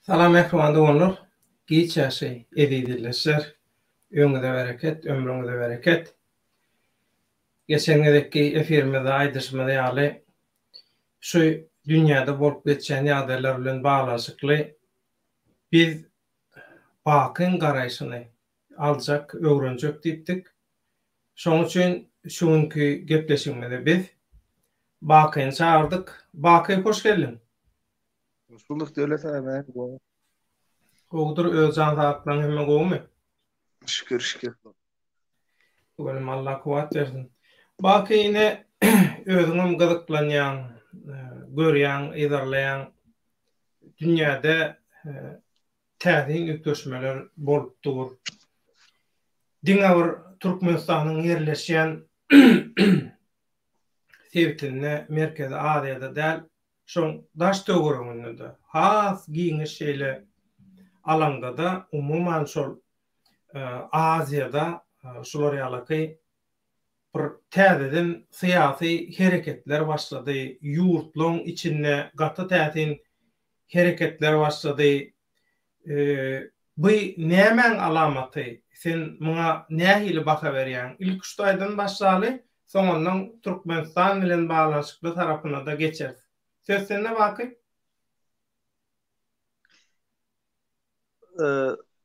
Salam mähriban doganlar, giç ýaşy eziz ildeşler. Öňüňize bereket, ömrüňize bereket. Geçen gezekki efirimizde aýdyşymyz ýaly, şu dünýäde bolup geçýän ýagdaýlar bilen baglanyşykly biz Bakyň garaýşyny aljak, öwrenjek diýipdik. Şonuň üçin şu günki gepleşigimize biz Bakyny çagyrdyk. Baky hoş geldiň. Hoş bulduk Döwlet aga näme gowy. Gowudyr öz jan saglyklaň hemme gowumy? Şükür şükür. Tüweleme Allah kuwwat bersin. Baky ine özüňem gyzyklanýaň, görýäň, yzarlaýaň. Dünýäde täsin üýtgeşmeler bolup dur. Diňe bir Türkmenistanyň ýerleşýän sebitinde, Merkezi Aziýada däl, şoň daş-töwereginde-de, has giňiş şeýle alaňda-da, umuman şol Aziýada şular ýalaky bir täzeden syýasy hereketler başlady, ýurtlaryň içinde gaty täsin hereketler başlady. Bu nämäň alamaty? Sen muňa nähili baha berýäň? Ilki şu taýdan başlaly, soňundan Türkmenistan bilen baglanyşykly tarapyna-da geçeris. Söz sende Baky.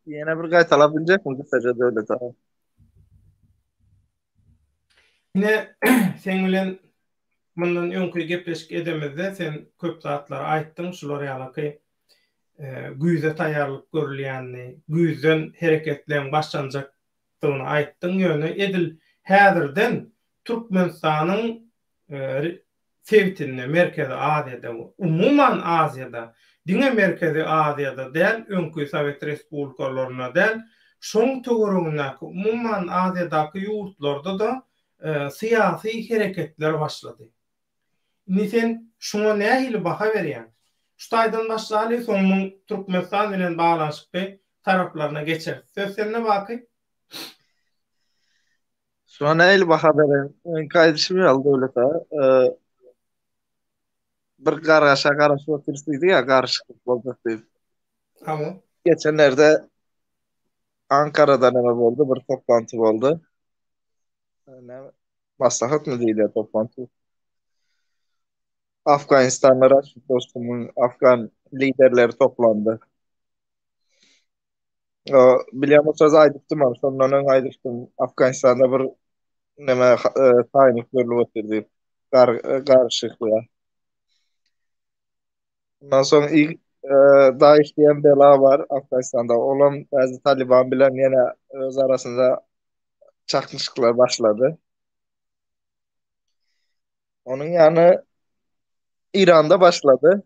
Ýene bir gaýtalap biljekmi gysgaça Döwlet aga? Ine, seň bilen mundan öňki gepleşik edemizde sen köp zatlary aýtdyň, şular ýalaky güýze taýýarlyk görülýänini, güýzden hereketleň başlanjakdygyny aýtdyň, ýöne edil häzirden Türkmenistanyň sebitinde, Merkezi Aziýada we umuman Aziýada, diňe Merkezi Aziýada däl, öňki sowet respublikalarynda däl, şoň töweregindäki, umuman Aziýadaky ýurtlarda-da syýasy hereketler başlady. Indi sen şuňa nähili baha berýäň? Şu taýdan başlaly, soň muň Türkmenistan bilen baglanyşykly taraplaryna geçeris. Söz sende Baky. Şuňa nähili baha bererin? Öňki aýdyşym ýaly Döwlet aga, bir gargaşa garaşyp otyrys diýdik ýa, garyşyklyk boljak diýip. Hawa. Geçenlerde Ankarada näme boldy, bir toplanty boldy. Näme, maslahatmy diýilýär toplanty? Afganistanda Raşid Dostumyň afgan liderleri toplandy. Bilýän bolsaňyz aýdypdym hem, şondan öň aýdypdym. Afganistanda bir neme e, taýynlyk görlüp otyr diýip. Gar, e, garyşyklyga. Ondan soň i, e, DAEŞ diýen bela bar Afganistanda. Olam täze Taliban bilen ýene öz arasynda çaknyşyklar başlady. Onuň ýany Iranda başlady.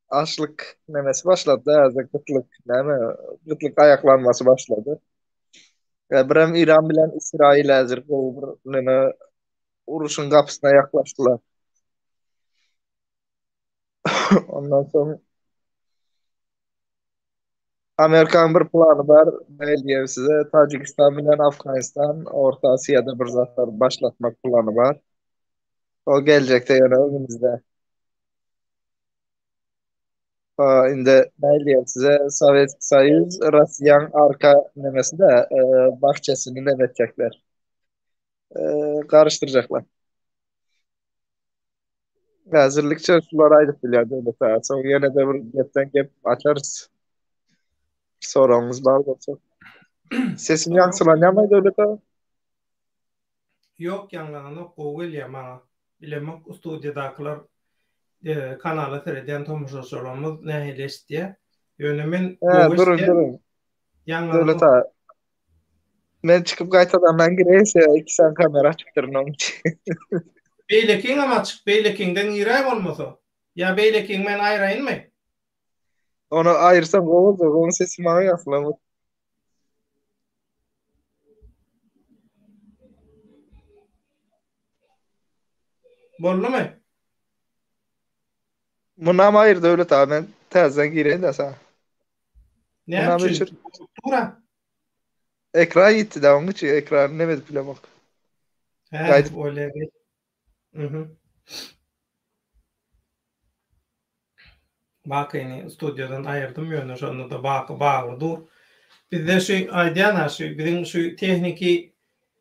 Açlyk nemesi başlady häzir gytlyk näme gytlyk aýaklanmasy başlady. Ýa birem Iran bilen Israil häzir gowy bir neme uruşyň gapysyna ýaklaşdylar. Ondan soň Amerikanyň bir plany bar, näl diýem size, Tajikistan bilen Afganistan Orta Asiýada bir zatlar başlatmak plany bar. O geljekde ýöne öňümizde. Indi näl diýem size, Sowet Soýuz Russiýaň arka nemesi de bahçesini neme etjekler. Garyşdyrjaklar. Häzirlikçe şulary aýdyp bilýän Döwlet aga. Soň ýene-de bir gepden gep açarys. Soragyňyz bar bolsa. Sesim ýaňsylanýarmy Döwlet aga? Ýok ýaňlananok gowy gelýär maňa. Bilemok studiýadakylar kanala seredýän tomaşaçylarymyz nähili eşitýär. Ýöne men gowy eşitýän. Duruň duruň. Döwlet aga. Men çykyp gaýtadan men gireýin sebäbi iki sany kamera açypdyryn onuň üçin. Beýlekiňem açyk, beýlekiňden giräý bolmasa. Ýa beýlekiňi men aýraýynmy? Ony aýyrsam gowy boljak, onuň sesi maňa ýaňsylanok. Boldumy? Munam aýyr Döwlet aga men täzeden gireýin-dä saňa. Näme üçin? Tura. Ekran ýitdi-dä onuň üçin ekrany neme edip bilemok. Hä, Gaýdyp. bolýar geç. Mhm. Bakyny studiýadan aýyrdym ýöne şonda-da Baky bagly dur. Bizde şu aýdýan-a şu biziň şu tehniki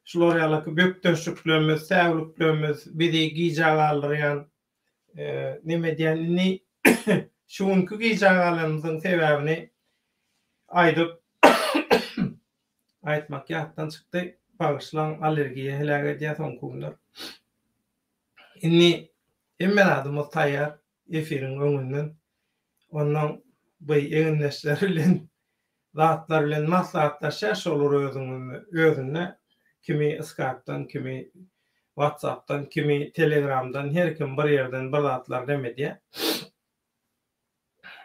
şular ýalaky bökdençliklerimiz, säwliklerimiz bizi gijä galdyrýan neme edýän indi şu günki gijä galanymyzyň sebäbini aýdyp aýtmak ýatdan çykdy. Bagyşlaň allergiýa heläk edýär soňky günler. Indi hemme zadymyz taýýar. Efiriň öňünden ondan bu egindeşler bilen zatlar bilen maslahatlaşýar şolar özüňizde özünde kimi skaýpdan kimi watsapdan kimi telegramdan her kim bir ýerden bir zatlar neme edýär.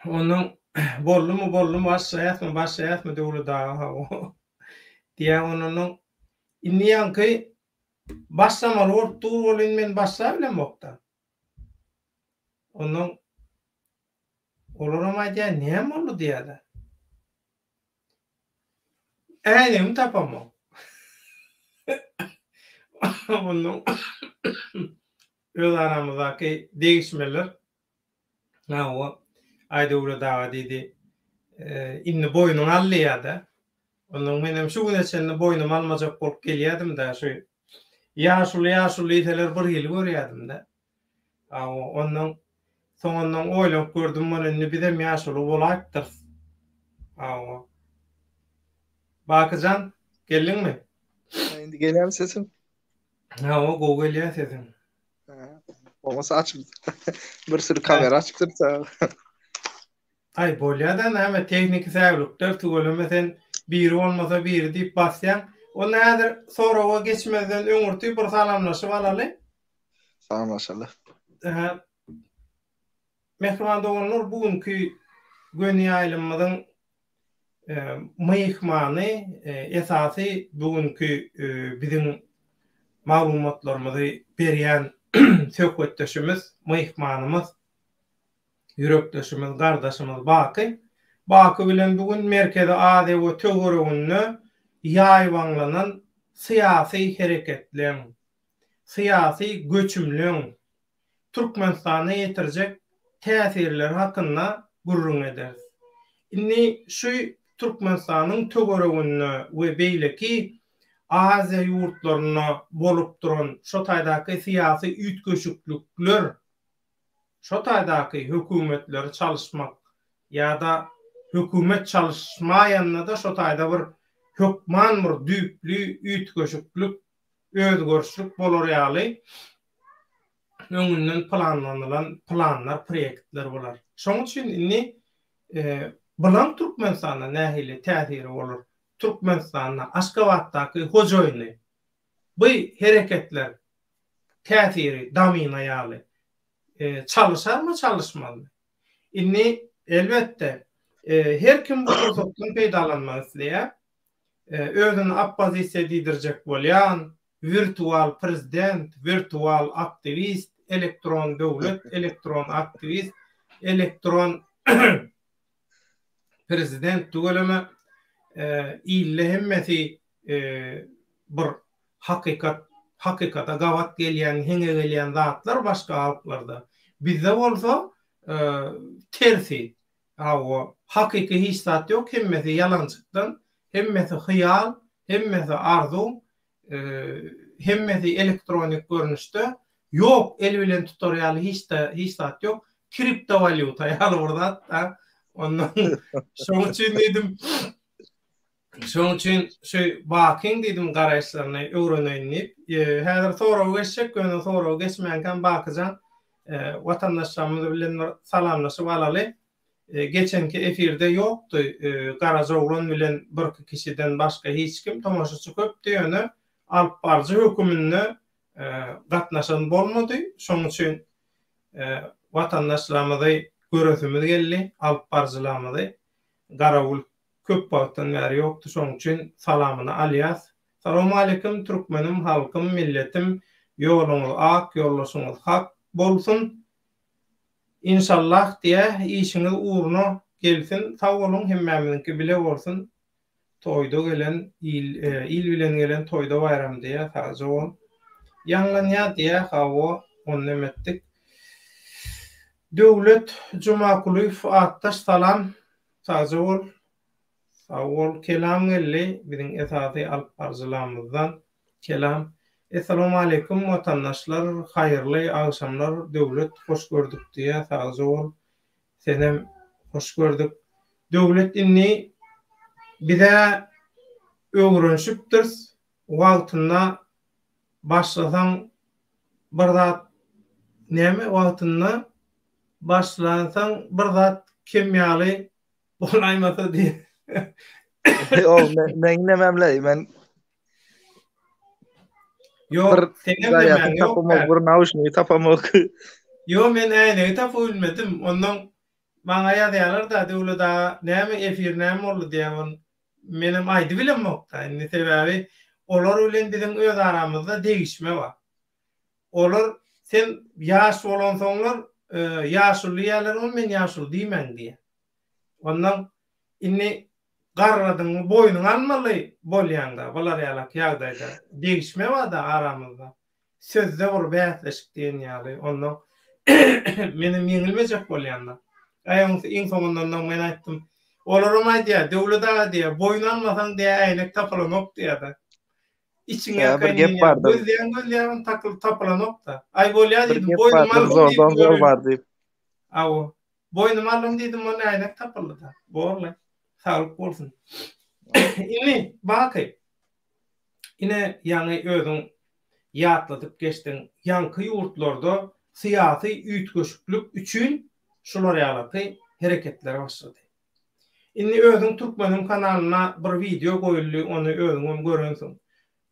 Ondan boldumy boldumy başlaýasmy başlaýasmy Döwlet aga hawa diýýär ondan indi ýaňky başlamaly bolup dur welin men başlabilemokda. Ondan olaram aýdýar, näme boldy diýýärler. Äýnegimi tapamok. Ondan öz aramyzdaky degişmeler Hawa, Aýdöwlet aga diýdi, indi boýnuňy al diýýär-de. Ondan menem şu güne çenli boýnumy almajak bolup gelýärdim-dä, şu ýaşuly ýaşuly diýseler bir hili görýärdim-de. Hawa, ondan soňundan oýlanyp gördüm, muny indi bizem ýaşuly bolaýypdyrys. Hawa. Baky jan, geldiňmi? Indi gelýärmi sesim? Hawa, gowy gelýär sesiň. Bolmasa açyp bir sürü kamera açyp dursa. Aý bolýada näme tehniki säwlikler tüweleme sen biri bolmasa biri diýip basýaň. Onda häzir soraga geçmezden öňürti bir salamlaşyp alaly. Salamlaşaly. Mähriban doganlar bu günki göni ýaýlymymyzyň myhmany esasy bu günki biziň maglumatlarymyzy berýän söhbetdeşimiz, myhmanymyz Ýürekdeşimiz, gardaşymyz Baky. Baky bilen bu gün Merkezi Aziýa we töwereginde ýaýbaňlanan syýasy hereketleň, syýasy göçümleň Türkmenistana ýetirjek täsirleri hakynda gürrüň ederis. Indi şu Türkmenistanyň töwereginde we beýleki Aziýa ýurtlarynda bolup duran şo taýdaky syýasy üýtgeşiklikler Şo taýdaky hökümetleri çalyşmak ýa-da hökümet çalyşmaýanda-da şo taýda bir hökman bir düýpli üýtgeşiklik, özgerişlik bolar ýaly öňünden planlanylan planlar, proýektler bolar. Şonuň üçin indi bulaň Türkmenistanda nähili täsiri bolar? Türkmenistanda Aşgabatdaky hojaýyny bu hereketler täsiri domino ýaly çalyşarmy çalyşmazmy? Indi elbetde her kim bu pursatdan peýdalanmak isleýär. Özüni oppozisiýa diýdirjek bolýan, wirtual prezident, wirtual aktiwist, elektron döwlet, elektron aktiwist, elektron prezident tüweleme ilde hemmesi bir hakykat hakykata gabat gelýän heňe gelýän zatlar başga halklarda. Bizde bolsa tersi. Hawa, hakyky hiç zat ýok, hemmesi ýalançykdan, hemmesi hyýal, hemmesi arzuw, hemmesi elektronik görnüşde. Ýok, el bilen tutar ýaly hiç-de hiç zat ýok. Kriptowalýuta ýaly bir zat-da. Ondan şonuň üçin diýdim, Şonuň üçin şu Bakyň diýdim garaýyşlaryny öwreneýin diýip. Häzir soraga geçjek, ýöne soraga geçmänkäm Bakyjan watandaşlarymyz bilen bir salamlaşyp alaly. Geçenki efirde ýokdy Garajaoglan bilen birki kişiden başga hiç kim, tomaşaçy köpdi ýöne alyp baryjy höküminde gatnaşan bolmady. Şonuň üçin watandaşlarymyzy göresimiz geldi, alyp baryjylarymyzy. Garawul köp wagtdan bäri ýokdy şoň üçin salamyny alýas. Salowmaleýkim türkmenim halkym milletim ýoluňyz ak ýoldaşyňyz hak bolsun Inşallah diýä işiňiz ugruna gelsin sag boluň hemmämiziňki bile bolsun toýda gelen il il bilen gelen toýda baýram diýä sagja bol. Ýaňlanýa diýä hawa ony nemetdik. Döwlet Jumakulyýew atdaş salam sagja bol. Sag bol Kelam geldi biziň esasy alyp baryjylamyzdan Kelam. Essalawmaleýkum watandaşlar haýyrly agşamlar Döwlet hoş gördük diýýä sagja bol senem hoş gördük Döwlet indi bizä öwrenşipdirs wagtynda başlasaň bir zat näme wagtynda başlansaň bir zat kem ýaly bolaýmasa diýip. Ýok, men nememle, men Ýok, seňem nemäň ýok. Bir nauşnigi tapamok. Ýok, men äýnegi tapyp bilmedim. Ondan maňa ýazýarlar-da, Döwlet aga, näme efir näme boldy diýýär. On menem aýdybilemok-da indi, sebäbi olar bilen biziň öz aramyzda degişme bar. Olar sen ýaş bolansoňlar ýaşuly diýýärler, ony men ýaşuly diýmäň diýýär. Ondan indi garradyňmy boýnuňa almaly bolýaňda bular ýalak ýagdaýda. Degişme barda aramyzda. Sözde bir bäsleşik diýen ýaly. Ondan menem ýeňilmejek bolýanda. Aý oňsy iň soňundan men aýtdym. Olaram aýdýar, Döwlet aga diýýär, boýun almasaň diýýär äýnek tapylanok diýýär-de. Içiňe Ýa bir gep bardyr. Gözleýän gözleýän takyl tapylanok-da. Aý bolýar Bir diýdim, gep boýnuma bardyr, aldym zordan diýdim zor welin. bar diýip. Hawa. Boýnuma aldym diýdim, onda äýnek tapyldy-da. Borly. Saglyk bolsun. Indi, Baky, ine ýaňy özüň ýatladyp geçdiň, ýaňky ýurtlarda syýasy üýtgeşiklik üçin şular ýalaky hereketler başlady. Indi özüň Türkmeniň kanalynda bir wideo goýuldy ony özüňem görensiň.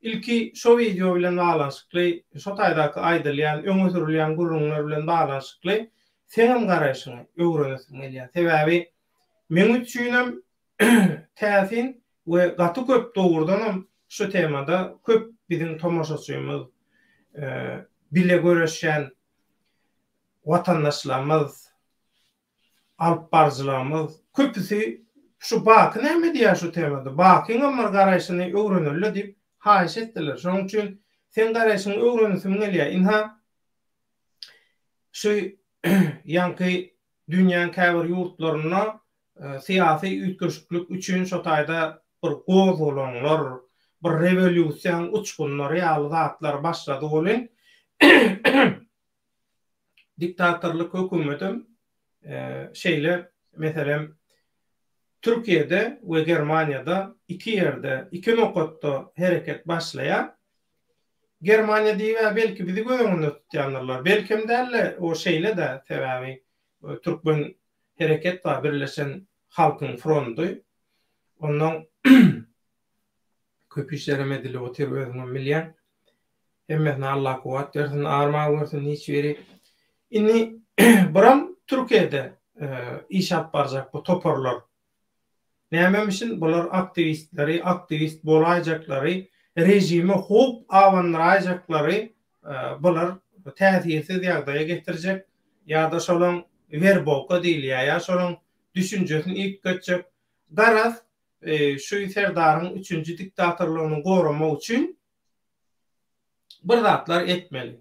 Ilki şo wideo bilen baglanşykly şo taýdaky aýdylýan öňe sürülýän gürrüňler bilen baglanşykly seňem garaýşyňy öwrenesim gelýär. Sebäbi meň üçinem täsin we gaty köp dogrudanam şu temada köp biziň tomaşaçymyz bile göreşýän watandaşlarymyz alyp baryjylarymyz köpüsi şu Baky näme diýýär şu temada, Bakyňam bir garaýşyny öwreneli diýip haýyş etdiler. Şonuň üçin seň garaýşyňy öwrenesim gelýär. Ynha şu ýaňky dünýäň käbir ýurtlarynda syýasy üýtgeşiklik üçin şo taýda bir gozgalaňlar, bir rewolýusiýaň uçgunlary ýaly zatlar başlady welin Diktatorlyk hökümetem şeýle, meselem, Türkiýede we Germaniýada iki ýerde, iki nokatda hereket başlaýar. Germaniýa diýib-ä belki bizi göz öňünde tutýandyrlar. Belkem däl-de, o şeýle-de, sebäbi türkmen hereket bar, Birleşen halkyň frondy. Onnoň Köp işlerem edilip otyr özüňem bilýäň. Hemmesine Allah kuwwat bersin, arma görsün hiç biri. Indi buram Türkiýede iş alyp barjak bu toparlar. Nämemişin bular aktiwistleri, aktiwist bolaýjaklary, režime howp abandyraýjaklary bular täsirsiz ýagdaýa getirjek ýa-da şolaň werbowka diýilýär ýa şolaň düşünjesini üýtgetjek. Garaz, şu serdaryň üçünji diktatorlygyny goramak üçin bir zatlar etmeli.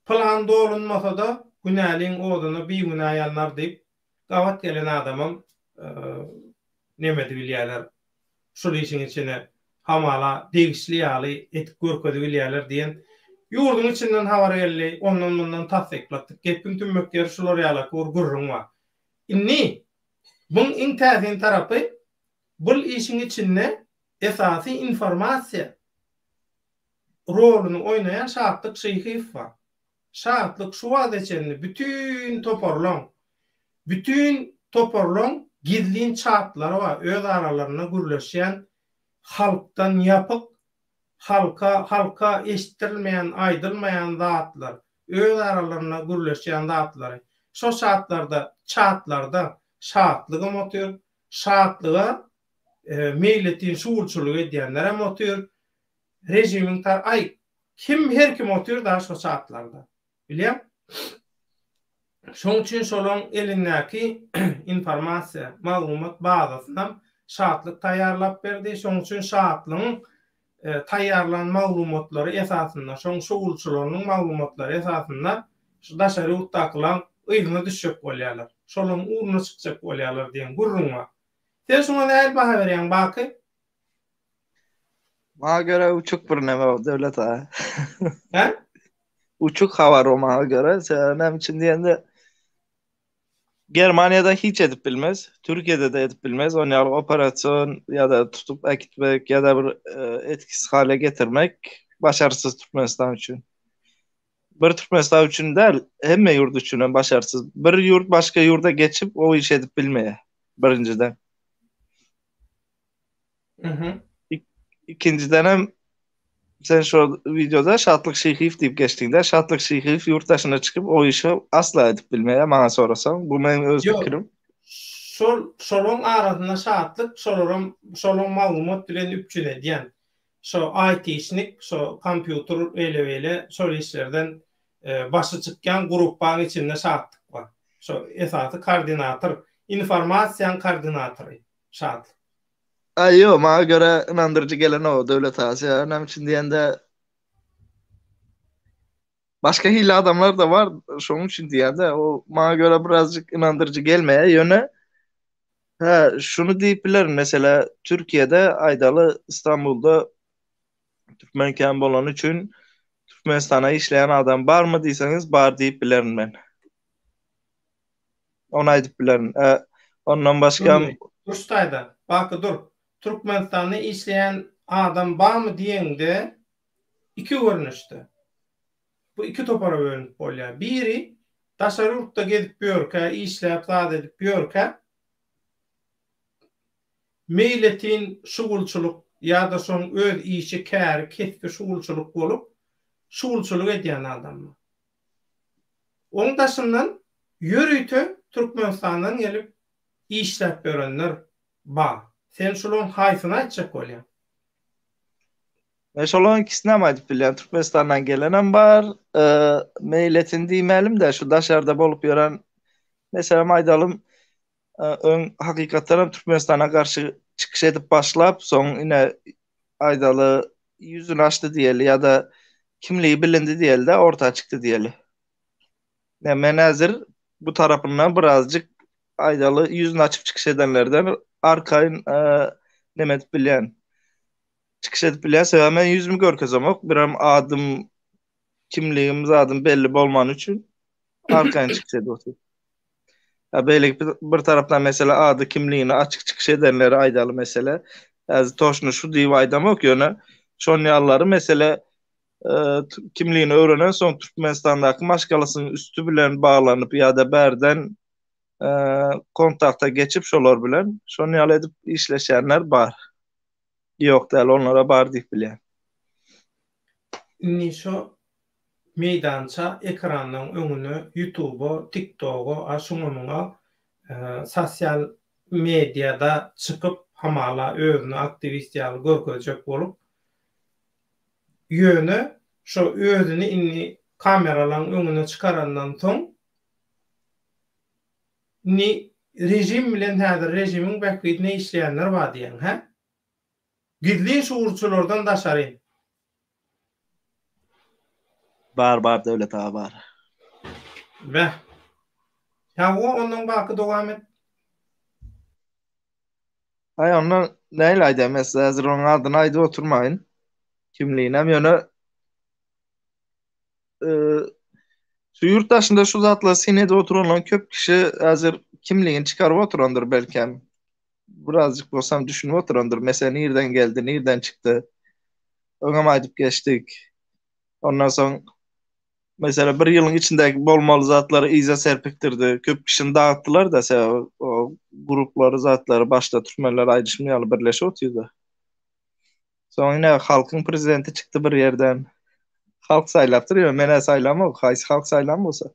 Plan dolunmasa-da, günäliň oduna bigünä ýanar diýip, gabat gelen adamam neme edibilýärler, şul işiň içine hamala degişli ýaly edip görkezibilýärler diýen ýurduň içinden habar geldi, ondan-mundan tassyklatdyk. Gepiň tümmek ýeri şular ýalaky bir gürrüň bar. Indi Buň iň täsin tarapy, bul işiň içinde esasy informasiýa roluny oýnaýan Şatlyk Şyhyýew bar. Şatlyk şu wagta çenli bütin toparlaň, bütin toparlaň gizlin çatlary bar, öz aralarynda gürleşýän, halkdan ýapyk, halka, halka eşitdirilmeýän, aýdylmaýan zatlar, öz aralarynda gürleşýän zatlary. Şo çatlarda, çatlarda Şatlygam otyr, Şatlyga meýletin şugulçylyk edýänlerem otyr, režimiň tar, aý, kim, her kim otyr da şo çatlarda. Bilýäň? Şoň üçin şolaň elindäki informasiýa, maglumat bazasynam Şatlyk taýýarlap berdi. Şoň üçin Şatlygyň taýýarlan maglumatlary esasynda, şoň şugulçylarynyň maglumatlary esasynda şu daşary ýurtdakylaň yzyna düşjek bolýarlar. Şolaryň ugruna çykjak bolýarlar diýen gürrüň bar. Sen şuňa nähili baha berýäň Baky? Maňa görä uçuk bir neme o Döwlet aga. Hä? Uçuk habar o maňa görä. Sebäbi näme üçin diýende Germaniýada hiç edip bilmez, Türkiýede-de edip bilmez. Ony ýaly operasion ýa-da tutup äkitmek ýa-da bir etkisiz hale getirmek başarsyz Türkmenistan üçin. Bir Türkmenistan üçin däl, hemme ýurt üçin hem başarsyz. Bir ýurt başga ýurda geçip o işi edip bilmeýär, birinjiden. Mhm. Ikinjiden hem sen şo wideoda Şatlyk Şyhyýew diýip geçdiňde, Şatlyk Şyhyýew ýurt daşyna çykyp o işi asla edip bilmeýär maňa sorasaň. Bu meniň öz pikirim. Şol şolaň arasynda Şatlyk şolaram şolaň maglumat bilen üpjün edýän. Şo IT-şnik, şo kompýuter eýle-beýle şol işlerden başy çykýan gruppaň içinde Şatlyk bar. Şo esasy koordinator, informasiýaň koordinatory Şatlyk. Aý ýok, maňa görä ynandyryjy gelenok Döwlet aga. Sebäbi näme üçin diýende başga hili adamlar-da bar, şonuň üçin diýýän-de, o maňa görä birazjyk ynandyryjy gelmeýär. Ýöne hä, şuny diýip bilerin, meselä Türkiýede aýdaly Istanbulda türkmen kän bolany üçin Türkmenistana işleýän adam barmy diýseňiz, bar diýip bilerin men. Ony aýdyp bilerin. E, ondan başga Dur şu taýda. Baky dur. Türkmenistanda işleýän adam barmy diýeňde iki görnüşde. Bu iki topara bölünip bolýar. Biri daşary ýurtda gezip ýörkä, işläp zat edip ýörkä meýletin şugulçylyk ýa-da şoň öz işi, käri, kesbi şugulçylyk bolup, şugulçylyk edýän adamlar. Oň daşyndan ýörite Türkmenistandan gelip işläp ýörenler bar. Sen şulaň haýsyny aýtjak bolýaň? Men şolaň ikisinem aýdyp bilýän. Türkmenistandan gelenem bar, meýletin diýmälim-de, şu daşarda bolup ýören, meselem aýdalym, öň hakykatdan hem Türkmenistana garşy çykyş edip başlap, soň ine aýdaly ýüzüni açdy diýeli ýa-da kimligi bilindi diýeli-de, orta çykdy diýeli. Ine men häzir bu tarapyndan birazjyk aýdaly ýüzüni açyp çykyş edenlerden arkaýyn neme edip bilýän. Çykyş edip bilýän, sebäbi men ýüzümi görkezemok, birem adym, kimligim, zadym belli bolmany üçin arkaýyn çykyş edip otyryn. Ýa beýleki bir tarapdan mesele ady kimligini açyk çykyş edenleri aýdaly mesele. Häzir toşny şu diýip aýdamok ýöne şon ýalylary mesele kimligini öwrenen soň Türkmenistandaky maşgalasynyň üsti bilen baglanyp ýa-da bärden kontakta geçip şolar bilen şon ýaly edip işleşýänler bar. Ýok däl onlara bar diýip bilýän. Indi şo meýdança ekranlaň öňüne ýutuba, tiktoga, a şuňa muňa sosial mediada çykyp hamala özüni aktiwist ýaly görkezjek bolup ýöne şo özüni indi kameralaň öňüne çykarandan soň indi režim bilen häzir režimiň bähbidine işleýänler bar diýýäň hä? Gizlin şugurçylardan daşary. Bar bar Döwlet aga bar. Beh. Hawa ondan baky dowam et. Aý onda nähili aýdaýyn men size häzir onuň adyny aýdyp oturmaýyn. Kimliginem ýöne şu ýurt daşynda şu zatlary syn edip oturanlaryň köp kişi häzir kimligini çykaryp oturandyr belkem. Birazjyk bolsam düşünip oturandyr. Mesele nirden geldi, nirden çykdy. Öňem aýdyp geçdik. Ondan soň mesela bir ýylyň içindäki bolmaly zatlary yza serpikdirdi. Köp kişini dagytdylar-da, sebäbi o gruplary, zatlary başda türkmenler aýdyşym ýaly birleşip otyrdy. Soň ine halkyň prezidenti çykdy bir ýerden. Halk saýlapdyr, ýöne men-ä saýlamok, haýsy halk saýlan bolsa.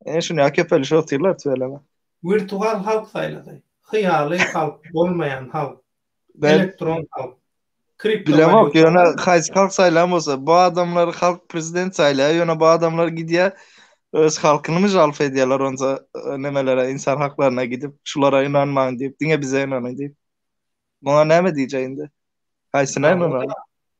Ine şuny ýa köpelişip otyrlar tüweleme. Wirtual halk saýlady. Hyýaly halk, bolmaýan halk. Elektron halk. Bilemok, ýöne haýsy halk saýlan bolsa, bu adamlar halk prezident saýlaýar, ýöne bu adamlar gidýär, öz halkynymy žalp edýärler onsa nemelere, insan haklaryna gidip, şulara ynanmaň diýip, diňe bize ynanyň diýip. Muňa näme diýjek indi? Haýsyna ynanaly?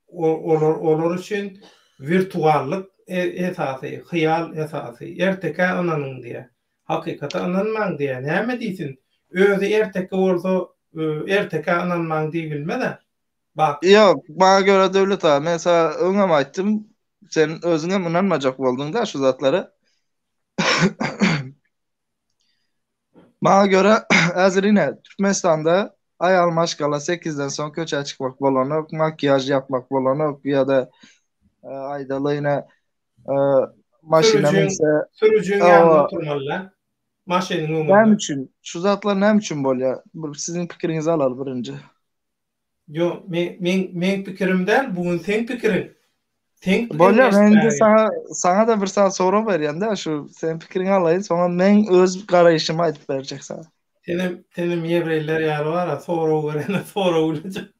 Olar olar üçin wirtuallyk esasy, hyýal esasy. Ertekä ynanyň diýýär. Hakykata ynanmaň diýýär. Näme diýsin? Özi erteki bolsa, ertekä ynanmaň diýibilmez-ä. Bak. Ýok, maňa görä Döwlet aga, men saňa öňem aýtdym, sen özüňem ynanmajak bolduň-da şu zatlara. Maňa görä, häzir ine, Türkmenistanda aýal maşgala sekizden soň köçä çykmak bolanok, makiýaž ýapmak bolanok ýa-da aýdaly ine maşyna münse sürüjiň ýanynda oturmaly-da, maşynyň öňünde. Näme üçin? Şu zatlar näme üçin bolýar? Bir siziň pikiriňizi alaly birinji. Ýok, men men meň pikirim däl, bu gün seň pikiriň. Seň pikiriňi Bolýar, men indi saňa saňa-da bir sany sorag berýän-dä, şu seň pikiriňi alaýyn, soňra meň öz garaýşymy aýdyp berjek saňa. Senem senem ýewreýler ýaly bar-a, sorag berene sorag bilen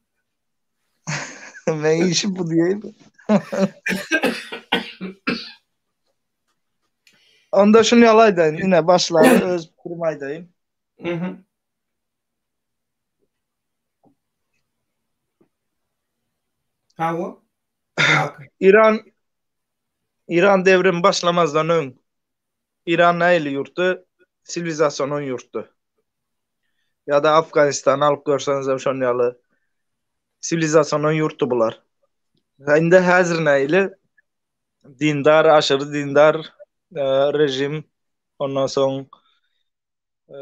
Meň işim bu diýeýin. Onda şuny ýaly aýdaýyn, ine başlap öz pikirimi aýdaýyn. Mhm. Hawa. İran İran devrimi başlamazdan öň İran nähili ýurtdy? Siwilizasiýanyň ýurtdy. Ýa-da Afganistany alyp görseňiz hem şon ýaly siwilizasiýanyň ýurtdy bular. Indi häzir nähili? Dindar, aşyry dindar e, rejim. Ondan soň e,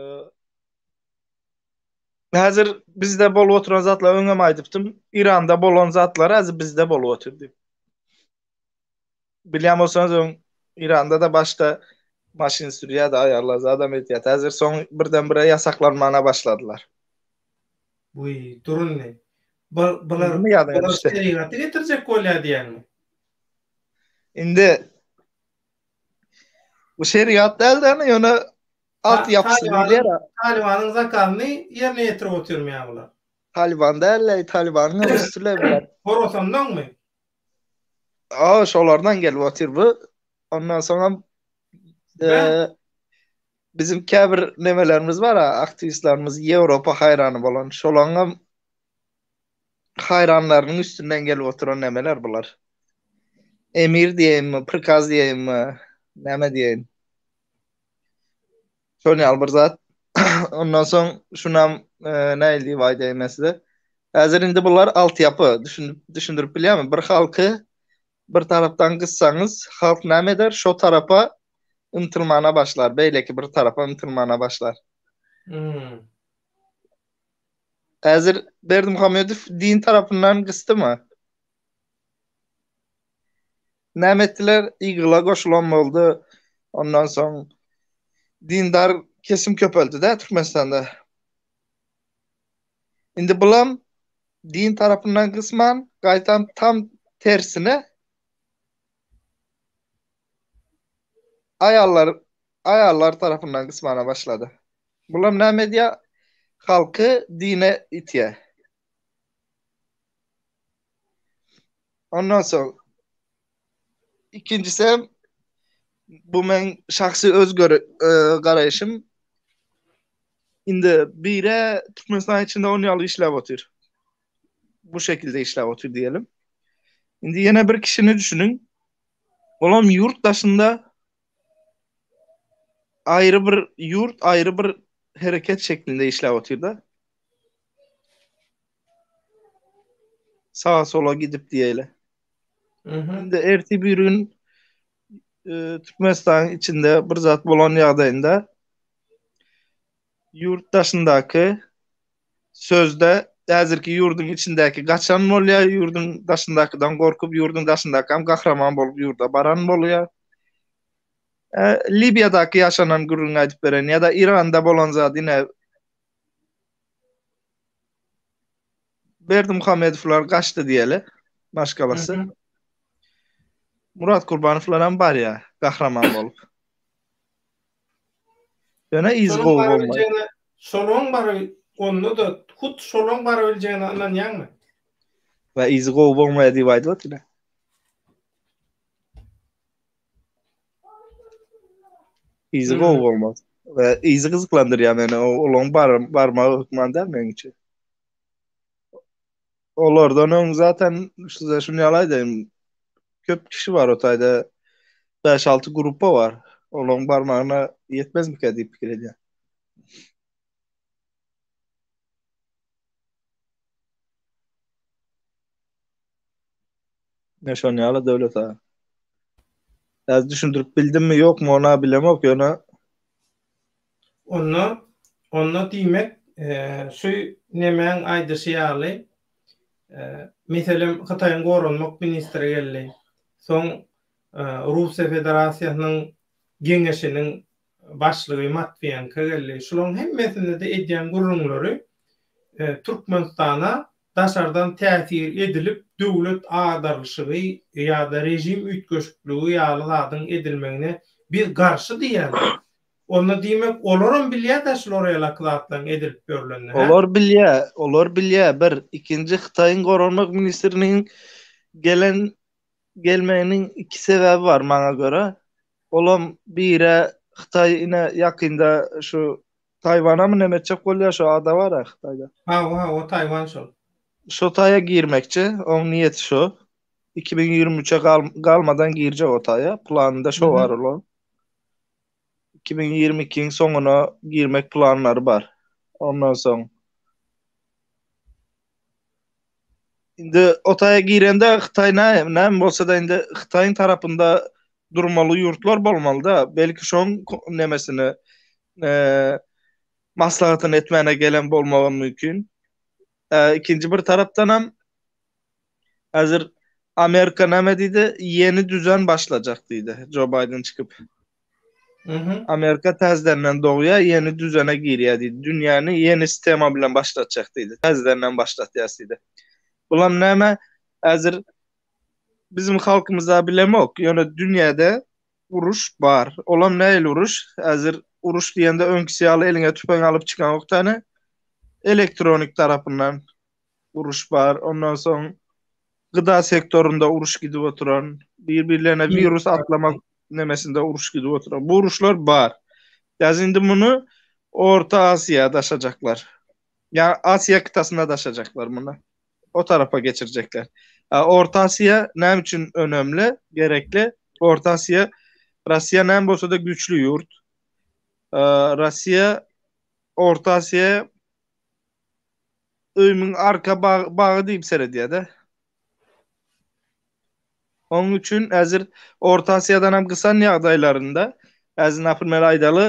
Häzir bizde bolup oturan zatlar öňem aýdypdym. Iranda bolan zatlar häzir bizde bolup otyr diýip. Bilýän bolsaňyz öň Iranda da başda maşyn sürýärdi aýallar zadam edýärdi. Häzir soň birden-bire ýasaklanmana başladylar. Wiý, dur indi. Bular bular şerigaty getirjek bolýar diýýäňmi? Indi bu şerigat däl-de, ýöne Alt ýapysy diýilýär. Talibanyň zakazyny ýerine ýetirip otyrmy ýa bular? Taliban däl-le, Talibanyň hem üstüle bular. Horasandanmy? A, şolardan gelip otyr bu. Ondan soňam bizim käbir nemelerimiz bar, aktiwistlerimiz Ýewropa haýrany bolan. Şolaňam haýranlarynyň üstünden gelip oturan nemeler bular. Emir diýeýinmi, prikaz diýeýinmi, näme diýeýin. Şol ýaly bir zat. Ondan soň şunam e, nähili diýip aýdaýyn men size. Häzir indi bular altyapy düşündirip bilýärmi? Bir halky bir tarapdan gyssaňyz, halk näme eder? Şo tarapa ymtylmana başlar, beýleki bir tarapa ymtylmana başlar. Hmm. Häzir Berdimuhamedow din tarapyndan gysdymy? Näme etdiler? IGIL-a goşulan boldy. Ondan soň dindar kesim köpeldi-dä Türkmenistanda. Indi bulam din tarapyndan gysman, gaýtam tam tersine aýallar aýallar tarapyndan gysmana başlady. Bulam näme edýär? Halky dine itýär. Ondan soň ikinjisi hem bu meň şahsy öz göre, e, garaýşym. Indi bire Türkmenistan içinde on ýaly işläp otyr. Bu şekilde işläp otyr diýelim. Indi ýene bir kişini düşüniň. Olam ýurt daşynda aýry bir ýurt, aýry bir hereket şeklinde işläp otyr-da. Saga sola gidip diýeýle. Indi erti bir gün e, Türkmenistanyň içinde bir zat bolan ýagdaýynda ýurt daşyndaky sözde häzirki ýurduň içindäki gaçan bolýar, ýurduň daşyndakydan gorkup, ýurduň daşyndaky hem gahraman bolup ýurda baran bolýar. E, Libiýadaky ýaşanan gürrüňi aýdyp beren ýa-da Iranda bolan zat ine Berdimuhamedowlar gaçdy diýeli maşgalasy. Murat Kurbanowlar hem barýar gahraman bolup. Ýöne yzy gowy bolmaýar. Şolaň bary onda-da hut şolaň barabiljegine ynanýaňmy? We yzy gowy bolmaýar diýip aýdyp otyr. Yzy gowy bolmaz. We yzy gyzyklandyrýar meni. Olaň bar, barmagy hökman däl meň üçin. Olardan öň zaten size şuny ýaly aýdaýyn. Köp kişi bar o taýda. 5-6 gruppa bar. Olaryň barmagyna ýetmezmikä diýip pikir edýän. Ne şon ýaly Döwlet aga. Häzir düşündirip bildimmi ýokmy ona bilemok ýöne. Onda onda diýmek şu nemäň aýdyşy ýaly meselem Hytaýyň goranmak ministri geldi. Soň Russiýa Federasiýasynyň Geňeşiniň başlygy Matwiýenko geldi. Şularyň hemmesinde-de edýän gürrüňleri Türkmenistana daşardan täsir edilip döwlet agdarylyşygy ýa-da režim üýtgeşikligi ýaly zadyň edilmegine biz garşy diýýärler. Onda diýmek olaram bilýär-dä şular ýalaky zatlaryň edilip ýörlenini, hä? Olar bilýär, olar bilýär bir. Ikinji Hytaýyň goranmak ministriniň gelen gelmeginiň iki sebäbi bar maňa görä. Olam birä Hytaý ine ýakynda şu Taýwana mı neme etjek bolýar şu ada bar-a Hytaýda. Hawa hawa Taýwan şol. Şo taýa girmekçi, oň niýeti şo. 2023-e galmadan girjek o taýa, planynda şo bar olaň. 2022-iň soňuna girmek planlary bar. Ondan soň Indi o taýa girende Hytaý näme bolsa-da indi Hytaýyň tarapynda durmaly ýurtlar bolmaly-da. Belki şoň nemesini maslahatyny etmäne gelen bolmagam mümkin. Ikinji bir tarapdanam häzir Amerika näme diýdi? Ýeni düzen başlajak diýdi Joe Biden çykyp. Amerika täzedenden dogýar, ýeni düzene girýär diýdi. Dünýäni ýeni sistema bilen başlatjak diýdi. Täzedenden başlatýas diýdi. Bulam näme? Häzir bizim halkymyzda bilemok, ýöne dünýäde uruş bar. Olam nähili uruş? Häzir uruş diýende öňküsi ýaly eliňe tüpeň alyp çykaňok däne. Elektronik tarapyndan uruş bar. Ondan soň gyda sektorynda uruş gidip oturan, bir-birlerine wirus atlamak nemesinde uruş gidip oturan. Bu uruşlar bar. Ýa indi muny Orta Aziýa daşajaklar. Ýa Aziýa kytasyna daşajaklar muny. O tarapa geçirjekler. Orta Aziýa näme üçin önemli, gerekli? Orta Aziýa Russiýa näme bolsa-da güýçli ýurt. Russiýa Orta Aziýa öýümiň arka bagy diýip seredýär-de. Onuň üçin häzir Orta Aziýadan hem gysan ýagdaýlarynda, häzir naprimer aýdaly,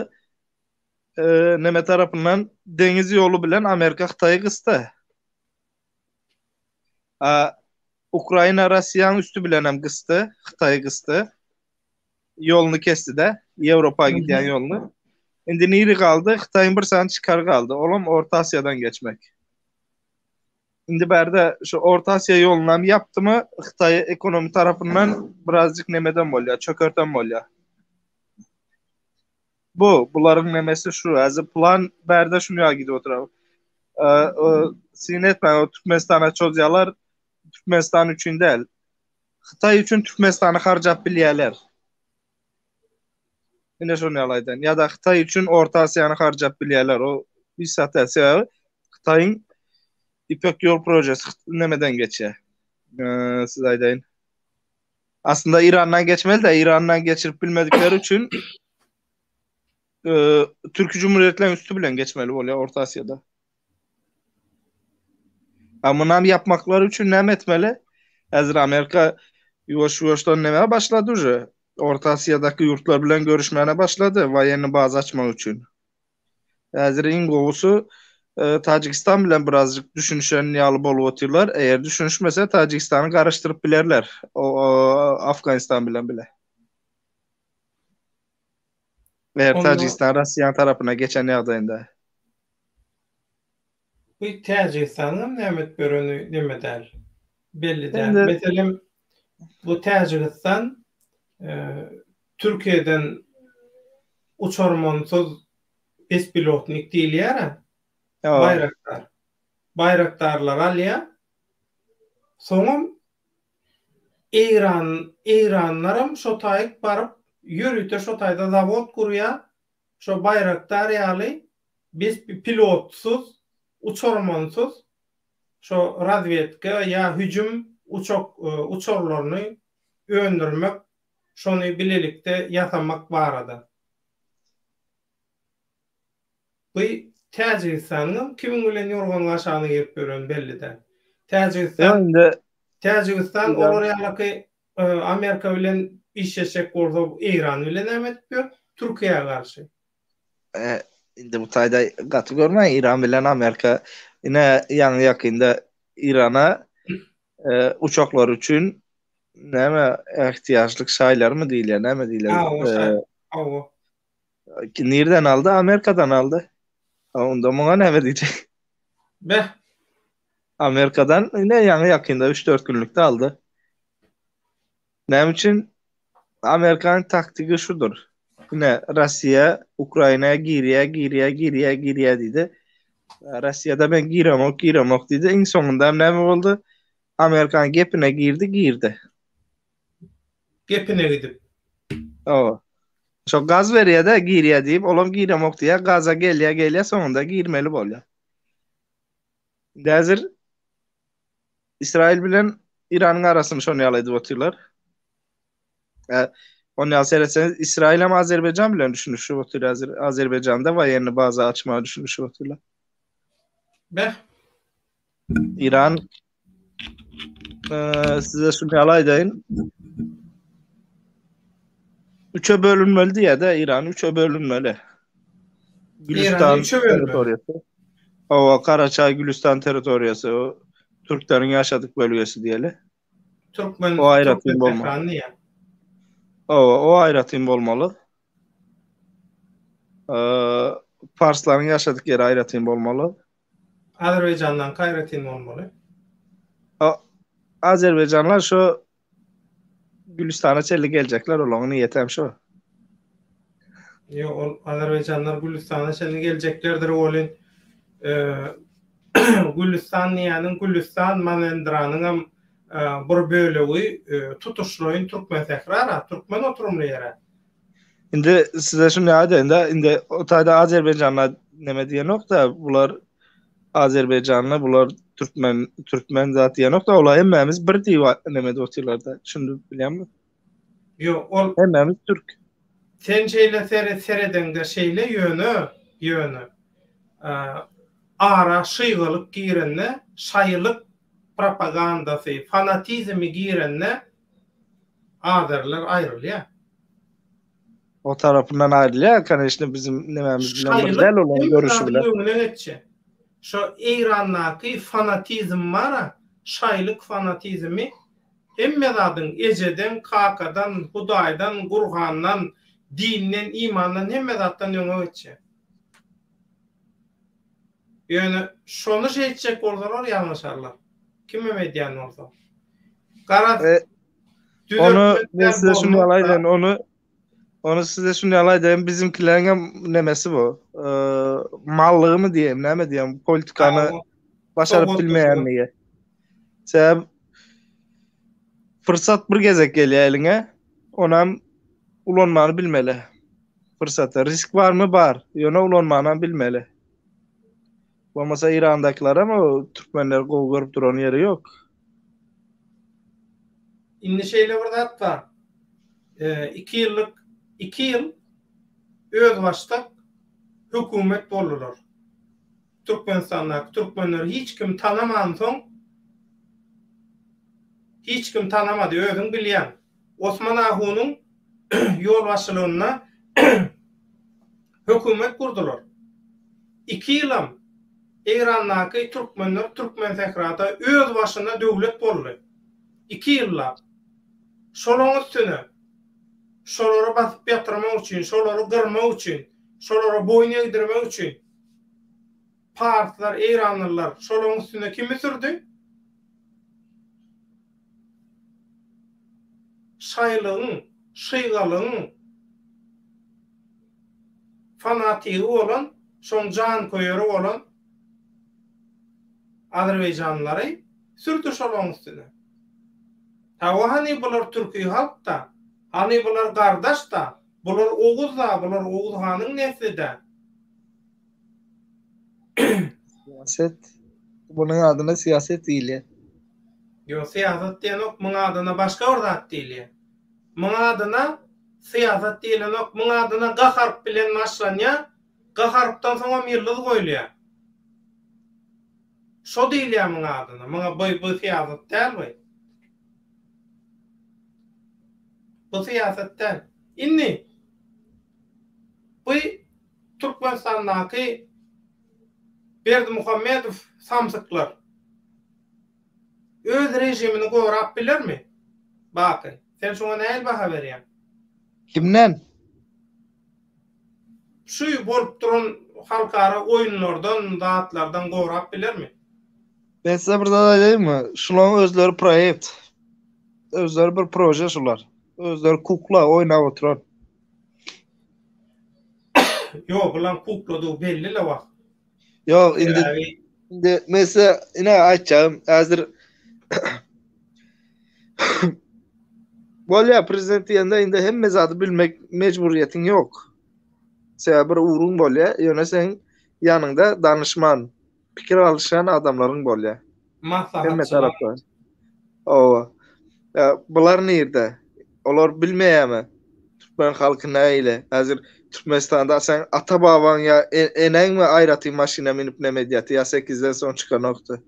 neme tarapyndan deňiz ýoly bilen Amerika Hytaýy gysdy. A Ukraina Russiýanyň üsti bilen hem gysdy, Hytaýy gysdy. Ýoluny kesdi-de, Ýewropa gidýän ýoluny. Indi niri galdy? Hytaýyň bir sany çykary galdy. Olam Orta Aziýadan geçmek. Indi bärde şu Orta Aziýa ýolunam ýapdymy, Hytaý ekonomi tarapyndan birazjyk nemeden bolýar, çökerten bolýar. Bu, bularyň nemesi şu. Häzir plan bärde şuny ýaly gidip oturar. Syn etmäň, o Türkmenistana çozýarlar, Türkmenistan üçin däl. Hytaý üçin Türkmenistany harjap bilýärler. Ine şony ýaly aýdan. Ýa-da Hytaý üçin Orta Aziýany harjap bilýärler. O hiç zat däl. Sebäbi Hytaýyň Ipek ýol projesi nemeden geçýär. Ee, size aýdaýyn. Aslynda Irandan geçmeli de Irandan geçirip bilmedikleri üçin e, Türki Cumhuriyetlerin üstü bilen geçmeli bolýar Orta Aziýada. Ha munam ýapmaklary üçin näme etmeli? Häzir Amerika ýuwaş-ýuwaşdan nämä başlady uje? Orta Aziýadaky ýurtlar bilen görüşmäne başlady, woýenny baza açmak üçin. Häzir iň gowusy e, Täjigistan bilen birazjyk düşünişen ýaly bolup otyrlar. Eger düşünişmese Täjigistany garyşdyryp bilerler. O, o Afganistan bilen bile. Eger Täjigistan Russiýanyň tarapyna geçen ýagdaýynda. Bu Täjigistanyňam näme edip ýöreni neme däl. Belli däl. Meselem, bu Täjigistan e, Türkiýeden uçarmansyz bespilotnik diýilýär-ä. Baýraktar. Baýraktarlary alýar. Soňam Eýran, Eýranlaram şo taýyk baryp, ýörite şo taýda zawod gurýar. Şo Baýraktar ýaly Biz pilotsyz, uçarmansyz şo razwedka ýa hüjüm uçak uçarlaryny öndürmek. Şony bilelikde ýasamak barada. Bu Täjigistanyňam kimiň bilen ýorganyň aşagyna girip ýöreni belli däl. Täjigistan Täjigistan olar ýalyky Amerika bilen işleşjek bolsa Eýran bilen näme edip ýör? Türkiýä garşy. Indi bu taýda gaty görmäň Eýran bilen Amerika ine ýaňy ýakynda Eýrana uçaklar üçin näme ähtiýaçlyk şaýlarmy diýilýär näme diýilýär? Hawa. Nirden aldy? Amerikadan aldy. Onda muňa näme diýjek? Beh. Amerikadan ine ýaňy ýakynda 3-4 günlükde aldy. Näme üçin? Amerikanyň taktigi şudur. Ine Russiýa Ukraina girýär, girýär, girýär, girýär diýdi. Russiýada men giremok, giremok diýdi. Iň soňunda hem näme boldy? Amerikanyň gepine girdi, girdi. Gepine gidip. Hawa. Şo gaz berýär-de, girýär diýip, olam giremok diýýär, gaza gelýär, gelýär, soňunda girmeli bolýar. Indi häzir Ysraýyl bilen Iranyň arasyny şony ýaly edip otyrlar. E, ony ýaly seretseňiz, Ysraýyl hem Azerbaýjan bilen düşünişip otyr häzir. Azerbaýjanda woýenny baza açmaga düşünişip otyrlar. Beh. Iran size şuny ýaly aýdaýyn. Üçe bölünmeli diýýär-de, Iran üçe bölünmeli. Gülüstan territoriýasy. Hawa, Karaçaý Gülüstan territoriýasy, o türkleriň ýaşadyk bölgesi diýeli. Türkmen o aýratyn bolmaly. Hawa, o aýratyn bolmaly. Parslaryň ýaşadyk ýeri aýratyn bolmaly. Azerbaýjandanky aýratyn bolmaly. Azerbaýjanlar şu Gülüstana çenli geljekler, olaryň niýeti hem şu. Ýok, ol Azerbaýjanlar Gülüstana çenli geljeklerdir welin, Gülüstan diýýäniň Gülüstan Mazendranyňam bir bölegi tutuşlaýyn Türkmensähra-ra, türkmen oturymly ýer-ä. Indi size şuny aýdaýyn-da, indi o taýda Azerbaýjanlar neme diýenok-da, bular Azerbaýjanly, bular türkmen, türkmen zat diýenok-da, olar hemmämiz bir diýip neme edip otyrlar-da. Düşündip bilýäňmi? Ýok, ol Hemmämiz türk. Sen şeýle seredeňde şeýle ýöne, ýöne ara şygalyk girende, şaýylyk propagandasy, fanatizmi girende Azerler aýrylýar. O tarapyndan aýrylýar, koneçne bizim nemämiz bilen bir däl olaryň görüşi bilen. Öňüne geçýär. Şo Eýrandaky fanatizm bar-a, şaýlyk fanatizmi hemme zadyň ejeden, kakadan, Hudaýdan, Gurhandan, dinden, imandan hemme zatdan öňe geçýär. Ýöne şony şeýtjek bolsalar ýalňyşarlar. Kimem edýän bolsa. Garaz, Onu men size şunu ýaly aýdaýyn, ony ony size şunu ýaly aýdaýyn, bizimkileriň hem nemesi bu. Mallygymy diýeyim, näme diýeyim, politikany başaryp bilmeýänligi. Sebäp fırsat bir gezek gelýär eliňe, onam ulanmany bilmeli. Fyrsaty. Risk barmy? Bar. Ýöne ulanmanam bilmeli. Bolmasa Eýrandakylaram o türkmenleri gowy görüp duran ýeri ýok. Indi şeýle bir zat bar. 2 ýyllyk 2 ýyl özbaşdak hökümet boldular. Türkmenistandaky türkmenleri hiç kim tanamansoň hiç kim tanamady özüň bilýäň. Osman ahunyň ýolbaşçylygynda hökümet gurdular. Iki ýylam Eýrandaky türkmenler Türkmensährada öz başyna döwlet boldy. Iki ýyllap. Şolaň üstüne, şolary basyp ýatyrmak üçin, şolary gyrmak üçin, şolara boýun egdirmek üçin parslar, eýranlylar şolaň üstüne kimi sürdi? Şaýlygyň, şygalygyň fanatigi bolan, şoň janköýeri bolan azerbaýjanlylary sürdi şolaň üstüne. Hawa hany bular türki halk-da, hany bular gardaş-da, bular oguz-da, bular Oguz hanyň nesli-dä. Syýasat. Munuň adyna syýasat diýilýär. Ýok, syýasat diýenok, muň adyna başga bir zat diýilýär. Muň adyna syýasat diýilenok. Muň adyna G harp bilen başlanýar. G harpdan soňam ýyldyz goýulýar. Şo diýilýär muň adyna. Muňa bu bu syýasat däl bu. Bu syýasat däl. Indi bu Türkmenistandaky Berdimuhamedow samsyklar öz režimini gorap bilermi? Baky, sen şuňa nähili baha berýäň? Kimden? Şu bolup duran halkara oýunlardan, zatlardan gorap bilermi? Men size bir zat aýdaýynmy? Şularyň özleri proýekt. Özleri bir proje şular. Özleri kukla oýnap oturan. Ýok, bulaň kukladygy belli-le wah. Ýok, indi indi men size ine aýtjagym, häzir Bolýar, prezident diýende indi hemme zady bilmek mejburyýetiň ýok. Sebäbi bir ugruň bolýar, ýöne seň ýanyňda danyşman, pikir alyşýan adamlaryň bolýar. Hemme tarapdan. Owa. Bular nirde? Olar bilmeýärmi? Türkmen halky nähili? Häzir Türkmenistanda sen ata-babaň ýa e, eneňmi aýratyn maşyna münüp neme edýärdi ýa sekizden soň çykanokdy.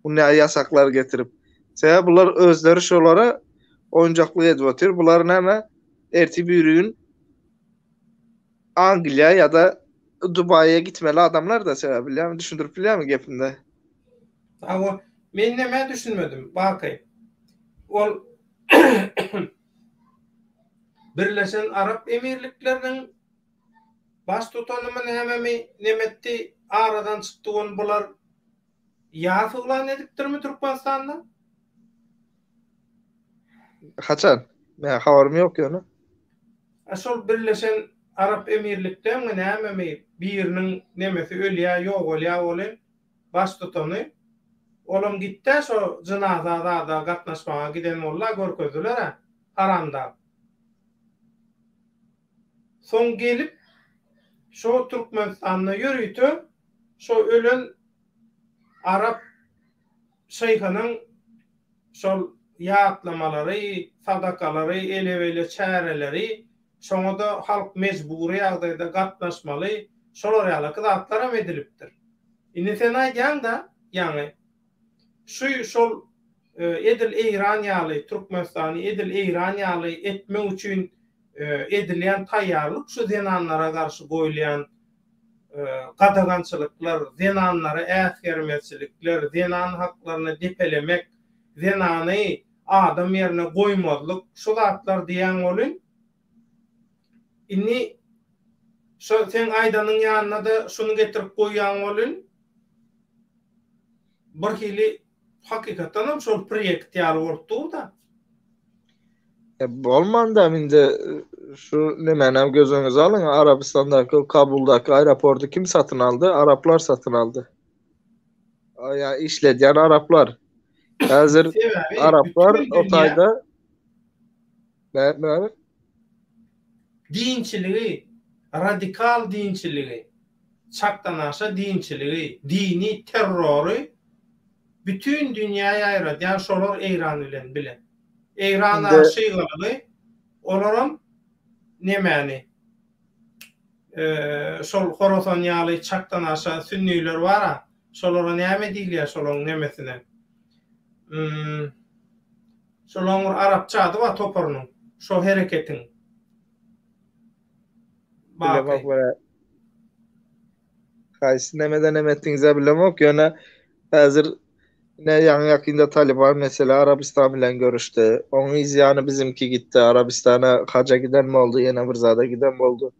Bu näme ýasaklar getirip. Sebäbi bular özleri şolara oýunjaklyk edip otyr. Bular näme? Ertir birigün Angliýa ýa-da Dubaýa gitmeli adamlar da sebäbi bilýärmi? Düşündirip bilýärmi gepimde? Hawa, men nämä düşünmedim, Baky. Ol Birleşen Arap Emirlikleriniň baştutanymy nämemi nemetdi, aradan çykdy ony bular ýas yglan edipdirmi Türkmenistanda? Haçan? Men habarym ýok ýöne. A şol Birleşen Arap Emirlikdemi nämemi biriniň nemesi ölýä ýogalýa welin baştutany olam gitdä şo jynaza zada gatnaşmaga giden bolda görkezdilerä haramdag. Soň gelip şo Türkmenistanda ýörite şo ölen arap şyhynyň şol ýatlamalary, sadakalary, ele-beýle çäreleri, şoňa-da halk mejbury ýagdaýda gatnaşmaly, şolar ýalaky zatlaram edilipdir. Indi sen aýdýaň-da, ýaňy, şu şol edil Eýran ýaly, Türkmenistany edil Eýran ýaly etmek üçin edilýän taýýarlyk şu zenanlara garşy goýulýan gadagançylyklar, zenanlara äsgermezçilikler, zenan haklaryny depelemek, zenany adam ýerine goýmazlyk, şu zatlar diýýäň welin, indi şo seň aýdanyň ýanyna-da şuny getirip goýýaň welin, birhili Hakykatdanam şol proýekt ýaly bolup dur-da. E, bolmanda indi şu nemänem göz öňüňize alyň, Arabystandaky Kabuldaky aeroporty kim satyn aldy? Araplar satyn aldy. Ýa işledýän araplar. Häzir araplar o taýda näme? Dinçiligi, radikal dinçiligi, çakdanaşa dinçiligi, dini terrory bütin dünýä ýaýradýan şolar Eýran bilen bile. Eýrana şygalygy olaram nemäni şol Horasan ýaly çakdanaşa sünniler bara şolara näme diýilýär şolaň nemesine şolaň bir arapça ady bar toparynyň şo hereketiň Bilemok Haýsy nemeden neme etdiňizä bilemok, ýöne häzir ine ýaňy ýakynda Taliban mesele Arabystan bilen görüşdi. Oň yz ýany bizimki gitdi Arabystana haja giden boldy, ýene bir zada giden boldy.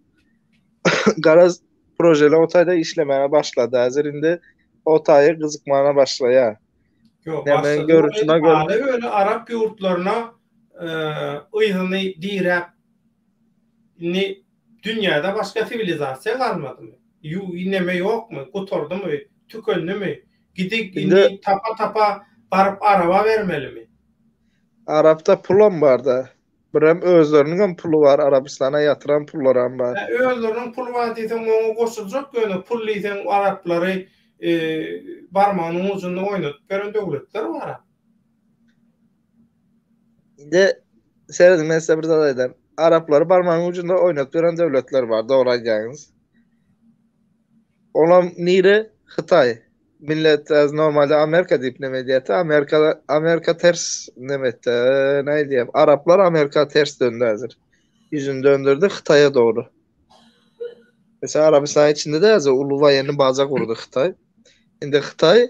Garaz projeler o taýda işlemäge başlady. Häzir indi o taýy gyzykmana başlaýar. Ýok, başlady. Görüşine göre öyle arap ýurtlaryna yzyny diräp indi Dünýäde başga siwilizasiýa galmadymy? Ýu neme ýokmy? Gutardymy? Tükendimi? Gidik indi tapa-tapa baryp araba bermelimi? Arapda pulam barda. Birem özleriniňem puly bar Arabystana ýatyran pullaram bar. Hä özleriniň puly bar diýseň oňa goşuljak ýöne pul diýseň araplary barmagynyň ujunda oýnadyp beren döwletler bara. Indi. Serediň men size bir zat aýdan. Araplary barmagyň ujunda oýnadyp ýören döwletler bar, dogry aýdýaňyz. Olam nire? Hytaý. Millet az normalde Amerika diýip neme edýärdi. Amerika Amerika ters neme etdi. Näme diýýär? Araplar Amerika ters döndi häzir. Ýüzüni döndürdi Hytaýa dogry. Mesela Arabistan içinde de häzir uly waýenni baza gurdy Hytaý. Indi Hytaý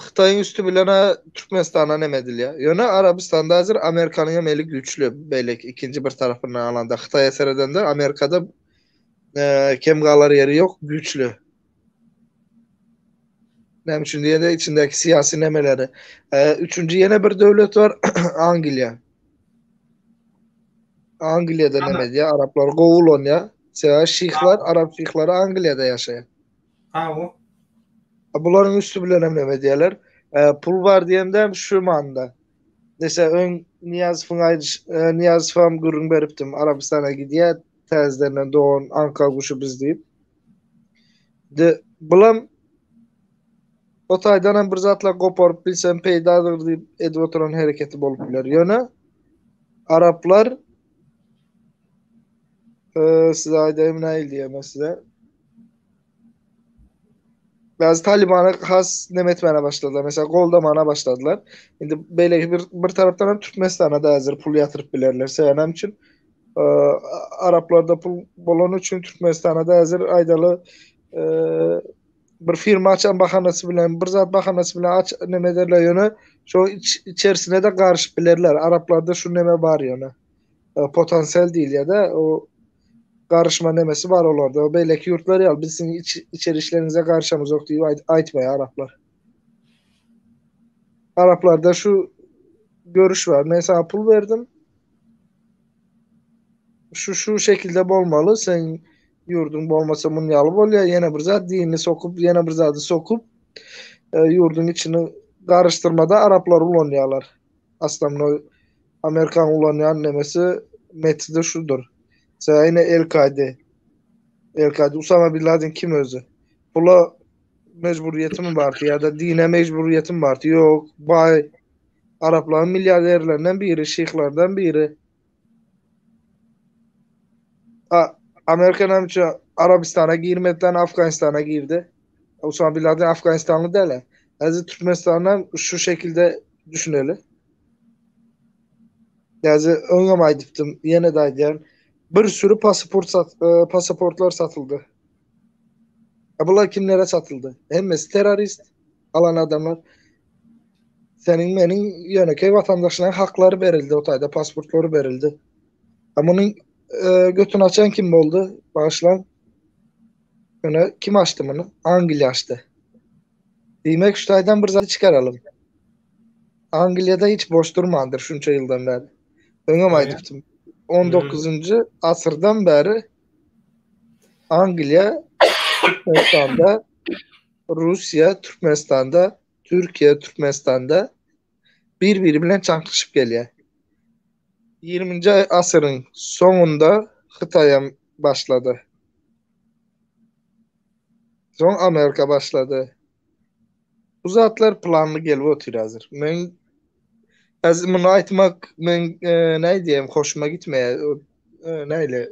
Hytaýyň üsti bilen Türkmenistana neme edilýär. Ýöne Arabistanda häzir Amerikanyň hem eli güýçli. Beýleki ikinji bir tarapyndan alanda Hytaýa seredende Amerikada e, kem galar ýeri ýok, güýçli. Näme üçin diýende içindäki syýasy nemeleri. E, üçünji ýene bir döwlet bar, Angliýa. Angliýada neme edýär? Araplar gowy ulanýar. Sebäbi şyhlar, arap şyhlary Angliýada ýaşaýar. Hawa. Bularyň üsti bilen hem neme edýärler? E, pul bar diýemde hem şu manyda. Mesela öň Niýazowyň aýdyş, e, Niýazowam gürrüň beripdim. Arabystana gidýär, täzedenden dogan anka guşy biz diýip. De bulam o taýdan hem bir zatlar goparyp bilsem peýdadyr diýip edip oturan hereketi bolup biler. Ýöne araplar e, size aýdaýym nähili diýemez size. Bazı Talibana has neme etmäne başladylar. Mesela goldamana başladylar. Indi beýleki bir bir tarapdan hem Türkmenistana da hazır pul ýatyryp bilerler. Sebäbi üçin e, Araplarda pul bolany üçin Türkmenistana da hazır aýdaly e, bir firma açan bahanasy bilen bir zat bahanasy bilen aç neme ederler ýöne şo iç, içerisine de garyşyp bilerler. Araplarda şu neme bar ýöne. E, potansiýal diýilýär-de o garyşma nemesi bar olarda. O beýleki ýurtlar ýaly biz siziň iç, içeri işleriňize garyşamyzok diýip aýt, aýtmaýar araplar. Araplarda şu görüş bar. Men sana pul berdim. Şu şu şekilde bolmaly. Sen ýurduň bolmasa mun ýaly bolýar. Ýene bir zat dinini sokup, ýene bir zady sokup, e, ýurduň içini garyşdyrmada araplar ulanýarlar. Aslamno Amerikan ulanýan nemesi metody şudur. Mesela ýene El-Kaide. El-Kaide Usama Bin Laden kim özi? Pula mejburiýeti mi bardy ýa-da dine mejburiýeti mi bardy? Ýok, baý Araplaryň milliarderlerinden biri, şyhlardan biri. A, Amerika näme üçin Arabistana girmedi, Afganistana girdi? Usama Bin Laden Afganistanly däl. Häzir Türkmenistandan şu şekilde düşüneli. Häzir öňem aýdypdym, ýene-de aýdýan. Bir sürü pasaport sat, e, pasaportlar satyldy. E, bular kimlere satyldy? Hemmesi terrorist alan adamlar. Seniň meniň ýönekeý watandaşlaryň haklary berildi o taýda pasportlary berildi. A munuň e, götüni açan kim boldy? Bagyşlaň. Ýöne kim açdy muny? Angliýa açdy. Diýmek şu taýdan bir zat çykaralym. Angliýada hiç boş durmandyr şunça ýyldan bäri. Öňem aýdypdym. 19-njy asyrdan bäri Angliýa Türkmenistanda, Russiýa Türkmenistanda, Türkiýe Türkmenistanda bir-biri bilen çaňkyşyp gelýär. 20-nji asyryň soňunda Hytaýam başlady. Soň Amerika başlady. Bu zatlar planly gelip otyr häzir. Men häzir muny aýtmak men e, näý diýeyim hoşuma gitmeýär. E, näýle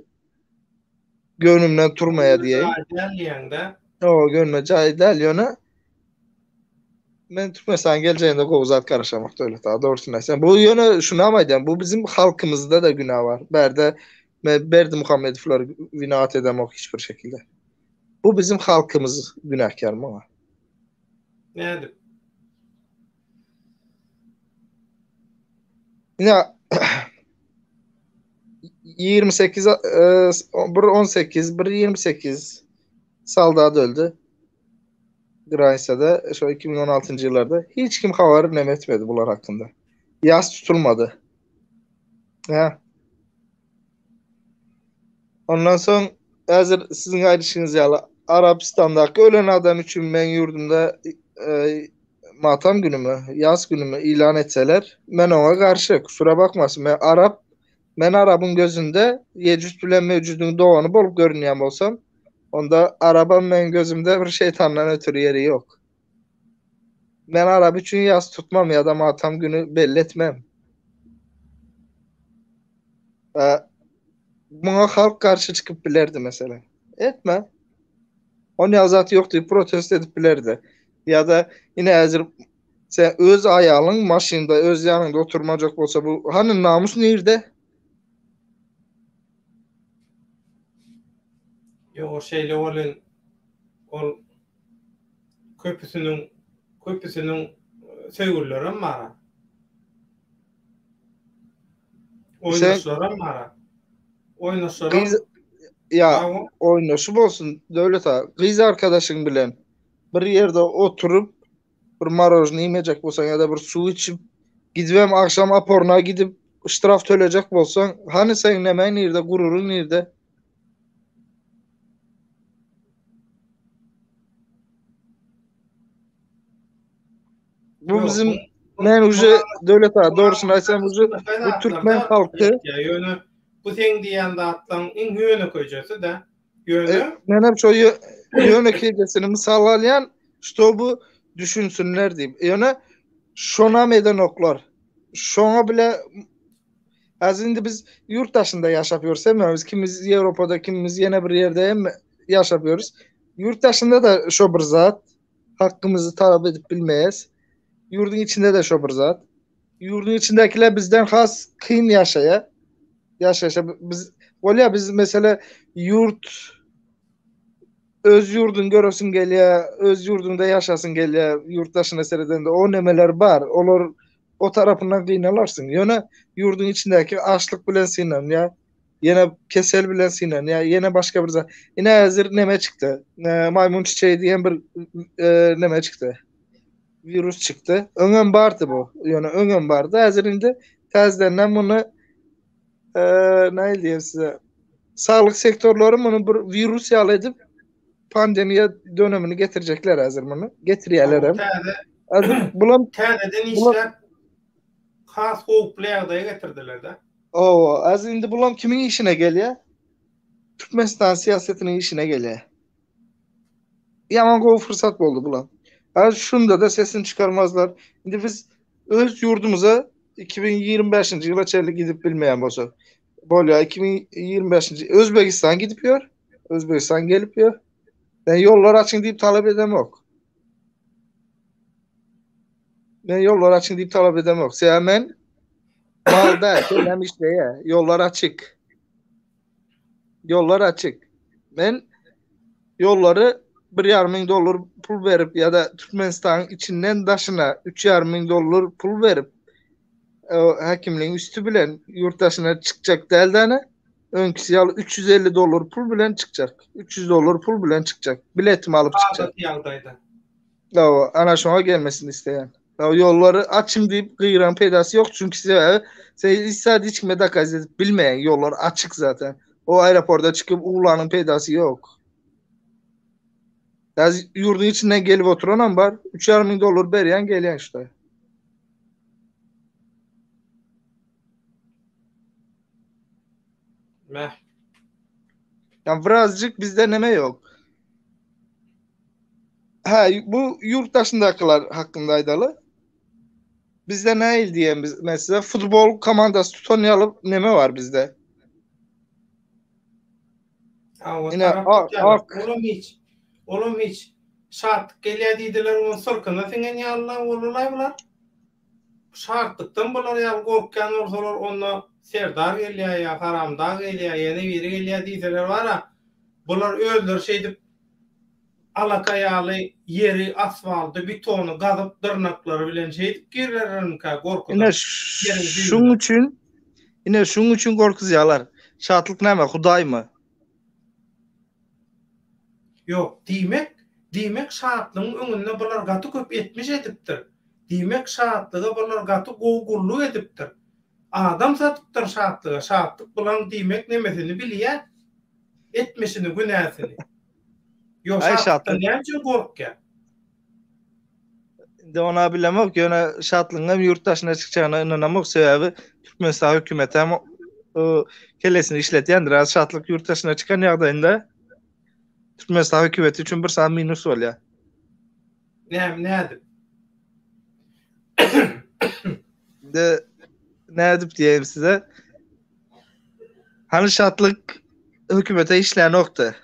göwnümden turmaýar diýeyim. Däl diýeňde. O göwnüme jaý däl ýöne men Türkmenistan geljeğinde gowy zat garaşamak döwlet aga dogrusyny aýtsam. Bu ýöne şuny hem aýdýan bu bizim halkymyzda da günä bar. Bärde men Berdimuhamedowlary winaat edemok hiç bir şekilde. Bu bizim halkymyz günäkär muňa. Nädip? Ine 28 e, bir 18 bir 28 soldat öldü. Granisada şu 2016 ýyllarda hiç kim habar neme etmedi bular hakynda. Ýas tutulmady. Ha. Ondan soň häzir siziň aýdyşyňyz ýaly Arabistandaky ölen adam üçin meň ýurdumda e, matam günümi, ýas günümi ilan etseler, men oňa garşy, kusura bakmasyn. Men arap, men arabyň gözünde Yecüc bilen Mecücüň dogany bolup görünýän bolsam, onda arabam meň gözümde bir şeýtandan ötri ýeri ýok. Men arap üçin ýas tutmam ýa-da matam günü belli etmem. Muňa halk garşy çykyp bilerdi meselem. Etme. On ýaly zat ýok diýip protest edip bilerdi. Ýa-da ine häzir sen öz aýalyň maşynda öz ýanyňda oturmajak bolsa bu hany namus nirde? Ýok, şeýle welin ol köpüsiniň köpüsiniň söýgülilerem bar. Oýnaşlaram bar. Oýnaşlaram. Gyz ýa oýnaşy bolsun Döwlet aga. Gyz arkadaşyň bilen bir ýerde oturyp bir marožny iýmejek bolsaň ýa-da bir suw içip gidibem agşam oporna gidip ştraf tölejek bolsaň hany seň nemäň nirde gururyň nirde? Bu bizim men uje Döwlet aga dogrusyny aýtsam uje bu türkmen halky ýöne bu seň diýen zatlaň iň ýönekeýjesi-de ýöne e, men hem şo ýönekeýjesini mysal alýan ştoby düşünsinler diýip ýöne şonam edenoklar şoňa bile Häzir indi biz ýurt daşynda ýaşap ýörüs, hemmämiz kimimiz Ýewropada, kimimiz ýene bir ýerde hem ýaşap ýörüs. Ýurt daşynda da şo bir zat. Hakkymyzy talap edip bilmeýäs. Ýurduň içinde de şo bir zat. Ýurduň içindäkiler bizden has kyn ýaşaýar. Ýaşaýşa biz bolýar biz mesele ýurt öz ýurduň göresiň gelýär, öz ýurduňda ýaşasyň gelýär, ýurt daşyna seredende o nemeler bar. Olar o tarapyndan gynalarsyň. Ýöne ýurduň içindäki açlyk bilen synanýar, ýene kesel bilen synanýar, ýene başga bir zat. Ine häzir neme çykdy? Maýmyn çiçeği diýen bir e, neme çykdy? Wirus çykdy. Öňem bardy bu. Ýöne öňem bardy. Häzir indi täzedenden muny e, näil diýen size? Saglyk sektorlary muny bir wirus ýaly edip pandemiýa dönemini getirjekler häzir muny. Getirýärler hem. Täze Häzir bulam täzeden işläp has howply ýagdaýa getirdiler-de. Owa, häzir indi bulam kimiň işine gelýär? Türkmenistan syýasatynyň işine gelýär. Ýaman gowy fırsat boldy bulam. Häzir şunda-da sesini çykarmazlar. Indi biz öz ýurdumyza 2025-nji ýyla çenli gidip bilmeýän bolsak, bolýar 2025-nji Özbegistan gidip ýör. Özbegistan gelip ýör. Ben ýollar açyň diýip talap edemok. Men ýollar açyň diýip talap edemok. Sebäbi men mal däl, kellem işleýär. Ýollar açyk. Ýollar açyk. Men ýollary 1,5 müň dollar pul berip ýa-da Türkmenistanyň içinden daşyna 3,5 müň dollar pul berip häkimligiň üsti bilen ýurt daşyna çykjak däl-de, öňküsi ýaly 350 dollar pul bilen çykjak. 300 dollar pul bilen çykjak. Biletimi alyp çykjak. Adaty ýagdaýda. Hawa, ana şoňa gelmesini isleýän. Hawa, ýollary açyň diýip gygyran peýdasy ýok, çünki sebäbi sen hiç zat hiç kime dokaz edip bilmeýäň, ýollar açyk zaten. O aeroporta çykyp uwlanyň peýdasy ýok. Häzir ýurduň içinden gelip oturanam bar, 3,5 müň dollar berýän gelýän şuda. Meh. Yani birazcık bizde neme yok. Ha bu yurt daşyndakylar hakkynda aýdaly. Bizde näil diýen biz mesela futbol komandasy tutan ýaly neme bar bizde? Awa, Ine, tarap ak, tutýarlar. ak. Olam hiç. Olam hiç. Şatlyk gelýär diýdiler, onuň syrkyna siňen ýalylar boldular bular. Şatlykdan bular ýaly gorkýan bolsalar, onda Serdar gelýär ýa Haramdag gelýär, ýene biri gelýär diýseler bar-a, bular özleri şeýdip alaka ýaly ýeri, asfalty, betony gazyp dyrnaklary bilen şeýdip girerlermikä gorkudan Ine ýeriň şuň düýbüne. üçin ine şuň üçin gorkuzýarlar. Şatlyk näme, Hudaýmy? Ýok, diýmek, diýmek Şatlygyň öňünde bular gaty köp etmiş edipdir. Diýmek Şatlyga bular gaty gowy gulluk edipdir. Adam satypdyr Şatlyga, Şatlyk bulaň diýmek nemesini bilýä, etmişini, günäsini. Ýok, Aý Şatlykdan Şatlyk. näme üçin gorkýa? Indi ona bilemok, ýöne Şatlygyň hem ýurt daşyna çykjagyna ynanamok, sebäbi Türkmenistan hökümeti hem kellesini işletýändir. Häzir Şatlyk ýurt daşyna çykan ýagdaýynda Türkmenistan hökümeti üçin bir sany minus bolýar. Näme, nädip? Indi nädip diýeýin size? Hany Şatlyk hökümete işlänokdy.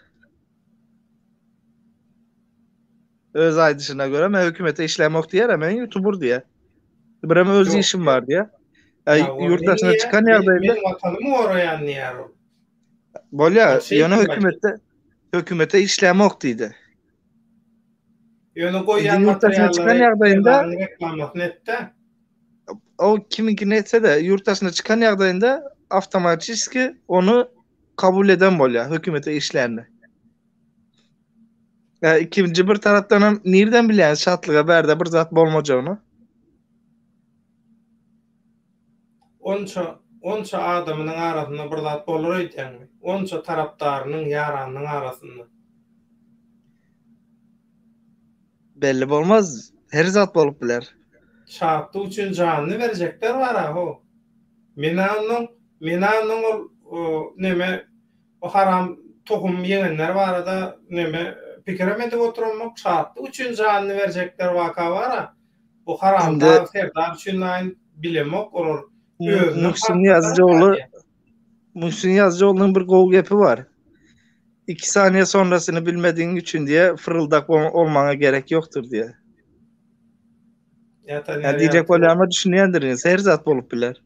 Öz aýdyşyna görä men hökümete işlämok diýer, men ýutuber diýer. Birem öz işim bar diýer. Ýurt daşyna çykan ýagdaýynda men watanymy goraýan diýer ol. Bolýar, ýöne hökümetde hökümete işlämok diýdi. Ýöne goýýan materiallary ýagdaýynda reklamasyny etdi. O kimiňkini etse-de, ýurt daşyna çykan ýagdaýynda awtomatiski ony kabul eden bolýar, hökümete işlände. E, ikinji bir tarapdan hem nirden bilýän şatlyga bärde bir zat bolmajagyny? Onça, onça adamynyň arasynda bir zat bolar öýdýäňmi? Onça tarapdarynyň, ýaranynyň arasynda. Belli bolmaz, her zat bolup biler. Şatlyk üçin janyny berjekler bar-a, how. Men-ä onnoň, men-ä onnoň ol, neme, o haram tohum ýegenler barada neme pikirem edip oturamok. Şatlyk üçin janyny berjekler waka bar-a. Bu haramdag Serdar üçin naýyn bilemok, olar özüne Muhsin Ýazyjyogly Muhsin Ýazyjyoglunyň bir gowy gepi bar. 2 saniýe sonrasyny bilmedigiň üçin diýe fyryldak bolmaňa gerek ýokdur diýe. Ýa diýjek bolýanyma düşünýändirsiňiz, her zat bolup biler.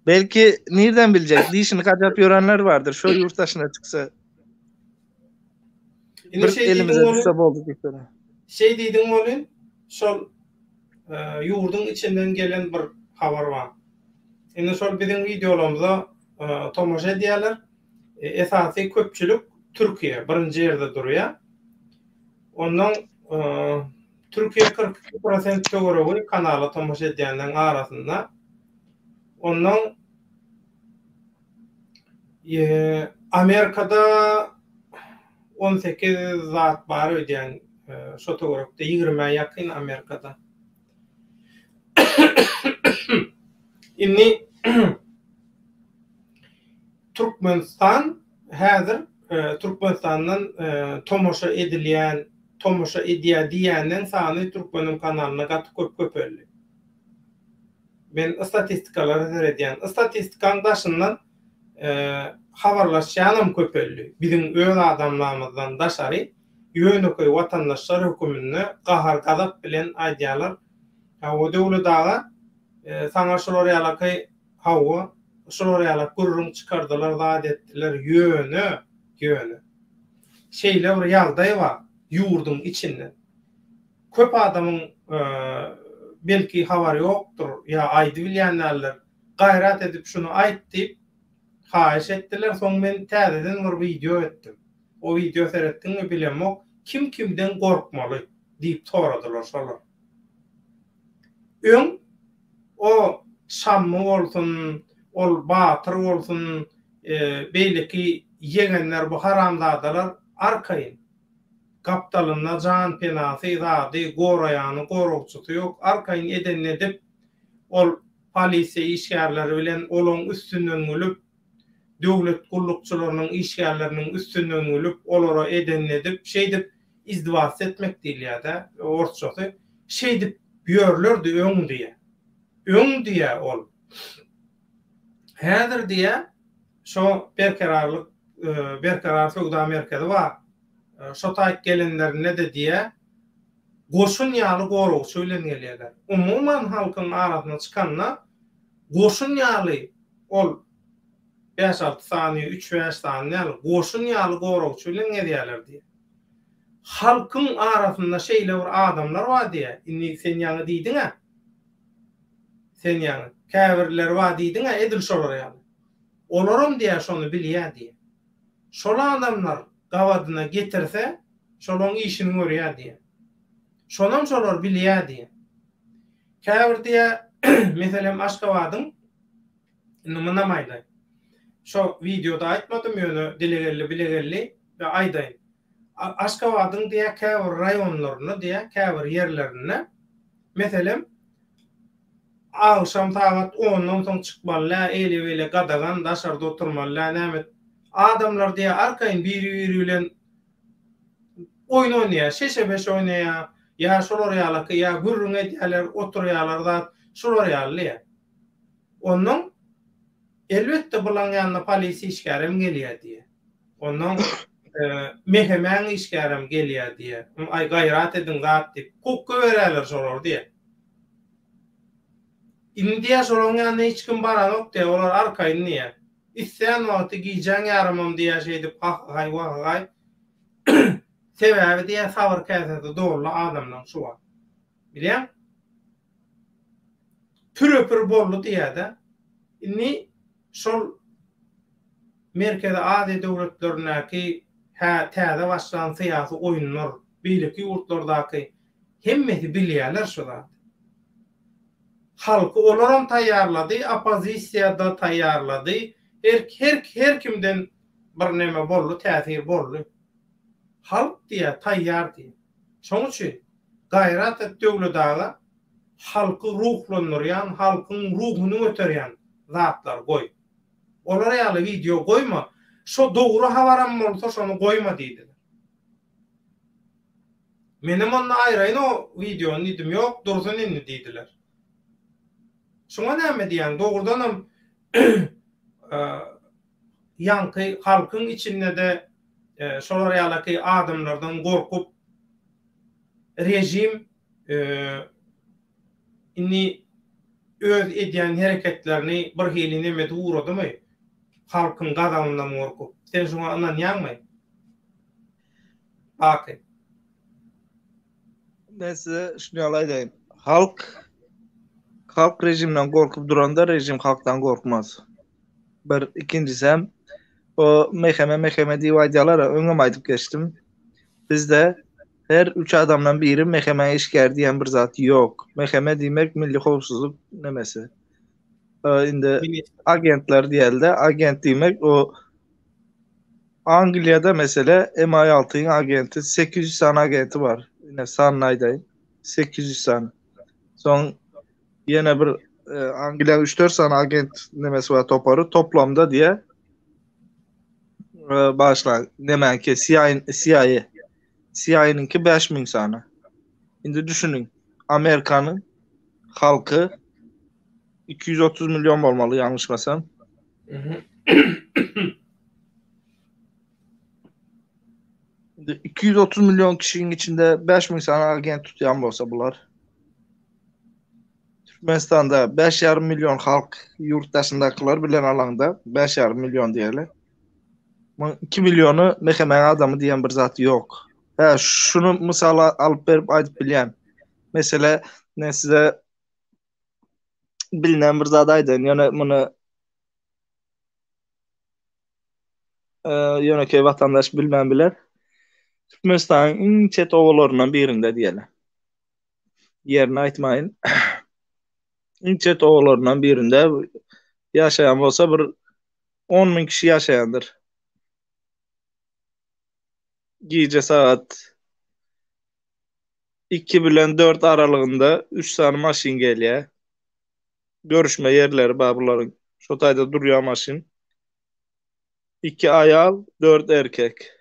Belki nirden biljek, dişini gajap ýörenler bardyr, şo ýurt daşyna çyksa. Indi Bir şeý diýdiň elimize welin, düşse boldy diýsene. şeý diýdiň welin, şol ýurduň içinden gelen bir habar bar. Indi şol biziň wideolarymyza tomaşa edýärler. Esasy köpçülik Türkiýe birinji ýerde durýar. Ondan Türkiýe 42 prosent töweregi kanala tomaşa edýänleriň arasynda. Ondan Amerikada 18 zat bar öýdýän şo töwerekde 20-ä ýakyn Amerikada. Indi Türkmenistan häzir Türkmenistandan tomaşa edilýän, tomaşa edýär diýýänden sany Türkmeniň kanalynda gaty köp köpeldi. Men statistikalara seredýän. Statistikaň daşyndan habarlaşýanam köpeldi. Biziň öz adamlarymyzdan daşary ýönekeý watandaşlar höküminde gahar-gazap bilen aýdýarlar, Hawa, Döwlet aga, saňa şular ýalaky, hawa, şular ýalak gürrüň çykardylar, zat etdiler, ýöne, ýöne, şeýle bir ýagdaý bar ýurduň içinde. Köp adamyň belki habary ýokdur ýa aýdybilýän däldir. Gaýrat edip şuny aýt diýip haýyş etdiler. Soň men täzeden bir wideo etdim. O wideo seretdiňmi bilemok. Kim kimden gorkmaly diýip soradylar şolar. Öň o Şammy bolsun, ol Batyr bolsun, beýleki ýegenler bu haramzadalar arkaýyn. Gapdalynda jan penasy, zady, goraýany, goragçysy ýok, arkaýyn edenini edip, ol polisiýa işgärleri bilen olaň üstünden gülüp, döwlet gullukçylarynyň işgärleriniň üstünden gülüp, olara edenini edip, şeýdip izdivats etmek diýilýär-dä, orsçasy, şeýdip ýörlerdi öň diýýär. Öň diýýär ol. Häzir diýýär, şo Berkararlyk, Berkarar söwda merkezi bar. Şo taýyk gelenlerinde-de diýýär, goşun ýaly goragçy bilen gelýärler. Umuman halkyň arasyna çykanda goşun ýaly ol bäş-alty sany, üç-bäş sany däl, goşun ýaly goragçy bilen gezýärler diýýär. Halkyň arasynda şeýle bir adamlar bar diýýär. Indi sen ýaňy diýdiň-ä. Sen ýaňy, käbirleri bar diýdiň-ä edil şolar ýaly. Olaram diýýär şony bilýär diýýär. Şol adamlar gabadyna getirse, şolaň işini görýär diýýär. Şonam şolar bilýär diýýär. Käbir diýýär, meselem Aşgabadyň, indi munam aýdaýyn. Şo wideoda aýtmadym, ýöne dile geldi, bile geldi we aýdaýyn. Aşgabadyň diýýär käbir raýonlarynda diýýär, käbir ýerlerinde, meselem, Agşam sagat ondan soň çykmaly dä, eýle-beýle gadagan, daşarda oturmaly dä, näme. Adamlar diýýär, arkaýyn biri-biri bilen oýun oýnaýar, şeşe-beş oýnaýar, ýa şolar ýalaky, ýa gürrüň edýärler, oturýarlar zat, şular ýaly diýýär. Onnoň. Elbetde bulaň ýanyna polisiýa işgärem gelýär diýýär. Onnoň MHM-iň işgärem gelýär diýýär. Aý gaýrat ediň zat diýip, kukga berýärler şolar diýýär. Indi diýýär şolaryň ýanyna hiç kim baranok diýýär, olar arkaýyn diýýär. Islän wagty gijäň ýarymam diýýär şeýdip hahahaý wahahaý. Sebäbi diýýär sabyr käsesi doldy adamlaň şu wagt. Bilýäň? Püre-pür boldy diýýär-de. Indi şol Merkezi Aziýa döwletlerindäki hä täze başlan syýasy oýunlar, beýleki ýurtlardaky hemmesi bilýärler şu zady. Halky olaram taýýarlady, oppozisiýa-da taýýarlady. Her her her kimden bir neme boldy, täsir boldy. Halk diýýär, taýýar diýýär. Şoň üçin gaýrat et Döwlet aga, halky ruhlandyrýan, halkyň ruhuny göterýän zatlar goý. Olar ýaly wideo goýma. Şo dogry habaram bolsa şony goýma diýdiler. Menem onda aýraýyn o wideony diýdim, ýok dursun indi diýdiler. Şuňa näme diýýäň, dogrudanam ýaňky halkyň içinde-de şolar ýalaky adamlardan gorkup režim indi öz edýän hereketlerini bir hili neme edip ugradymy? Halkyň gazabyndan gorkup. Sen şuňa ynanýaňmy? Baky. Men size şuny ýaly aýdaýyn. Halk halk režimden gorkup duranda režim halkdan gorkmaz. Bir, ikinjisem o MHM MHM diýip aýdýarlar, öňem aýdyp geçdim. Bizde her üç adamdan biri MHM işgäri diýen bir zat ýok. MHM diýmek milli howpsuzlyk nemesi. Indi agentler diýelde, agent diýmek o Angliýada mesele MI6-yň agenti 800 sany agenti bar. Ine sanyny aýdaýyn. 800 sany. Soň ýene bir e, Angliýanyň 3-4 sany agent nemesi bar topary toplamda diýe e, başla nemäňki CIA CIA CIA-nyňky 5000 sany. Indi düşüniň. Amerikanyň halky 230 milyon bolmaly ýalňyşmasam. Indi 230 milyon kişiniň içinde 5000 sany agent tutýan bolsa bular. Türkmenistanda 5,5 milyon halk ýurt daşyndakylar bilen alaňda 5,5 milyon diýeli. Muň 2 milyony MHM adamy diýen bir zat ýok. Hä, şuny mysal alyp berip aýdyp bilýän. Mesele men size bilinen bir zat aýdaýyn. Ýöne muny ýönekeý watandaş bilmän biler. Türkmenistanyň iň çet obalaryndan birinde diýeli. Ýerini aýtmaýyn. Iň çet obalaryndan birinde ýaşaýan bolsa bir 10 müň kişi ýaşaýandyr. Gije sagat 2 bilen 4 aralygynda 3 sany maşyn gelýär. Görüşme ýerleri bar bularyň. Şo taýda durýar maşyn. 2 aýal, 4 erkek.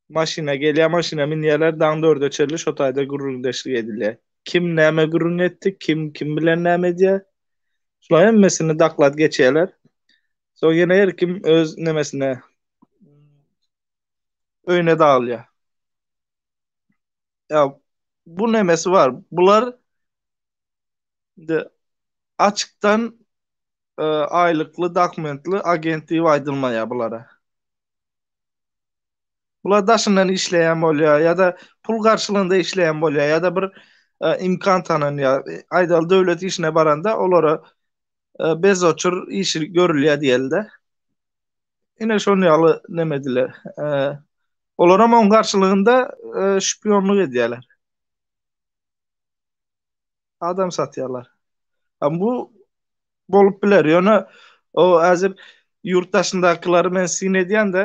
Maşyna gelýär, maşyna münýärler, daň dörde çenli şo taýda gürrüňdeşlik edilýär. Kim näme gürrüň etdi, kim kim bilen näme edýär. Şularyň hemmesini doklad geçýärler. Soň ýene her kim öz nemesine öýüne dagylýar. Ýa bu nemesi bar. Bular indi açykdan e, aýlykly dokumentli agent diýip aýdylmaýar bulara. Bular daşyndan işleýän bolýar ýa-da pul garşylygynda işleýän bolýar ýa-da bir e, imkan tananýar. Aýdaly döwlet işine baranda olara e, bezoçur işi görülýär diýeli-de. Ine şon ýaly nemediler. E, olaram oň garşylygynda e, şpionlyk edýärler. Adam satýarlar. Bu bolup biler. Ýöne o häzir ýurt daşyndakylary men syn edýän-de,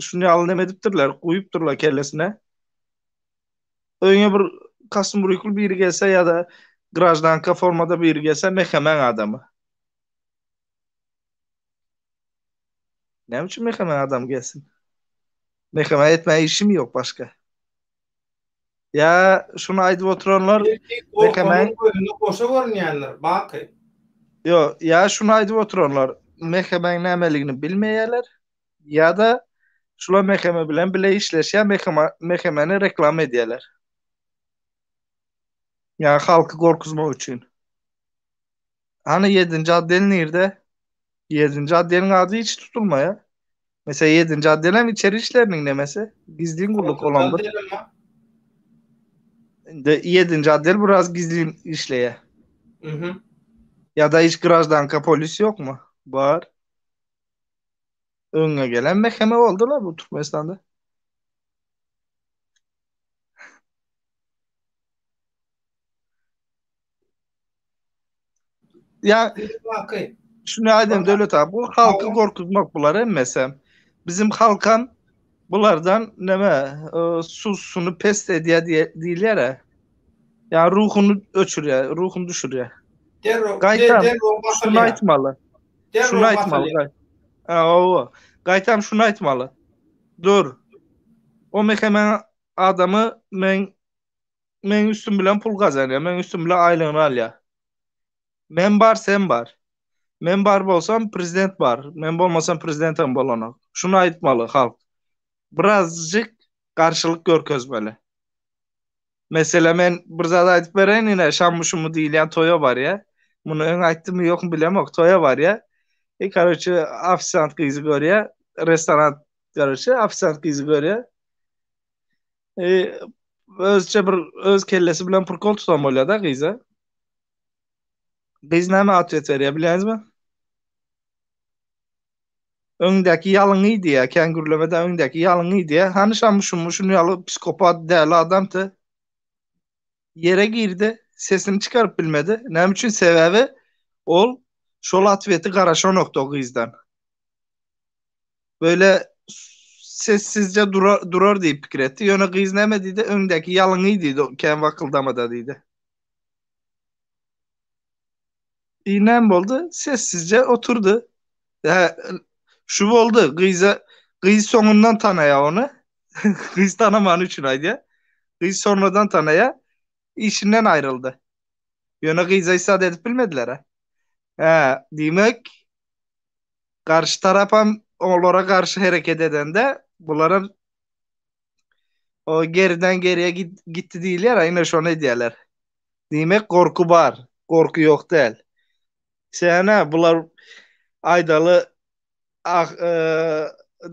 şuny ýaly neme edipdirler, guýupdyrlar kellesine. Öýüňe bir kostüm-brýukly biri gelse ýa-da graždanka formada biri gelse, MHM-iň adamy. Näme üçin MHM-iň adamy gelsin? MHM-e etmäge işim ýok başga. Ýa şuny aýdyp oturanlar MHM-iň gözüne goşa görünýändir, Baky. Ýo, ýa şuny aýdyp oturanlar MHM-iň nämeligini bilmeýärler, ýa-da şular MHM bilen bile işleşýär, MHM-ni reklama edýärler. Ýa halky gorkuzmak üçin. Hany ýedinji otdel nirde? Ýedinji otdeliň ady hiç tutulmaýar. Mesela ýedinji otdel hem içeri işleriniň nemesi? Gizlin gulluk olan bir. Indi ýedinji otdel biraz gizlin işleýär. Mhm. Ýa-da hiç grajdanka polis ýokmy? Bar. Öňe gelen mehkeme boldular bu Türkmenistanda. Ya şunu aýdayım Döwlet abi, bu halky gorkuzmak bular hemmesi. Bizim halkam bulardan neme e, susunu pes edýär diýilýär. Ya ruhuny öçürýär, ruhuny düşürýär. Derrew, Gaýtam, derrew şuny basylýar. aýtmaly. Şuny Derrew aýtmaly. basylýar. Hawa. Gaýtam şuny aýtmaly. Dur. O mekeme adamy men meň üstüm bilen pul gazanýar, meň üstüm bilen aýlygyny alýar. Men bar, sen bar. Men bar bolsam prezident bar. Men bolmasam prezident hem bolanok. Şuny aýtmaly halk. Birazjyk garşylyk görkezmeli. Mesela men bir zat aýdyp bereýin ine şammy şummy diýilýän toýa barýa. Muny öň aýtdymmy ýokmy bilemok toýa barýa. I karoçe ofisiant gyzy görýä. Restoran karoçe ofisiant gyzy görýä. E, özçe bir öz kellesi bilen prikol tutan bolýar da gyza. Gyz näme otwet berýär bilýäňizmi? Öňdäki ýalyňy diýýär, kän gürlemeden öňdäki ýalyňy diýýär. Hany şammy şummy şuny ýaly psikopat däli adamdy. Ýere girdi, sesini çykaryp bilmedi. Näme üçin? Sebäbi ol şol otweti garaşanokdy o gyzdan. Böyle sessizce durar, durar diýip pikir etdi. Ýöne gyz näme diýdi? Öňdäki ýalyňy diýdi, kän wakyldamada diýdi. I näme boldy? Sessizce oturdy. Hä, şu boldy. Gyza gyz soňundan tanaýar ony. Gyz tanamany üçin aýdýar. Gyz sonradan tanaýar. Işinden aýryldy. Ýöne gyza hiç zat edip bilmediler. Hä, diýmek garşy tarapam olara garşy hereket edende bularam o geriden geriye git, gitdi diýilýär, ine şony edýärler. Diýmek gorky bar, gorky ýok däl. Sen-ä bular aýdaly ah e,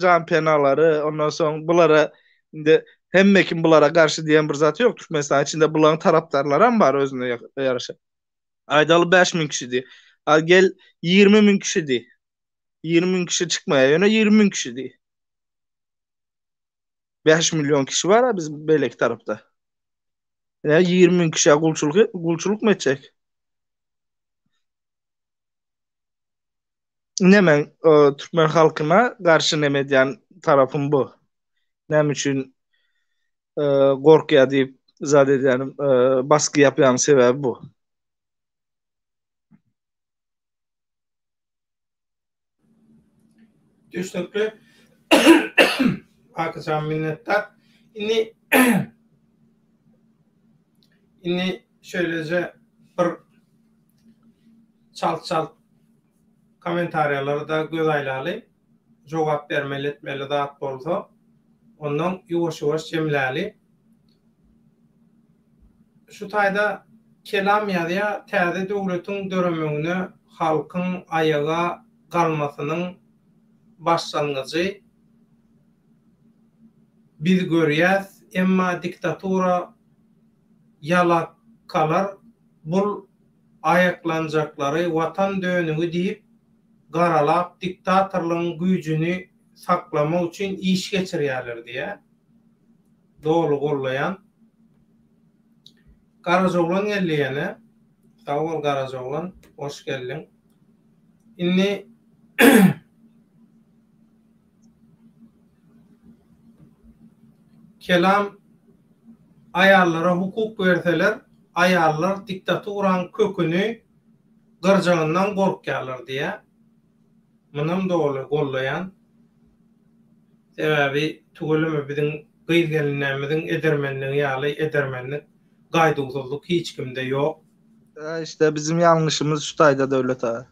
jan penalary, ondan soň bulara indi hemme kim bulara garşy diýen bir zat ýok Türkmenistan içinde bularyň tarapdarlary hem bar özüne ýaraşa. Aýdaly 5000 kişi diý. A gel 20 müň kişi diý. 20 müň kişi çykmaýar, ýöne 20 müň kişi diý. 5 milyon kişi bar ha biz beýleki tarapda. Ýa 20 müň kişä gulçulyk gulçulykmy etjek? Ine men e, türkmen halkyna garşy neme edýän tarapym bu. Näme üçin e, gorkýar diýip zat edýänim, e, baskı ýapýanym sebäbi bu. Düşnükli. Bakyjan minnetdar. Indi indi şöylece bir çalt çalt kommentariýalara da göz aýlaly. Jogap bermeli etmeli zat bolsa, ondan ýuwaş-ýuwaş jemläli. Şu taýda Kelam ýazýar, täze döwletiň döremegine halkyň aýaga galmasynyň başlangyjy biz görýäs, emma diktatura ýalakalar bul aýaklanjaklary watan dönügi diýip garalap diktatorlygyň güýjüni saklamak üçin iş geçirýärler diýýär. Doly gollaýan. Garajaoglan geldi ýene. Sag bol Garajaoglan, hoş geldiň. Indi Kelam aýallara hukuk berseler, aýallar diktaturaň köküni gyrjagyndan gorkýarlar diýýär. Munam doly gollaýan. Sebäbi tüweleme biziň gyz-gelinlerimiziň edermenligi ýaly edermenlik, gaýduwsyzlyk hiç kimde ýok. Hä işte bizim ýalňyşymyz şu taýda Döwlet aga.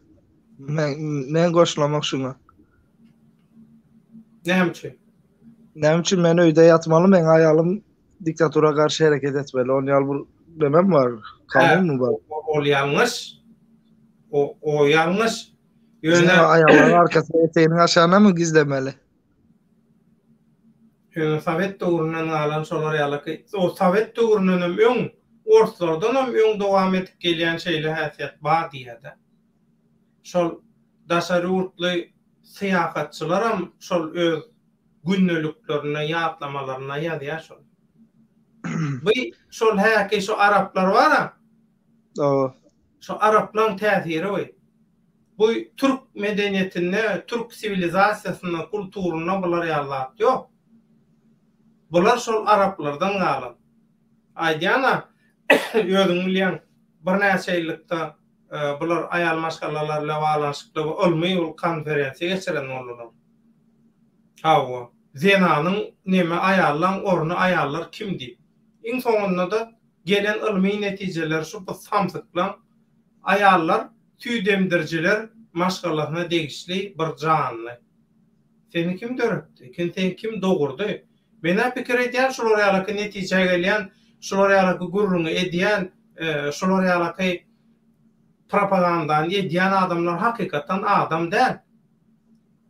Men men goşulamok şuňa. Näme üçin? Näme üçin men öýde ýatmaly, meň aýalym diktatura garşy hereket etmeli. Ol ýaly bir nemem bar, kanunmy bar? Ol ýalňyş. O o ýalňyş. Ýöne aýallaryň arkasyna eteginiň aşagyna mı gizlemeli? Ýöne sowet döwründen galan şolar ýalyky, o sowet döwründenem öň, orslardanam öň dowam edip gelýän şeýle häsiýet bar diýýär-de. Şol daşary ýurtly syýahatçylaram şol öz gündeliklerinde, ýatlamalarynda ýazýar şol. Bu şol häki şu araplar bar-a. Hawa. Şu araplaň täsiri bu. Bu türk medeniýetinde, türk siwilizasiýasynda, kulturynda bular ýaly zat ýok. Bular şol araplardan galan. Aýdýan-a, özüň bilýäň, birnäçe ýyllykda bular aýal maşgalalar bilen baglanyşykly bir ylmy bir konferensiýa geçiren boldular. Hawa, zenanyň neme aýallaň orny aýallar kim diýip. Iň soňunda-da gelen ylmy netijeler şu bu samsyklaň aýallar süýdemdirijiler maşgalasyna degişli bir janly. Seni kim döretdi? Kim seni kim dogurdy? Menä pikir edýän şular ýalaky netijä gelýän, şular ýalaky gürrüňi edýän, şular ýalaky propagandany edýän adamlar hakykatdan adam däl.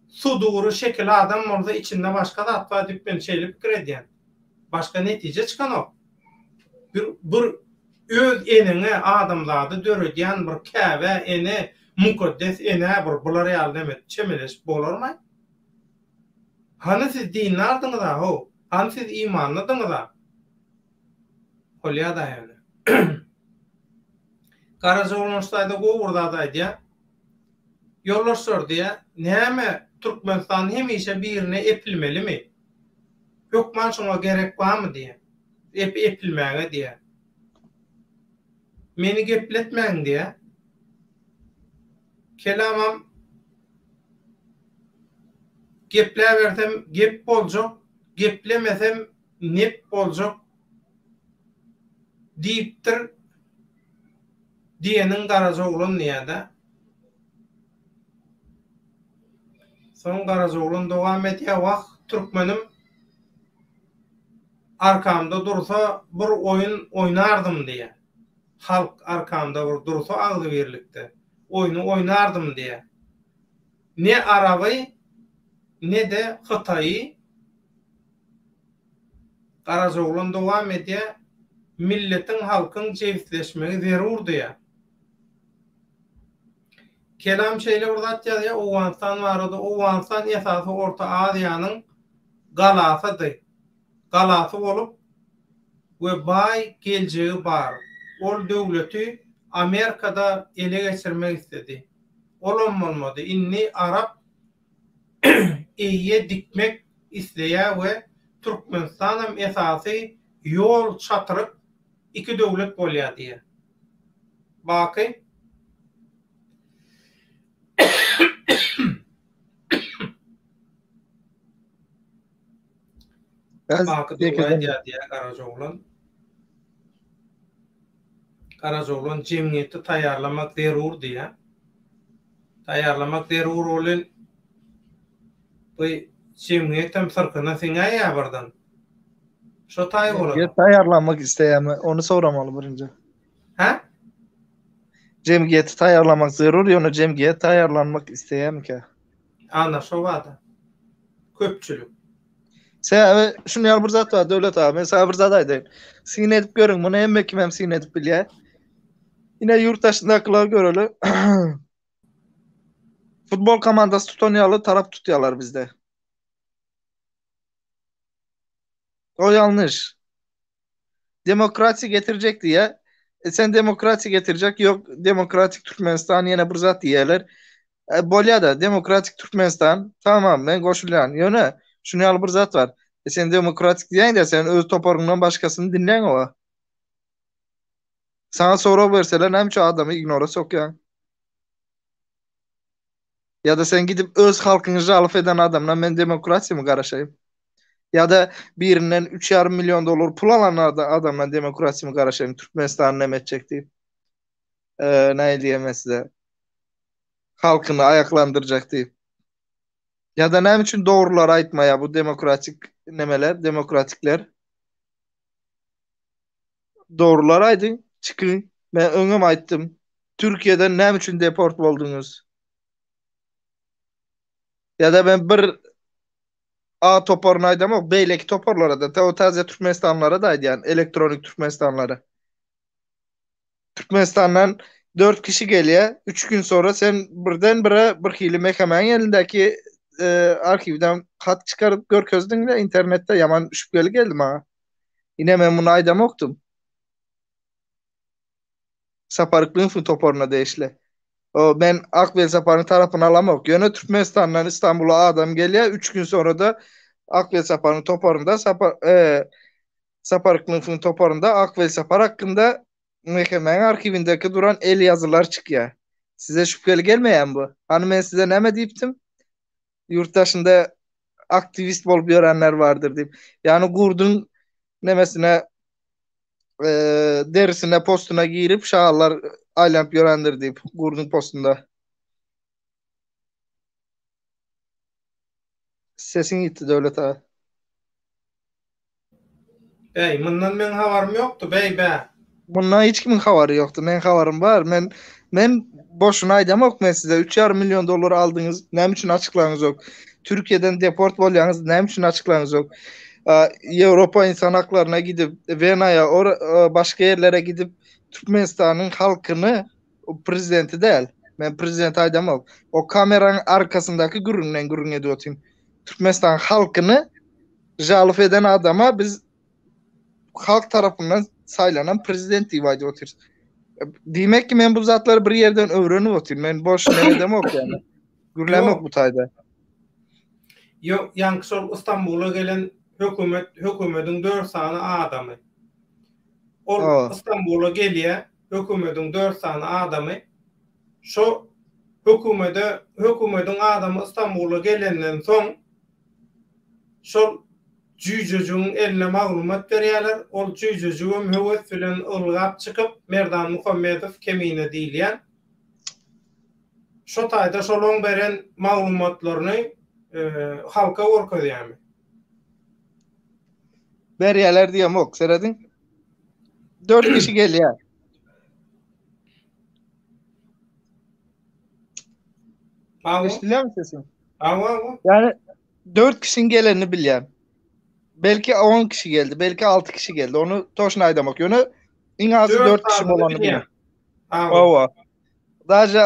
Sudury şekili adam bolsa içinde başga zat bar diýip men şeýle pikir edýän. Başga netije çykanok. Bir bir öz eneňe adamzady döredýän bir käbä ene mukaddes enä bir bular ýaly neme çemeleşip bolarmaý? Hany siz dindardyňyza how? Hany siz imanlydyňyza? Bolýada ýöne. Garajaoglan şu taýda gowy bir zat aýdýa. Ýoldaşlar diýýä, näme Türkmenistan hemişe birine epilmelimi? Hökman şoňa gerek barmy diýýä. Ep epilmäge diýýä. Meni gepletmäň diýýä. Kelamam gepläbersem gep boljak, geplemesem nep boljak diýipdir diýeniň Garajaoglan diýýä-dä. Soň Garajaoglan dowam edýär, Wah, türkmenim arkamda dursa bir oýun oýnardym diýýär. Halk arkamda bir dursa agzybirlikde oýny oýnardym diýýär. Ne araby, ne-de hytaýy Garajaoglan dowam edýär, Milletiň, halkyň jebisleşmegi zerur diýýär. Kelam şeýle bir zat ýazýar Owganystan barada, Owganystan esasy Orta Aziýanyň galasydy. Galasy bolup we baý geljegi bar. Ol döwleti Amerikada ele geçirmek isledi. Olam bolmady. Indi arap eýe dikmek isleýär we Türkmenistanam esasy ýol çatyryk iki döwlet bolýar diýýär. Baky. Baky dogry aýdýar diýýär Garajaoglan. Garajaoglan jemgyýeti taýýarlamak zerur diýýär. Taýýarlamak zerur welin bu jemgyýetem syrkyna siňäýýär birden. Şo taý bolar. Jemgyýet taýýarlanmak isleýärmi? Ony soramaly birinji. Hä? Jemgyýeti taýýarlamak zerur, ýöne jemgyýet taýýarlanmak isleýärmikä? Ana şo bada. Köpçülik. Sebäbi şuny ýaly bir zat bar Döwlet aga, men saňa bir zat aýdaýyn. Syn edip görüň, muny hemme kim hem syn edip bilýär. Ine ýurt daşyndakylary göreli. Futbol komandasy tutan ýaly tarap tutýarlar bizde. O ýalňyş. Demokratiýa getirjek diýýär. E sen demokratiýa getirjek, ýok demokratik Türkmenistan ýene bir zat diýýärler. E, bolýar-da, demokratik Türkmenistan, tamam, men goşulýan. Ýöne şuny ýaly bir zat bar. E sen demokratik diýýäň-de, sen öz toparyňdan başgasyny diňläňok-a. Saňa sorag berseler, näme üçin adamy ignora sokýaň? Ýa-da sen gidip öz halkyňy žalow eden adamdan men demokratiýamy garaşaýyn? Ýa-da birinden üç ýarym million dollar pul alan adamdan demokratiýamy garaşaýyn, Türkmenistany näme etjek diýip. Nähili diýemen size? Halkyny aýaklandyrjak diýip. Ýa-da näme üçin dogrulary aýtmaýar bu demokratik nemeler, demokratikler? Dogrulary aýdyň, çykyň. Men öňem aýtdym. Türkiýeden näme üçin deport bolduňyz? Ýa-da men bir A toparyny aýdamok, beýleki toparlara-da, o täze türkmenistanlylara-da aýdýan, elektronik türkmenistanlylara. Türkmenistandan 4 kişi gelýär, 3 gün sonra sen birden bire bir hili MHM-niň elindäki e, arhiwden hat çykaryp görkezdiň-de internetde ýaman şübheli geldi maňa. Ine men muny aýdamokdym. Sapar Yklymowyň toparyna degişli. O men Ak Welsaparyň tarapyny alamok. Ýöne Türkmenistandan Istanbula adam gelýär, 3 gün sonra-da Ak Welsaparyň toparynda Sapar e, Sapar Yklymowyň toparynda Ak Welsapar hakynda MHM-niň arhiwindäki duran el ýazylar çykýar. Size şübheli gelmeýärmi bu? Hany men size näme diýipdim? Ýurt daşynda aktiwist bolup ýörenler bardyr diýip. Ýagny gurduň nemesine e, derisine, postuna girip şahallar aýlanyp ýörendir diýip, gurduň postunda. Sesiň ýitdi Döwlet aga. Beý, mundan meň habarym ýokdy, beý, bä. Mundan hiç kimiň habary ýokdy. Meň habarym bar. Men men boşuna aýdamok men size 3,5 million dollar aldyňyz, näme üçin açyklaňyzok? Türkiýeden deport bolýaňyz, näme üçin açyklaňyzok? Ýewropa insan haklaryna gidip, Wenaýa, or başga ýerlere gidip Türkmenistanyň halkyny prezidenti däl. Men prezidenti aýdamok. O kameranyň arkasyndaky gürrüňden gürrüň edip otyryn. Türkmenistan halkyny žalow eden adama biz halk tarapyndan saýlanan prezident diýip aýdyp otyrys. Diýmek ki men bu zatlary bir ýerden öwrenip otyryn. Men boş neme edemok ýani. Gürlämok bu taýda. Ýok, ýaňky şol Istanbula gelen hökümet, hökümediň 4 sany adamy. Ol Istanbula gelýär, hökümediň 4 sany adamy. Şo hökümede, hökümediň adamy Istanbula gelenden soň şol jüýjejigiň eline maglumat berýärler. Ol jüýjejigem höwes bilen ylgap çykyp, Merdan Muhammedow Kemine diýilýän. Şo taýda şolaň beren maglumatlaryny halka görkezýärmi? Berýärler diýemok, serediň. 4 kişi gelýär. Eşidilýärmi sesim? Hawa, hawa. Ýani 4 kişiň gelenini bilýän. Belki 10 kişi geldi, belki 6 kişi geldi. Onu toşna aýdamak. Ýöne iň azy 4 kişi bolanyny bilýän. Hawa. Daže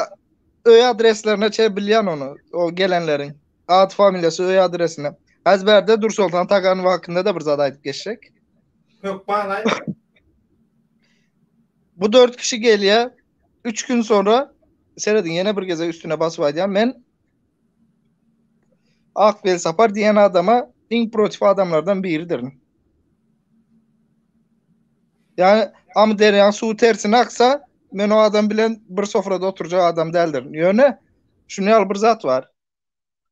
öý adreslerine çe bilýän onu, o gelenleriň. Ad familiýasy, öý adresine. Ezberde Dursoltan Taganowa hakynda da bir zat aýdyp geçjek. Hökman aýt. Bu 4 kişi gelýär. 3 gün sonra serediň ýene bir gezek üstüne basyp aýdýan men Ak Welsapar diýen adama iň protiv adamlardan biridirin. Ýani Amyderýaň suwy tersine aksa, men o adam bilen bir sofrada oturjak adam däldirin. Ýöne şuny ýaly bir zat bar.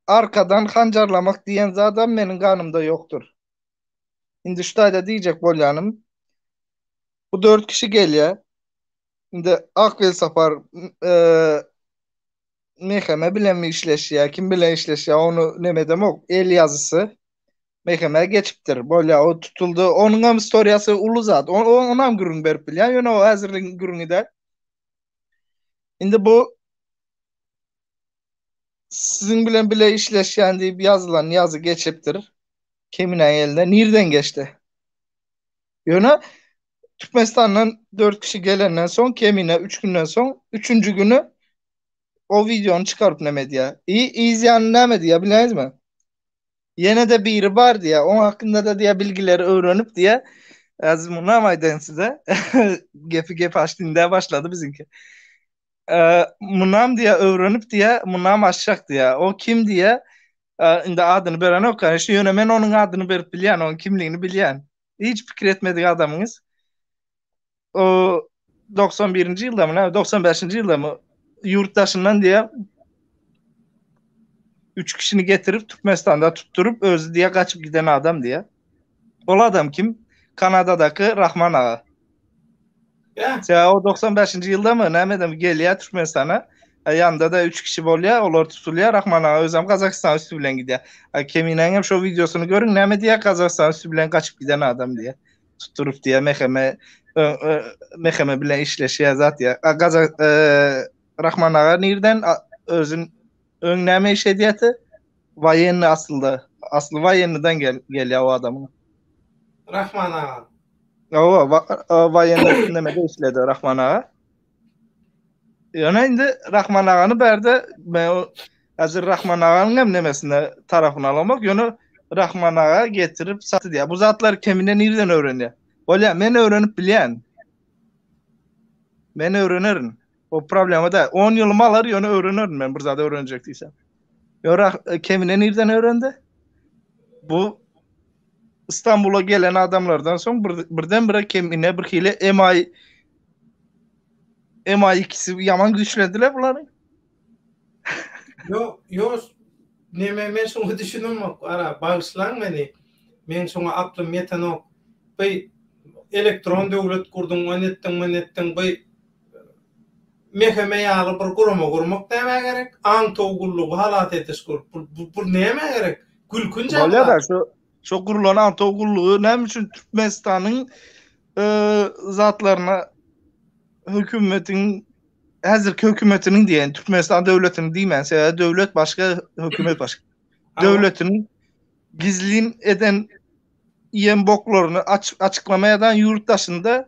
Arkadan hanjarlamak diýen zadam meniň ganymda ýokdur. Indi şu taýda diýjek bolýanym, bu 4 kişi gelýär. Indi Ak Welsapar MHM bilenmi işleşýär, kim bilen işleşýär, ony neme edemok. El ýazysy MHM geçipdir. Bolýar, o tutuldy. Onuň hem istoriýasy uly zat. Onam gürrüň berip bilýän, ýöne o häzirligiň gürrüňi däl. Indi bu siziň bilen bile işleşýän diýip ýazylan ýazy geçipdir. Keminäň eline nirden geçdi? Ýöne Türkmenistandan 4 kişi gelenden soň Kemine 3 günden soň 3-nji güni o wideony çykaryp neme edýär. I yz ýany näme diýýär bilýäňizmi? Ýene-de biri bar diýýär. Oň hakynda-da diýýär bilgileri öwrenip diýýär. Häzir munam aýdaýyn size. Gepi gep açdy indi başlady biziňki. Munam diýýär öwrenip diýýär, munam açjak diýýär. O kim diýýär? Indi adyny berenok, şu ýöne men onuň adyny berip bilýän, onuň kimligini bilýän. Hiç pikir etmedik adamyňyz. O 91-nji ýyldamy, näme, 95-nji ýyldamy ýurt daşyndan diýýär üç kişini getirip Türkmenistanda tutduryp özi diýýär gaçyp giden adam diýýär. Ol adam kim? Kanadadaky Rahman aga. Ýa. Sebäbi o 95-nji ýyldamy, nämedemi gelýär Türkmenistana. Ýanynda-da üç kişi bolýar, olar tutulýar. Rahman aga özem Gazagystan üsti bilen gidýär. Keminäň hem şo wideosyny görüň, näme diýýär, Gazagystan üsti bilen gaçyp giden adam diýýär. Tutduryp diýýär, MHM MHM bilen işleşýär zat diýýär. Gazak Rahman aga nirden özün öň näme iş edýärdi? Waýenny aslynda. Asly waýennydan gel gelýär o adamyň. Rahman aga. Hawa, waýenny nämede işledi Rahman aga. Ýöne indi Rahman agany bärde men häzir Rahman aganyň hem nemesine tarapyny alamok. Ýöne Rahman aga getirip satdy diýýär. Bu zatlary kemine nirden öwrenýär? Bolýar, men öwrenip bilýän. Men öwrenerin. O problema däl. 10 ýylym alar, ýöne öwrenerin men bir zat öwrenjek diýsem. Ýöne kemine nirden öwrendi? Bu İstanbula gelen adamlardan soň bir, birden-bire kemine bir hili MI MI2-si ýaman güýçlendiler bulary. Ýok, ýok. Neme men şoňa düşünemok. Ara, bagyşlaň meni. Men şoňa aklym ýetenok. Bu elektron döwlet gurduň, ony etdiň, muny etdiň. Bu MHM ýaly bir gurama gurmak nämä gerek? Aňtaw gullugy halas ediş gurup, bu, bu, bu nämä gerek? Gülkünç Bolýar-da, şu şu gurlan aňtaw gullugy näme üçin Türkmenistanyň e, zatlaryna hökümetiň häzirki hökümetiniň diýen Türkmenistan döwletiniň diýmän, sebäbi döwlet başga, hökümet başga. Döwletiniň gizlin eden iýen boklaryny aç, açyklamaýadan ýurt daşynda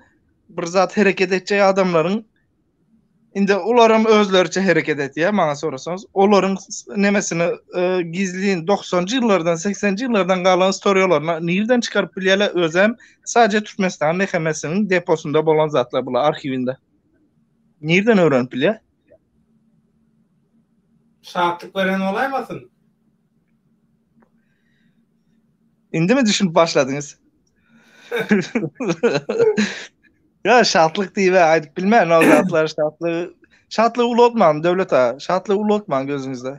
bir zat hereket etjek adamlaryň indi olaram özleriçe hereket etýär maňa sorasaňyz. Olaryň nemesini e, gizlin 90-njy ýyllardan, 80-nji ýyllardan galan storiýalaryny nirden çykaryp bilýärler? Özem sadece Türkmenistan MHM-siniň deposynda bolan zatlar bular arhiwinde. Nirden öwrenip bilýär? Şatlyk beren bolaýmasyn? Indimi düşünip başladyňyz? Ya şatlyk diýip aýdyp bilmän o zatlar şatlygy şatlygy ulaltmaň Döwlet aga. Şatlygy ulaltmaň gözüňizde.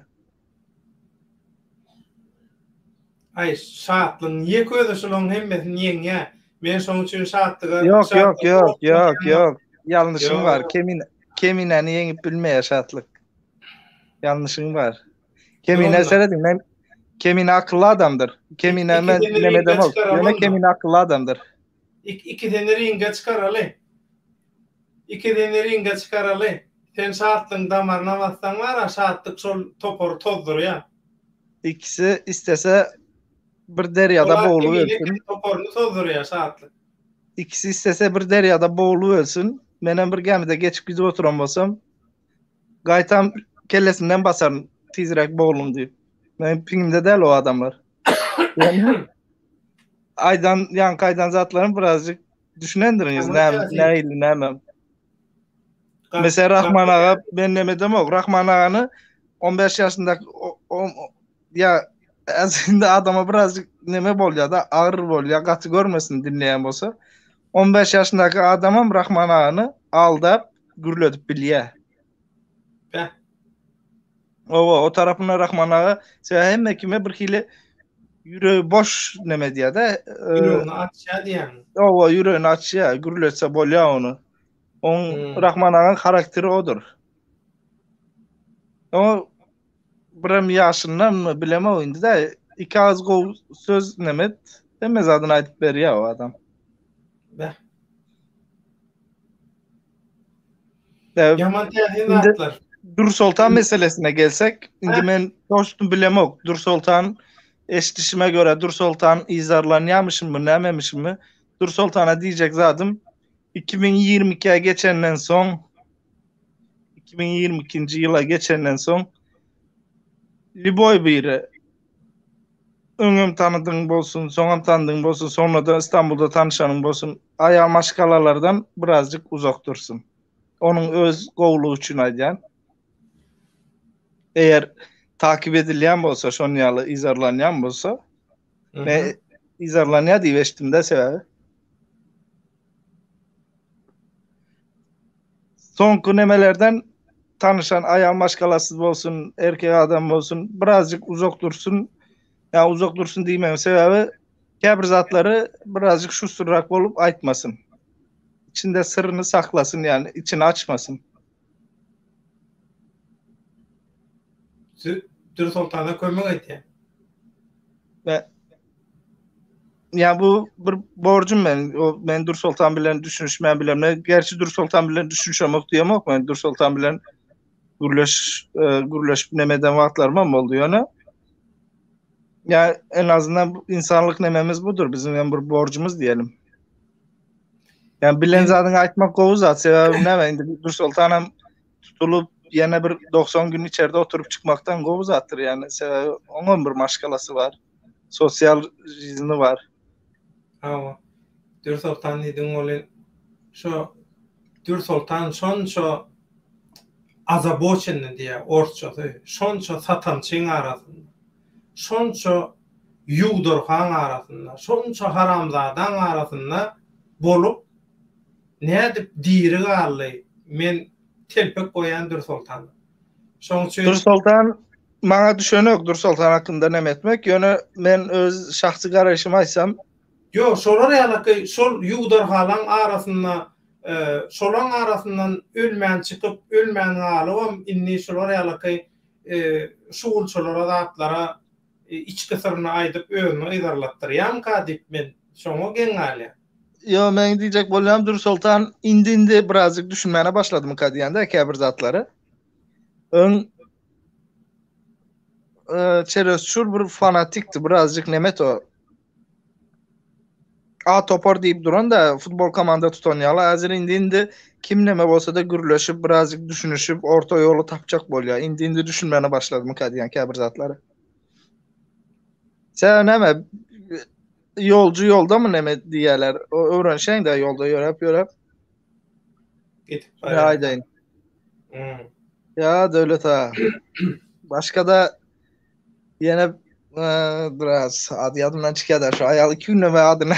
Aý şatlygyň ýeke özi şularyň hemmesini ýeňýär. Men şoň üçin şatlyga Ýok ýok ýok ýok ýok. Ýalňyşyň bar. Kemin keminäni ýeňip bilmeýär şatlyk. Ýalňyşyň bar. Kemine serediň, men Kemine akylly adamdyr. Kemine men neme demok. Ýöne Kemine akylly adamdyr. Ikisini ringe çykaraly. Ikisini ringe çykaraly. Sen Şatlygyň damaryna bassaň bar-a, Şatlyk şol topary tozdurýar. Ikisi istese bir derýada boglup ölsün. Toparyny tozdurýar Şatlyk. Ikisi istese bir derýada boglup ölsün. Menem bir gämide geçip gidip oturan bolsam, Gaýtam kellesinden basaryn tizräk bogluň diýip. Meniň piňimde däl o adamlar. Ýöne aýdan, ýaňky aýdan zatlarym birazjyk düşünendiriňiz näme, nähili näme. Mesela Rahman aga men neme demok. Rahman agany 15 ýaşynda ýa aslynda adama birazjyk neme bolýar da, agyr bolýar, gaty görmesin dinleýän bolsa. 15 ýaşyndaky adamam Rahman agany aldap gürledip bilýär. Beh. Owa, o tarapynda Rahman aga sebäbi hemme kime bir hili ýüregi boş neme diýýär-de. E, ýüregini açýar diýýäň. Owa, ýüregini açýar, gürletse bolýar ony. Oň hmm. Rahman agaň harakteri odur. O birem ýaşyndanmy bilemok indi de iki agyz gowy söz nemet hemme zadyny aýdyp berýär o adam. Beh. Ýaman täsin zatlar. Dürsoltan meselesine gelsek, indi men dostum bilemok. Dürsoltan eşidişime görä Dürsoltan yzarlanýarmyşynmy, nämemişinmi? Dürsoltana diýjek zadym 2022-ä geçenden soň 2022-nji ýyla geçenden soň lýuboý biri öňem tanydyň bolsun, soňam tanydyň bolsun, soňra-da Istanbulda tanyşanyň bolsun, aýal maşgalalardan birazjyk uzak dursun. Onuň öz gowulygy üçin aýdýan. Eger takip edilýän bolsa, şonuň ýaly yzarlanýan bolsa, men yzarlanýar diýip eşitdim-de sebäbi. Soňky nemelerden tanyşan aýal maşgalasyz bolsun, erkek adam bolsun, birazjyk uzak dursun. Ýa uzak dursun diýmegiň sebäbi käbir zatlary birazjyk şusturrak bolup aýtmasyn. içinde syryny saklasyn ýani içini açmasyn. Dürsoltana kömek edýär. Ve ya bu bir borcum men. O men Dürsoltan bilen düşünişmän bilemne. Gerçi Dürsoltan bilen düşünişemok diýemok men. Dürsoltan bilen gürleş e, gürleşip nemeden wagtlarym hem boldy ýöne. Ya en azından insanlyk nememiz budur. Bizim hem bir borcumuz diyelim. Yani bilen zadyňy aýtmak gowy zat. Sebäbi näme indi Dürsoltan hem tutulyp ýene bir 90 gün içerde oturyp çykmakdan gowy zatdyr yani. Sebäbi oňam bir maşgalasy bar. Sosial jizni bar. Hawa. Dürsoltan diýdiň welin şo Dürsoltan şonça azaboçenny diýýär orsçasy. Şonça satançyň arasynda. Şonça ýuwdarhaň arasynda, şonça haramzadaň arasynda bolup nädip diri galdy men telpek goýýan Dürsoltana. Şoň üçin. Dürsoltan maňa düşenok Dürsoltan hakynda neme etmek ýöne men öz şahsy garaýşymy aýtsam. Ýok şolar ýalaky şol ýuwdarhalaň arasynda şolaň arasyndan ölmän çykyp ölmän galybam indi şolar ýalaky şugulçylara zatlara içki syryny aýdyp özüni yzarlatdyrýamyka diýip men şoňa geň galýan. Ýo meň diýjek bolýanym Dürsoltan indi indi birazjyk düşünmäne başladymyka diýende käbir zatlary. Öň çeresçur bir fanatikdi birazjyk nemet o. A topar diýip duran da futbol komanda tutan ýaly häzir indi indi kim neme bolsa-da gürleşip birazjyk düşünişip orta ýoly tapjak bolýar. Indi indi düşünmäne başladymyka diýen käbir zatlary. Sen näme ýolcu ýoldamy neme diýýärler. Öwrenişeň-de ýolda ýöräp ýöräp. Gidip barýar. Aýdaýyn. Hmm. Ýa Döwlet aga. Başga-da Ýene biraz ady ýadymdan çykýar şu aýal iki günden bäri adyny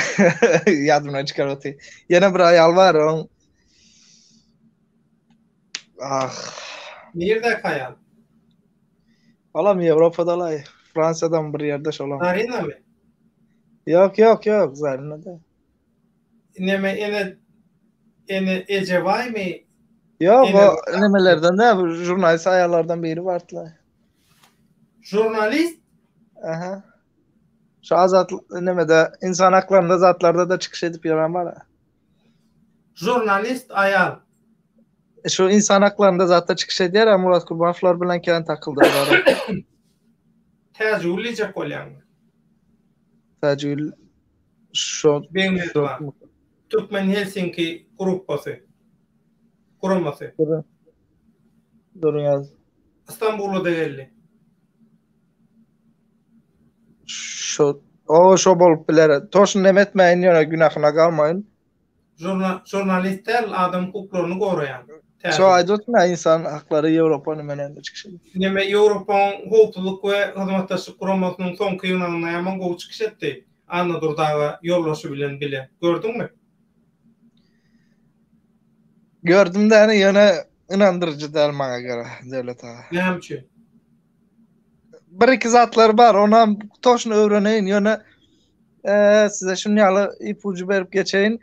ýadymdan çykaryp otyr. Ýene bir aýal bar oň Ah. Nirdäki aýal? Olam Ýewropadalaý. Fransiýadan bir ýerde şolam. Zarinamy? Ýok, ýok, ýok, Zarina däl. Neme ene ene Ejebaýmy? Ýok, o nemelerden däl, bu žurnalist aýallardan biri bardylar. Žurnalist? Aha. Şu azat nemede insan haklarynda zatlarda da çykyş edip ýören bar. Žurnalist aýal. Şu insan haklarynda zatda çykyş edýär, Murat Kurbanowlar bilen kän takyldy bular. Täjigül diýjek bolýaňmy? Täjigül şo Begmedowa. Türkmen Helsinki gruppasy. Guramasy. Duruň ýaz. Istanbula-da geldi. Şo, o şo bolup biler. Toşun neme etmäýin ýöne günahyna galmaýyn. Žurna, žurnalist däl, adam hukuklaryny goraýan. Şo aýdyp otyryn-a insan haklary Ýewropa nimelerinde çykyş edip. Neme Ýewropaň Howpsuzlyk we Hyzmatdaşlyk Guramasynyň soňky ýygnagynda ýaman gowy çykyş etdi. Annadurdy aga ýoldaşy bilen bile. Gördüňmi? Gördüm däni ýöne ynandyryjy däl maňa görä Döwlet aga. Näme üçin? Bir iki zatlar bar, onam toşny öwreneýin ýöne size şun ýaly ipuju berip geçeýin.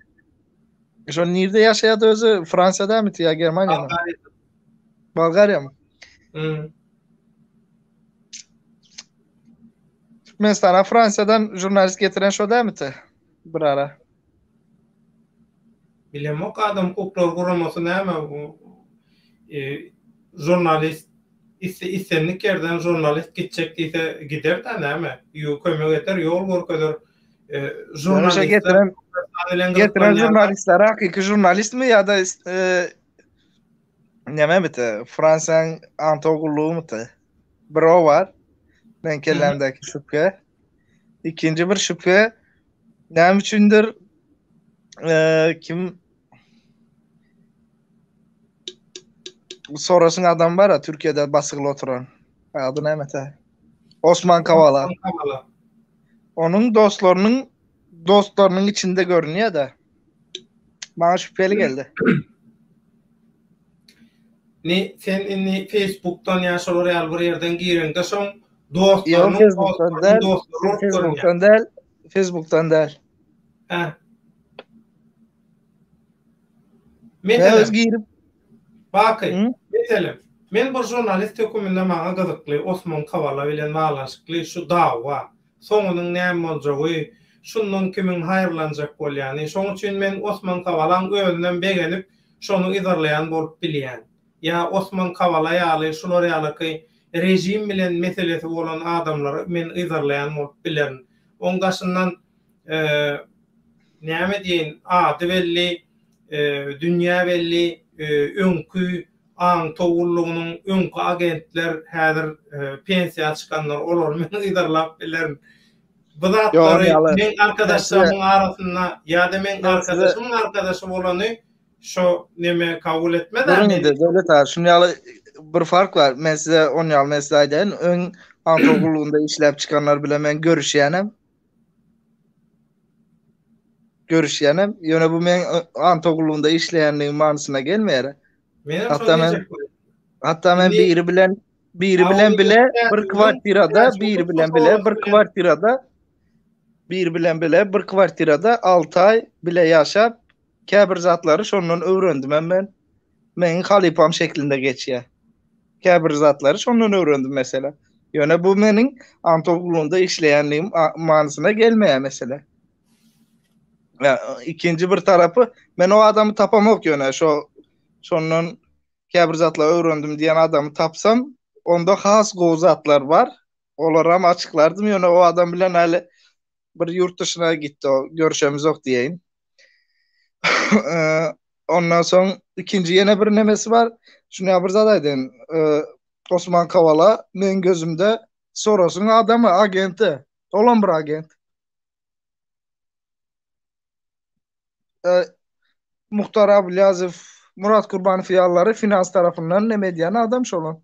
Şo nirde ýaşaýardy özi? Fransiýadamy ýa Germaniýada? Bolgariýada. Bolgariýamy? Hmm. Türkmenistana Fransiýadan žurnalist getiren şo dämiti? Bir ara. Bilemok adam hukuklary guramasy näme bu žurnalist islendik ýerden žurnalist gitjek diýse gider-dä näme kömek eder ýol görkezer žurnalistler getiren getiren žurnalistler hakyky žurnalistmi ýa-da nämemidi Fransiýanyň aňtaw gullugymy bir o bar meň kellämdäki şübhe ikinji bir şübhe Näme üçindir kim Sorosyň adamy bar Türkiýede basygly oturan. Ady näme ta? Osman Kavala. Kavala. Onuň dostlarynyň dostlarynyň içinde görünýär-de. Maňa şübheli geldi. Ni sen indi Facebookdan ýa şolar ýaly bir ýerden gireňde şoň dostlarynyň dostlarynyň dostlary bolup görünýär. Facebookdan däl, Facebookdan däl. Hä. Meselem, girip Baky, meselem, men bir žurnalist höküminde maňa gyzykly Osman Kawala bilen baglanyşykly şu dawa, soňunyň näme boljagy, şundan kimiň haýyrlanjak bolýany, şoň üçin men Osman Kawalaň özünem begenip, şony yzarlaýan bolup bilýän. Ýa Osman Kawala ýaly şular ýalyky režim bilen meselesi bolan adamlary men yzarlaýan bolup bilerin. Oň daşyndan näme diýeýin, ady belli, dünýä belli öňki aňtaw gullugynyň öňki agentler, häzir pensiýa çykanlar, olary men yzarlap bilerin. Bu zatlary meň arkadaşlarymyň arasynda ýa-da meň arkadaşymyň arkadaşy bolany şo neme kabul etmez. Duruň indi Döwlet aga, şuny ýaly bir fark bar. Men size on ýaly men size aýdaýyn. Öň aňtaw gullugynda işläp çykanlar bilen men görüşýänem. Görüşýänem. Ýöne bu meň aňtaw gullugynda işleýänligim manysyna gelmeýär. Menem şony diýjek bolýan. Hatda men biri bilen biri bilen bile bir kwartirada, biri bilen bile bir kwartirada biri bilen bile bir kwartirada 6 aý bile ýaşap, käbir zatlary şondan öwrendimem men. Meň halypam şeklinde geçýär. Käbir zatlary şondan öwrendim mesela. Ýöne bu meniň aňtaw gullugynda işleýänligim manysyna gelmeýär mesele. Ýa ikinji bir tarapy men o adamy tapamok ýöne şo şondan käbir zatlary öwrendim diýen adamy tapsam onda has gowy zatlar bar. Olaram açyklardym ýöne o adam bilen häli bir ýurt dyşyna gitdi o görüşemizok diýeýin. Ondan soň ikinji ýene bir nemesi bar. Şuny bir zat aýdaýyn. Osman Kawala meň gözümde Sorosyň adamy, agenti. Olam bir agent. Muhtar Abulýazow, Murat Kurbanow ýalylary finans tarapyndan neme edýän adam şolam.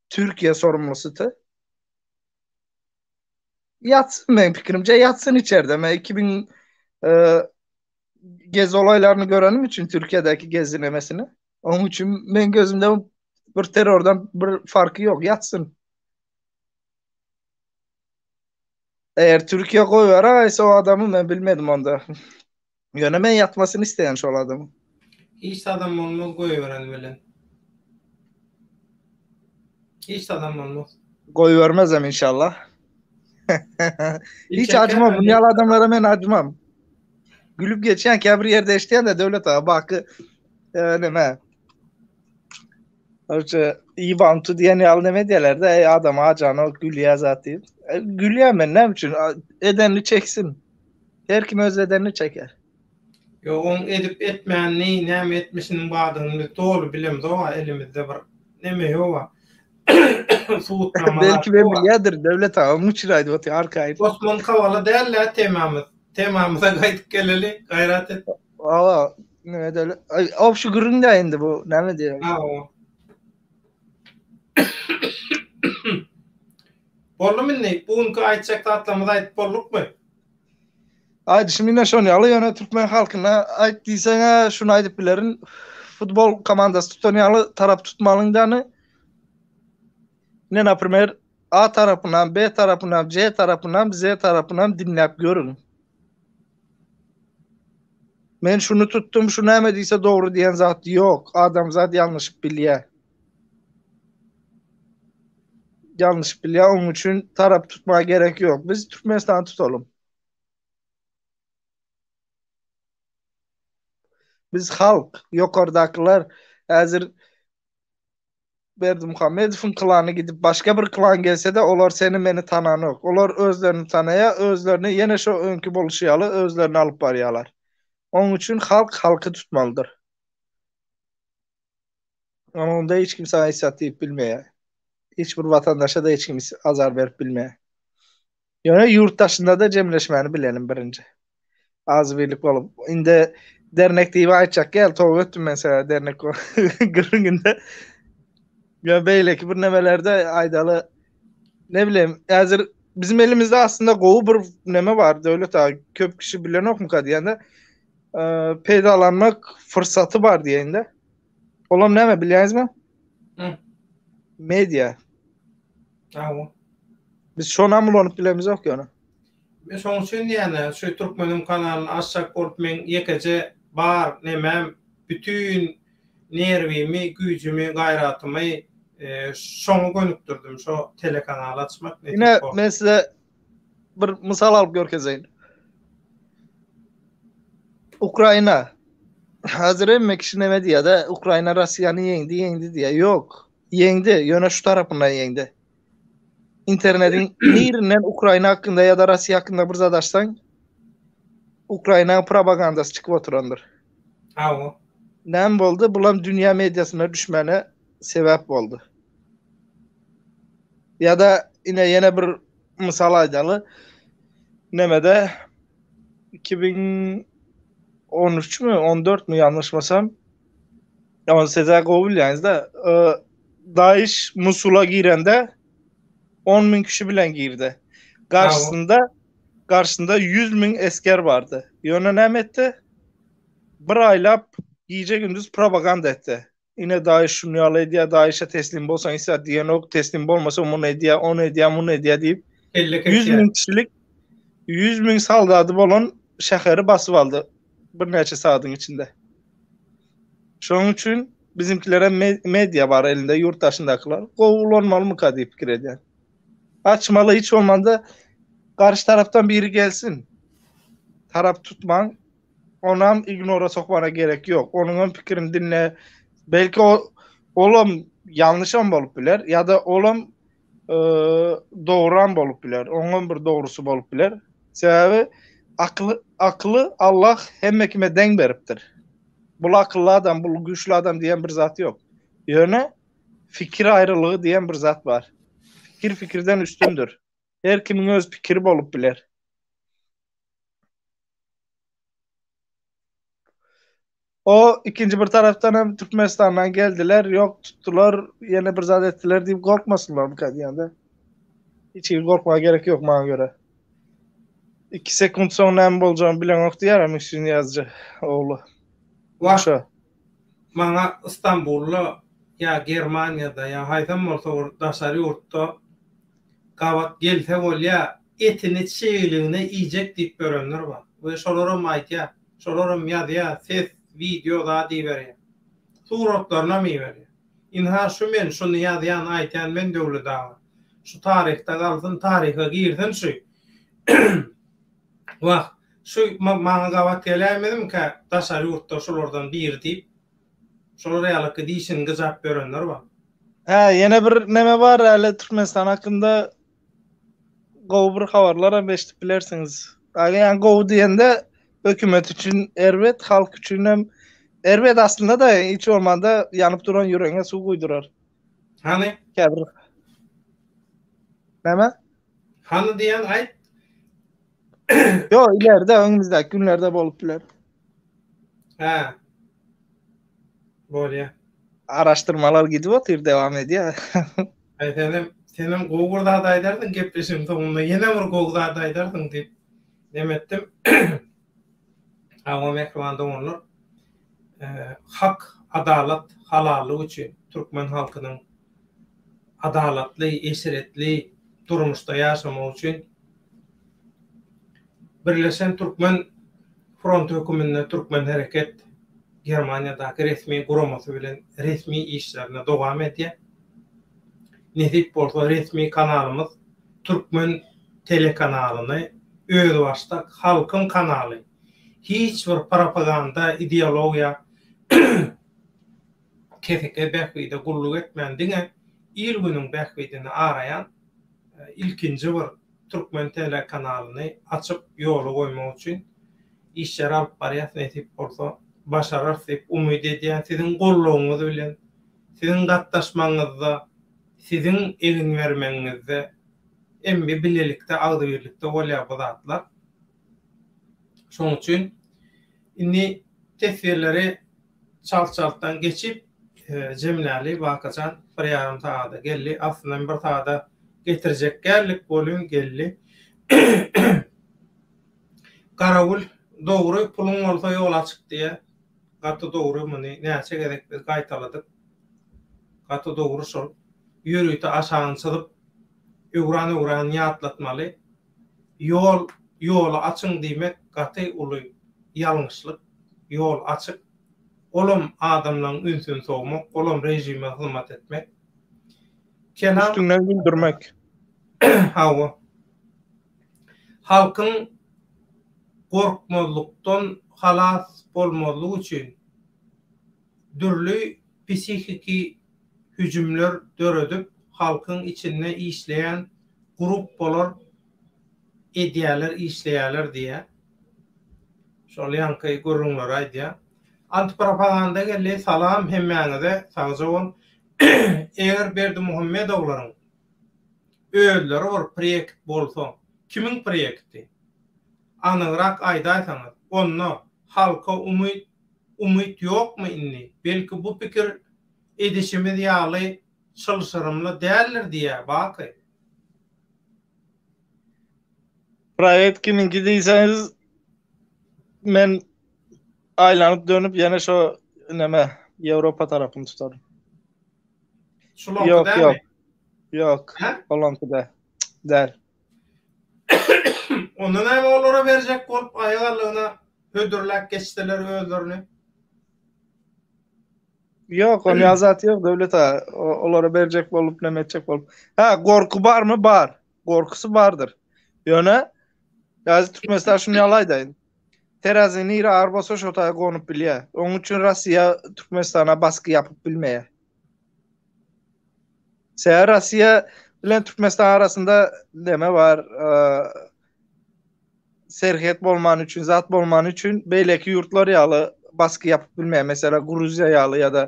Türkiýe sorumlysy te. Ýatsyn meň pikirimçe ýatsyn içerde. Men 2000 e, gezi olaylaryny görenim üçin Türkiýedäki gezi nemesini. Onuň üçin meň gözümde bir terrordan bir farky ýok. Ýatsyn. Eğer Türkiye goýberäýse o adamy men bilmedim onda. Ýöne men ýatmasyny isleýän şol adamyň. Hiç zadam bolmaz goýberen bilen. Hiç zadam bolmaz. Goýbermezem inşallah. Hiç acımam. Bunun ýaly adamlara men acımam. Gülüp geçýän käbir ýerde eşidýän de Döwlet aga baky e, neme. Örçe Iwan tu diýen ýaly neme diýerler de ey adam ajan o gülýär zat diýip. E, gülýär men näme üçin? Edenini çeksin. Her kim öz edenini çeker. Ýok, oň edip etmänini, näme etmişiniň bardygyny biz doly bilemzog-a, elimizde bir neme ýog-a. Subutnama Belki men bilýändirin, Döwlet aga, onuň üçin aýdyp otyr, arkaýyn. Osman Kawala däl-ä temamyz. Temamyza gaýdyp geleli, gaýrat et. Hawa, neme Döwlet, obşi gürrüň-dä indi bu, näme diýelim. Hawa. Boldumy indi? Bu günki aýtjak zatlarymyzy aýdyp boldukmy? Aýdyşym ine şon ýaly, ýöne türkmen halkyna aýt diýseň-ä şuny aýdyp bilerin. Futbol komandasy tutan ýaly tarap tutmalyň dany. Ine, naprimer, A tarapynam, B tarapynam, C tarapynam, Z tarapynam diňläp görüň. Men şuny tutdum, şu näme diýse dogry diýen zat ýok. Adamzat ýalňyşyp bilýär. Ýalňyşyp bilýär, onuň üçin tarap tutmaga gerek ýok. Biz Türkmenistany tutalym. Biz halk, ýokardakylar häzir Berdimuhamedowyň klany gidip başga bir klan gelse-de olar seni meni tananok. Olar özlerini tanaýar, özlerini ýene şo öňki bolşy ýaly özlerini alyp barýarlar. Onuň üçin halk halky tutmalydyr. Onda hiç kim sana hiç zat diýip bilmeýär. Hiç bir watandaşa-da hiç kim azar berip bilmeýär. Ýöne ýurt daşynda-da jemleşmäni bilelim birinji. Agzybirlik bolup. Indi dernek diýip aýtjak gel, toba etdim men sana dernek gürrüňinde. Ýa beýleki bir nemelerde aýdaly ne bileyim, häzir bizim elimizde aslynda gowy bir neme bar, Döwlet aga, köp kişi bilenokmyka diýende, peýdalanmak fyrsaty bar diýende. Olam näme bilýäňizmi? Media. Hawa. Biz şonam ulanyp bilemizok ýöne. Men şoň üçin diýýän, şu Türkmeniň kanalyny açjak bolup meň ýekeje bar nemem. Bütin nerwimi, güýjümi, gaýratymy şoňa gönükdirdim, şo telekanaly açmak nesip Ine, men size bir mysal alyp görkezeýin. Ukraina. Häzir hemme kişi näme diýýär-de, Ukraina Russiýany ýeňdi, ýeňdi diýýär. Ýok, ýeňdi, ýöne şu tarapyndan ýeňdi. Internetiň nirinden Ukraina hakynda ýa-da Russiýa hakynda bir zat açsaň, Ukrainanyň propagandasy çykyp oturandyr. Hawa. Näme boldy? Bulam dünýä mediasyna düşmäne sebäp boldy. Ýa-da ine ýene bir mysal aýdaly. Nemede 2013 mi, 14 mi ýalňyşmasam, ony siz-ä gowy bilýäňiz-de, Daiş Musula girende 10 müň kişi bilen girdi. Garşysynda garşysynda 100 müň esger bardy. Ýöne näme etdi? Bir aýlap gije-gündiz propaganda etdi. Ine Daiş şuny ýaly edýär, Daişe teslim bolsaň hiç zat diýenok, teslim bolmasaň muny edýär, ony edýär, muny edýär diýip, 100 müň kişilik 100 müň soldady bolan şäheri basyp aldy birnäçe sagadyň içinde. Şonuň üçin bizimkilere media bar elinde ýurt daşyndakylar. Gowy ulanmalymyka diýip pikir edýän. Açmaly hiç bolmanda garşy tarapdan biri gelsin. Tarap tutmaň. Onam ignora sokmana gerek ýok. Onuňam pikirini dinle. Belki o olam ýalňyşam bolup biler ýa-da olam dogram bolup biler. Oňam bir dogrusy bolup biler. Sebäbi akyly akyly Allah hemme kime deň beripdir. Bul akylly adam, bul güýçli adam diýen bir zat ýok. Ýöne fikir aýrylygy diýen bir zat bar. Fikir fikirden üstündir. Her kimiň öz pikiri bolup biler. O ikinji bir tarapdan hem Türkmenistandan geldiler, ýok tutdular, ýene bir zat etdiler diýip gorkmasynlar bu diýende. Hiç hili gorkmaga gerek ýok maňa göre. 2 sekunt soň näme boljagyny bileňok diýýär Mühsin Ýazjy ogly. Wah. Maňa Istanbulda ýa Germaniýada ýa haýsam bolsa bir daşary ýurtda gabat gelse bolýa, etini çigligine iýjek diýip ýörenler bar. We şolaram aýdýa, şolaram ýazýa, ses, wideo zat iberýä. Suratlarynam iberýä. Ynha şu men şuny ýazýan, aýdýan men Döwlet aga. Şu taryhda galsyn, taryha girsin şu. Wah, şu maňa gabat geläýmedimikä daşary ýurtda şulardan biri diýip, Şolar ýalyky dişini gyjap ýörenler bar. Hä, ýene bir neme bar äli Türkmenistan hakynda gowy bir habarlaram eşidip bilersiňiz. Ýagny gowy diýende hökümet üçin erbet, halk üçin hem erbet aslynda da hiç bolmanda ýanyp duran ýüregiňe suw guýdurar. Hany? Käbir Näme? Hany diýen aýt. Ýok, ileride öňümizdäki günlerde bolup biler. Hä. Bolýa. Araşdyrmalar gidip otyr, dewam edýär. Aý senem, senem gowy bir zat aýdarsyň gepleşigiň soňunda ýene bir gowy zat aýdarsyň diýip neme etdim. Hawa mähriban doganlar. Hak, adalat, halallyk üçin türkmen halkynyň adalatly, eşretli durmuşda ýaşamagy üçin Birleşen Türkmen Fronty höküminde Türkmen Hereket Germaniýadaky resmi guramasy bilen resmi işlerine dowam edýär. Nesip bolsa resmi kanalymyz Türkmen telekanalyny özbaşdak halkyň kanaly hiç bir propaganda ideologiýa keseke bähbide gulluk etmän diňe il-günüň bähbidini araýan ilkinji bir türkmen telekanalyny açyp ýola goýmak üçin işleri alyp barýas nesip bolsa başararys diýip umyt edýän siziň goldawyňyz bilen siziň gatnaşmagyňyzda siziň egin bermegiňizde emmi bilelikde agzybirlikde bolýar bu zatlar şoň üçin indi teswirleri Çalt-çaltdan geçip, jemläli Wakajan bir ýarym sagada geldi. Aslynda bir sagada getirjek däldik welin geldi. Garawul, Dogry, puluň bolsa ýol açyk diýýär. Gaty dogry, muny näçe gezek biz gaýtaladyk. Gaty dogry şol. Ýörite aşagyny çyzyp, öwran-öwran ýatlatmaly. Ýol, ýoly açyň diýmek gaty uly ýalňyşlyk. Ýol açyk. Olam adamlaň ünsüni sowmak, olam režime hyzmat etmek. Kelam Üstüňden güldürmek. Hawa. Halkyň gorkmazlykdan halas bolmazlygy üçin dürli psihiki hüjümler döredip halkyň içinde işleýän gruppalar edýäler işleýäler diýýär. Şol ýaňky gürrüňleri aýdýar. Antipropaganda geldi salam hemmäňize sagja bol. Eger Berdimuhamedowlaryň özleri bir proýekt bolsa kimiň proýekti? Anygrak aýdaýsaňyz. Onda halka umyt umyt ýokmy indi? Belki bu pikir edişimiz ýaly çylşyrymly däldir diýýär Baky. Proýekt kimiňki diýseňiz men aýlanyp dönüp ýene şo neme Ýewropa tarapyny tutaryn. Şulaňky Ýok, dälmi? ýok. Ýok, Hä? olaňky däl. Däl. Onda näme olara berjek bolup aýagallygyna hödürläp geçseler özlerini? Ýok, ony ýaly zat ýok Döwlet aga. Olara berjek bolup, neme etjek bolup. Ha, gorky barmy? Bar. Gorkusy bardyr. Ýöne ýa Türkmenistan şuny ýaly aýdaýyn. Terazi nire agyr bolsa şo taýa gonup bilýär. Onuň üçin Russiýa Türkmenistana basky ýapyp bilmeýär. Sebäbi Russiýa bilen Türkmenistan arasynda neme bar, serhet bolmany üçin, zat bolmany üçin beýleki ýurtlar ýaly basky ýapyp bilmeýär. Meselem, Gruziýa ýaly ýa-da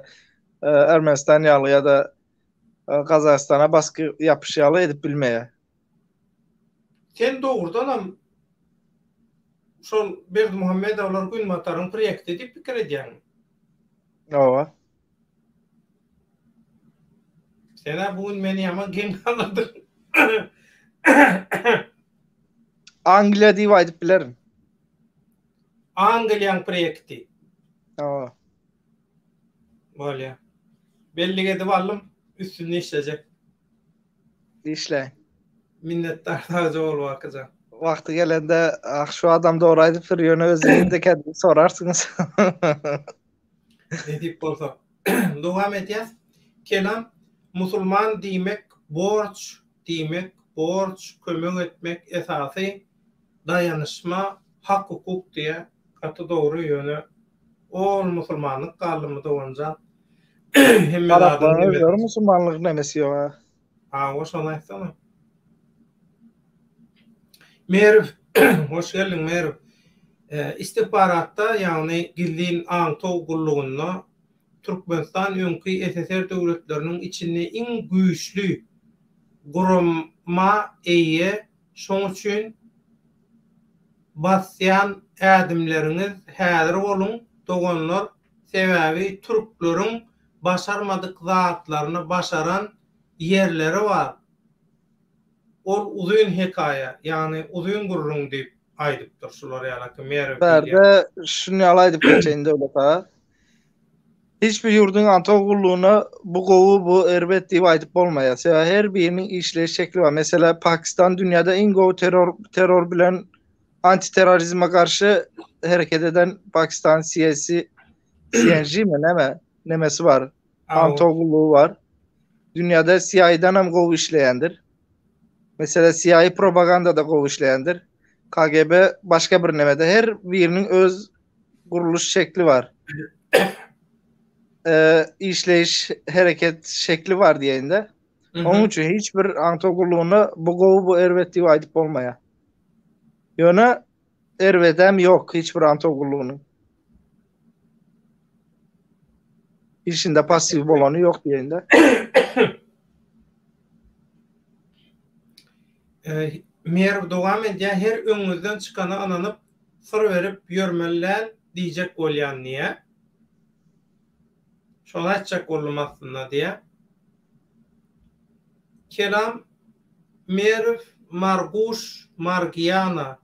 e, Ermenistan ýaly ýa-da e, Gazagystana basky ýapyş ýaly edip bilmeýär. Sen dogrudanam şol Berdimuhamedowlar Günbataryň proýekti diýip pikir edýäňmi? Hawa. Sen-ä bu gün meni ýaman geň galdyrdyň. Angliýa diýip aýdyp bilerin. Angliýaň proýekti. Hawa. Bolýa. Bellik edip aldym, üstünde işlejek. Işläý. Minnetdar sagja bol Bakyjan. Wagty gelende ah şu adam dogry aýdypdyr ýöne özi nirdekä diýip sorarsyňyz. Nesip bolsa. Dowam edýäs. Kelam, musulman diýmek borç diýmek, borç, kömek etmek esasy daýanyşma, hak-hukuk diýýär. Gaty dogry ýöne ol musulmanlyk galdymy doganjan? Hemme zadyň Araplaryň nemesi. özleri musulmanlyk nemesi ýok a. Hawa şony aýtsana. Merw, hoş geldiň Merw. Istihbaratda, ýagny gizlin aňtaw gullugynda Türkmenistan öňki SSR döwletleriniň içinde iň güýçli gurama eýe, şoň üçin basýan ädimleriňiz häzir boluň doganlar, sebäbi türkleriň başarmadyk zatlaryny başaran ýerleri bar. Ol uzyn hekaýa, ýagny uzyn gürrüň diýip aýdypdyr şular ýalaky Merw diýilýän. Bärde şuny ýaly aýdyp geçeýin Döwlet aga. Hiç bir ýurduň antow gullugyna bu gowy, bu erbet diýip aýdyp bolmaýar. Sebäbi her biriniň işleýiş şekli bar. Meselem, Pakistan dünýäde iň gowy terror terror bilen antiterrorizme garşy hereket eden Pakistan CSC CNG mi näme nemesi bar. Antow gullugy bar. Dünýäde CIA-dan hem gowy işleýändir. Mesela CIA propagandada gowy işleýändir. KGB başga bir nemede. Her biriniň öz gurluş şekli bar. Ee, işleýiş hereket şekli bar diýeýin-de. Onuň üçin hiç bir aňtaw gullugyna bu gowy bu erbet diýip aýdyp bolmaýar. Ýöne erbedem ýok hiç bir aňtaw gullugynyň. Işinde passiw bolany ýok diýeýin-de. Merw dowam edýär, her öňüňizden çykana ynanyp, syr berip ýörmeli däl diýjek bolýan diýýär. Şony aýtjak boldum aslynda diýýär. Kelam Merw Marguş Margiana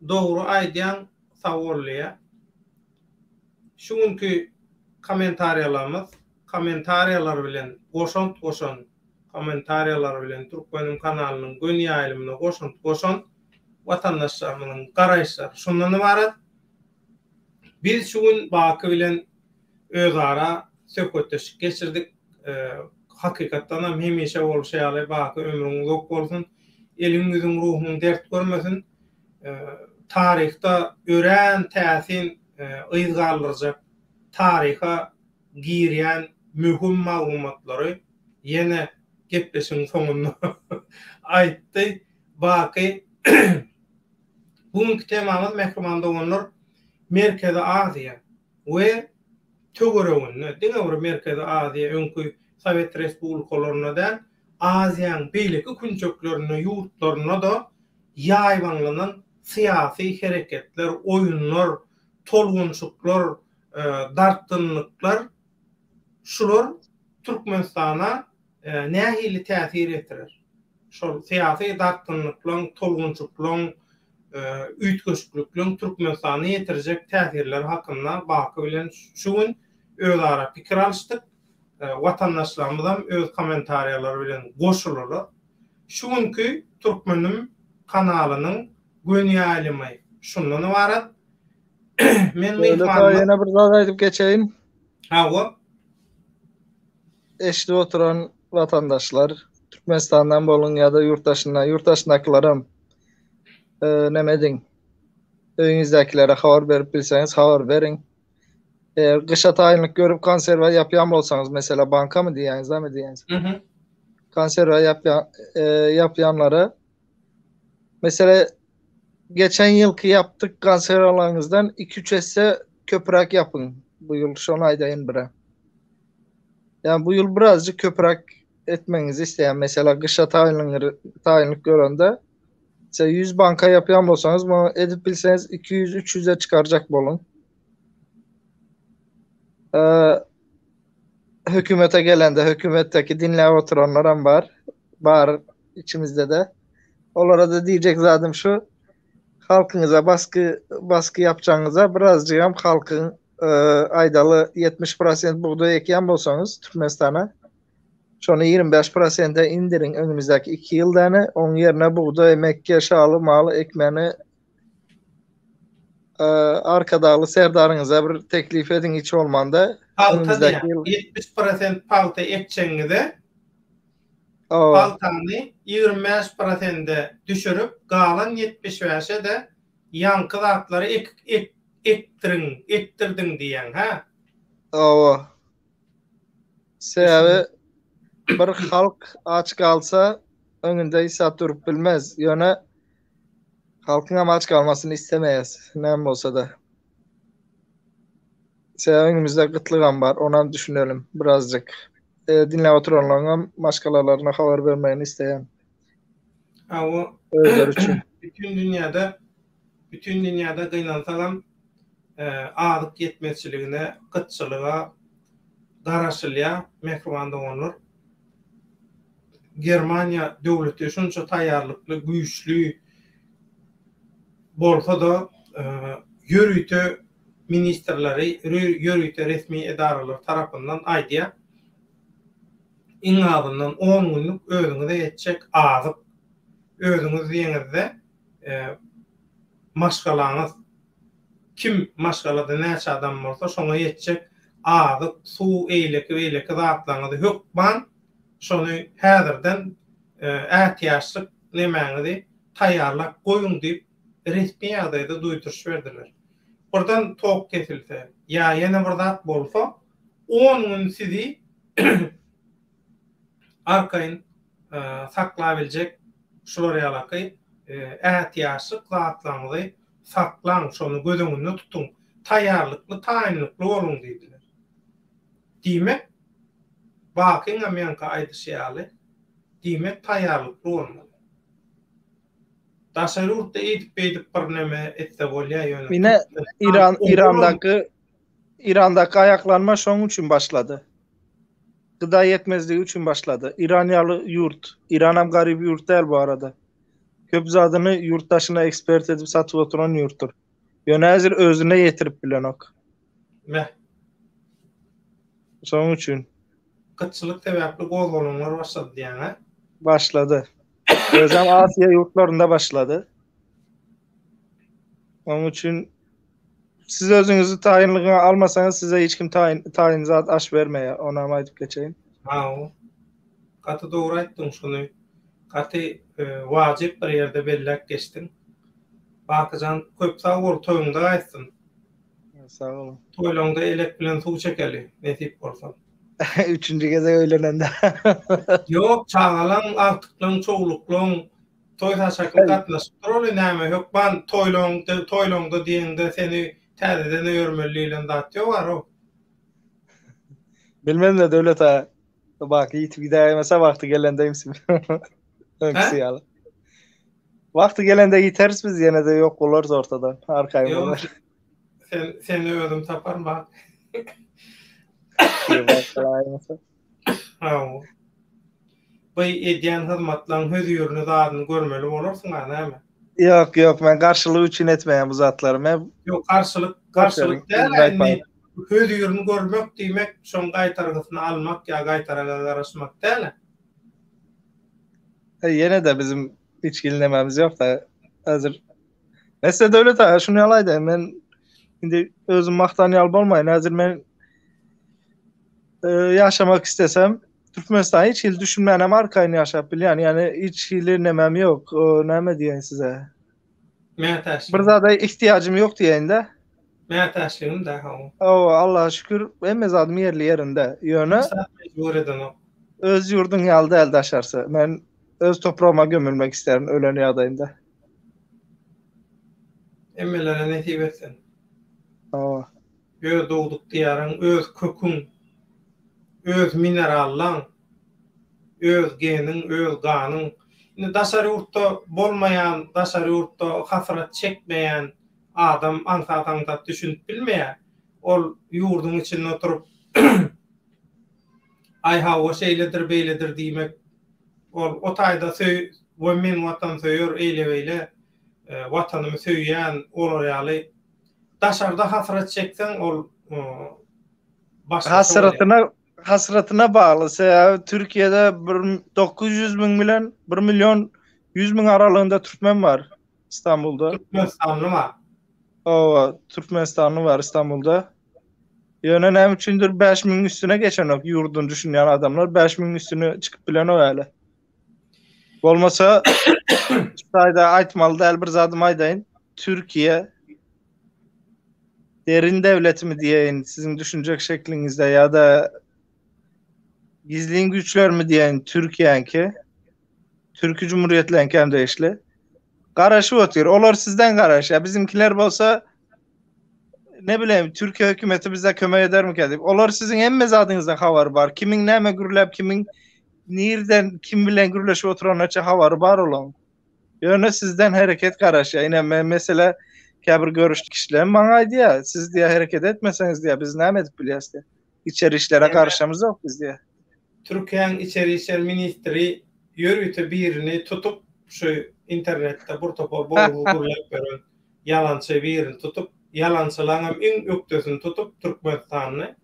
dogry aýdýaň sag bol diýýär. Şu günki kommentariýalarymyz kommentariýalar bilen goşant goşan kommentariýalar bilen Türkmenim kanalynyň göni ýaýlymyna goşant goşan watandaşlarymyzyň garaýyşlary şundan ybarat. Biz şu gün Baky bilen. özara söhbetdeşlik geçirdik. Hakykatdanam hemişe bolşy ýaly baky ömrüň uzak bolsun. Eliň ýüzüň ruhuň dert görmesin. Taryhda örän täsin yz galdyrjak taryha girýän möhüm maglumatlary ýene gepleşigiň soňunda aýtdy. Baky bu günki temamyz mähriban doganlar Merkezi Aziýa we töwereginde, diňe bir Merkezi Aziýa öňki Sowet respublikalarynda däl, Aziýanyň beýleki künjeklerinde, ýurtlarynda-da ýaýbaňlanan syýasy hereketler, oýunlar, tolgunşyklar, dartgynlyklar şular Türkmenistana nähili täsir ýetirer? Şol syýasy dartgynlyklaryň, tolgunşyklaryň, üýtgeşiklikleriň Türkmenistana ýetirjek täsirleri hakynda Baky bilen şu gün özara pikir alyşdyk. Watandaşlarymyzam öz kommentariýalary bilen goşularlar. Şu günki Türkmenim kanalynyň göni ýaýlymy şundan ybarat. Men myhmanymyz. Ýene bir zat aýdyp geçeýin. Hawa. Eşidip oturan watandaşlar, Türkmenistandan boluň ýa-da ýurt daşyndan, ýurt daşyndakylaram neme ediň. Öýüňizdäkilere habar berip bilseňiz habar beriň. Eger gyşa taýynlyk görüp konserwa ýapýan bolsaňyz, mesela bankamy diýýäňiz, näme diýýäňiz? Mhm. Konserwa ýapýan ýapýanlara mesela geçen ýylky ýapdyk konserwalaryňyzdan 2-3 esse köpräk ýapyň. Bu ýyl şony aýdaýyn bire. Ýani bu ýyl birazjyk köpräk etmegiňizi isleýän. Mesela gyşa taýynlyk taýynlyk görende Mesela 100 banka ýapýan bolsaňyz, muny edip bilseňiz 200-300-e çykarjak boluň. Ee, hökümete gelende hökümetdeki dinläp oturanlaram bar. Bar içimizde-de. Olara da diýjek zadym şu. Halkyňyza baskı baskı yapjagyňyza birazjygam halkyň e, aýdaly 70% bugdaý ekýän bolsaňyz Türkmenistana şony 25 prosente indiriň öňümizdäki 2 ýylda ýene oň ýerine bugdaý, mekge, şaly, maly ekmäni e, Arkadagly Serdaryňyza bir teklip ediň hiç bolmanda. Pagta diýýär. 70% pagta ekjegiňize pagtany 25 prosende düşürip, galan 75-e-de ýaňky zatlary ek ek ekdiriň, ekdirdiň diýýäň, hä? Hawa. Sebäbi bir halk aç galsa öňünde hiç zat durup bilmez. Ýöne halkyňam aç galmasyny islemeýäs, näme bolsa-da. Sebäbi öňümizde gytlygam bar, onam düşünelim birazjyk. E, dinläp oturanlaryňam maşgalalaryna habar bermegini isleýän. Hawa. Özleri üçin. Bütün dünýäde bütün dünýäde gynansagam azyk ýetmezçiligine, gytçylyga garaşylýar, mähriban doganlar. Germaniýa döwleti şunça taýýarlykly, güýçli bolsa-da, ýörite ministrleri, ýörite resmi edaralar tarapyndan aýdýar, iň azyndan on günlük özüňize ýetjek azyk, özüňiz diýeňizde, maşgalaňyz, kim maşgalada näçe adam bolsa, şoňa ýetjek azyk, suw, eýleki-beýleki zatlaryňyzy hökman şony häzirden ätiýaçlyk nemäňizi taýýarlap goýuň diýip, resmi ýagdaýda duýduryş berdiler. Birden tok kesilse ýa ýene bir zat bolsa, on gün sizi arkaýyn saklabiljek şular ýalaky ätiýaçlyk zatlaryňyzy saklaň, şony göz öňünde tutuň, taýýarlykly, taýynlykly boluň diýdiler. Diýmek, Bakyňam ýaňky aýdyşy ýaly, diýmek taýýarlykly bolmaly. Daşary ýurtda eýdip-beýdip birneme etse bolýar, ýöne Ine, Iran, Irandaky Irandaky aýaklanma şoň üçin başlady. Gıda ýetmezligi üçin başlady. Iran ýaly ýurt, Iranam garyp ýurt däl bu arada. Köp zadyny ýurt daşyna ekspert edip satyp oturan ýurtdur. Ýöne häzir özüne ýetirip bilenok. Meh. Şonuň üçin. Gytçylyk sebäpli gozgalaňlar başlady diýýäň-ä? Başlady. Özem Aziýa ýurtlarynda başlady. Onuň üçin. Siz özüňizi taýynlygyňa almasaňyz size hiç kim taýyn taýyn zat aş bermeýär. Onam aýdyp geçeýin. Hawa. Gaty dogry aýtdyň şuny. Gaty wajyp bir ýerde belläp geçdiň. Bakyjan köp sag bol toýuňda gaýtsyn. Sag boluň. Toýlaňda elek bilen suw çekeli nesip bolsa. Üçünji gezek öýlenende. Ýok çagalaň agtyklaň çowluklaň toý saçakly gatnaşyp duraly näme hökman toýlaň toýlaňda diýeňde seni täzeden öýermeli diýlen zat ýok arow. Bilmem-de Döwlet aga. Baky ýitip gidäýmese wagty gelende imsi. Öňküsi ýaly. Wagty gelende ýiteris biz ýene-de ýok bolarys ortadan. Arkaýyn bolar. Sen seni özüm taparyn bak. Hawa. Bu edýän hyzmatlaryň hözirini zadyny görmeli bolarsyň a näme? Ýok, ýok, men garşylyk üçin etmeýän bu zatlary. Men Ýok, garşylyk, garşylyk däl indi. Hözirini görmek diýmek, şoň gaýtargysyny almak ýa gaýtaraga garaşmak däl. Ýene-de bizim hiç hili nemämiz ýok-da. Häzir Mesele Döwlet aga şuny ýaly aýdaýyn men indi özüm magtan ýaly bolmaýyn häzir men e, ýaşamak istesem Türkmenistan hiç hili düşünmänem arkaýyn ýaşap bilýän ýani hiç hili nemem ýok näme diýeýin size Mätäçligim. Bir zada ihtiýajym ýok diýeýin-de. Mätäçligim dä hawa. Hawa Allaha şükür hemme zadym ýerli ýerinde. Ýöne Hiç zat mejbur edenok. Öz ýurduň ýaly däl daşarsy. Men öz topragyma gömülmek isterin ölen ýagdaýymda. Hemmelere nesip etsin. Hawa. Öz dogduk diýaryň, öz köküň, öz minerallaň, öz geniň, öz ganyň. Indi daşary ýurtda bolmaýan, daşary ýurtda hasrat çekmeýän adam aňsat-aňsat düşünip bilmeýär. Ol ýurduň içinde oturyp Aý hawa şeýledir beýledir diýmek ol o taýda söý we men watansöýer eýle-beýle watanymy söýýän olar ýaly daşarda hasrat çekseň ol başgaça bolýar. Hasratyna hasratyna bagly sebäbi Türkiýede bir 900 müň bilen 1 milýon 100 müň aralygynda türkmen bar Istanbulda. Türkmenistanly bar. Hawa, Türkmenistanly bar Istanbulda. Ýöne näme üçindir 5000 üstüne geçenok ýurduny düşünýän adamlar 5000 üstüne çykyp bilenok häli. Bolmasa şu taýda aýtmaly däl bir zadymy aýdaýyn. Türkiýe derin döwletimi diýeýin siziň düşünjek şekliňizde ýa-da gizlin güýçlermi diýeýin Türkiýäňki Türki Cumhuriýetleňki hem degişli. Garaşyp otyr. Olar sizden garaşýar. Bizimkiler bolsa ne bileyim Türkiye hökümeti bize kömek edermikä diýip. Olar siziň hemme zadyňyzdan habary bar. Kimiň näme gürläp, kimiň nirden kim bilen gürleşip oturanyça habary bar olaň. Ýöne sizden hereket garaşýar. Ine men mesela käbir görüş kişiler maňa aýdýar, siz diýär hereket etmeseňiz diýär, biz näme edip bilýäs diýär. Içeri işlere garyşamyzok biz diýär. Türkiýäň içeri işler ministri ýörite birini tutup şu internetde bir topar bolgy gürläp ýören ýalançy birini tutup, ýalançylaňam iň ökdesini tutup Türkmenistanly.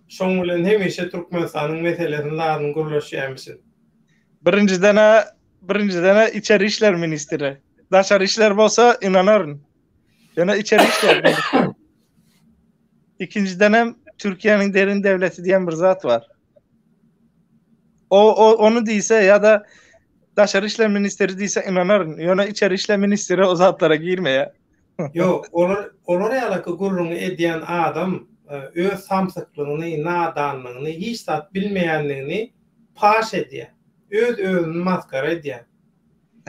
Şoň bilen hemişe Türkmenistanyň meselesini zadyny gürleşýämişin. Birinjiden-ä birinjiden-ä içeri işler ministri. Daşary işler bolsa ynanaryn. Ýöne içeri işler ministri. Ikinjidenem Türkiýäniň derin döwleti diýen bir zat bar. O, o onu diýse ýa-da daşary işler ministri diýse ynanaryn. Ýöne içeri işler ministri o zatlara girmeýär. Ýok, olar olar ýalaky gürrüňi edýän adam öz samsyklygyny, nadanlygyny, hiç zat bilmeýänligini paş edýär. Öz özüni masgara edýär.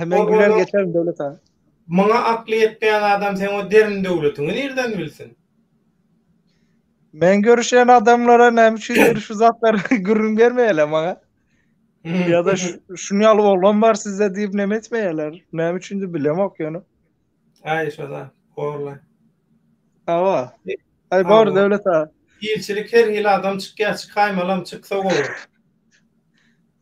Men güler geçerin Döwlet aga. Muňa akly ýetmeýän adam seň o derin döwletiňi nirden bilsin? Men görüşýän adamlara näme üçindir şu zatlary gürrüň bermeýärler maňa. Ýa-da şuny ýaly oglan bar sizde diýip neme etmeýärler. Näme üçindir bilemok ýöne. Aý şoda, borla. Hawa. Aý bor Döwlet aga. Ilçilik her hili adam çykýar, çykaýmalam çyksa gowy.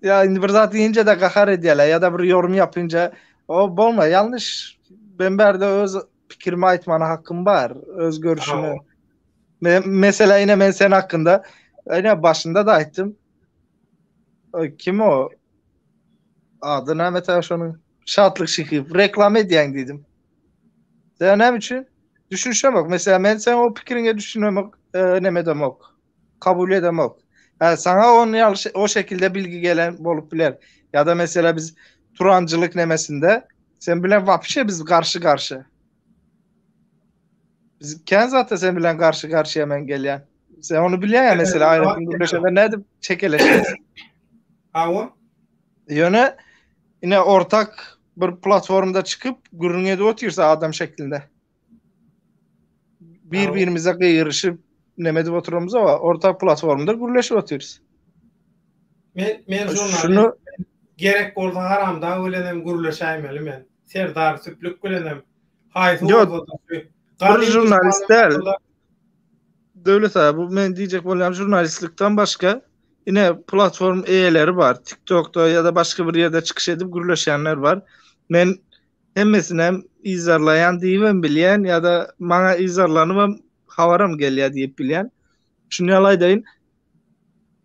Ýa indi bir zat diýince-de gahar edýärler ýa-da bir yorum ýapynca o bolma ýalňyş ben bärde öz pikirimi aýtmana hakkym bar öz görüşimi. Me mesela ine men sen hakkynda ine başynda da aýtdym. Kim o? Ady näme ta şonuň? Şatlyk Şyhyýew. Reklama edýäň diýdim. Sen näme üçin? Düşünişemok. Meselem men seň o pikiriňe düşünemok, e, neme edemok. Kabul edemok. Ha, saňa on ýaly o şekilde bilgi gelen bolup biler. Ýa-da mesela biz turancılık nemesinde sen bilen wapşe biz garşy garşy. Biz kän zatda sen bilen garşy garşyya men gelýän. Sen ony bilýän ya mesela aýratyn gürleşende nädip çekeleşýäs. Hawa. Ýöne ine ortak bir platformda çykyp gürrüň edip otyrsa adam şeklinde. Bir birimize gygyryşyp neme edip oturamyz ama ortak platformda gürleşip otyrys. Men men žurnalist. Gerek bolsa haramdag bilen hem gürleşäýmeli men. Serdar Süplük bilen hem haýsy bolsa-da bir žurnalist däl. Döwlet aga bu men diýjek bolýan žurnalistlikden başga ine platform eýeleri bar. TikTokda ýa-da başga bir ýerde çykyş edip gürleşýänler bar. Men hemmesini hem yzarlaýan diýibem bilýän ýa-da maňa yzarlanybam habaram gelýär diýip bilýän. Şuny ýaly aýdaýyn.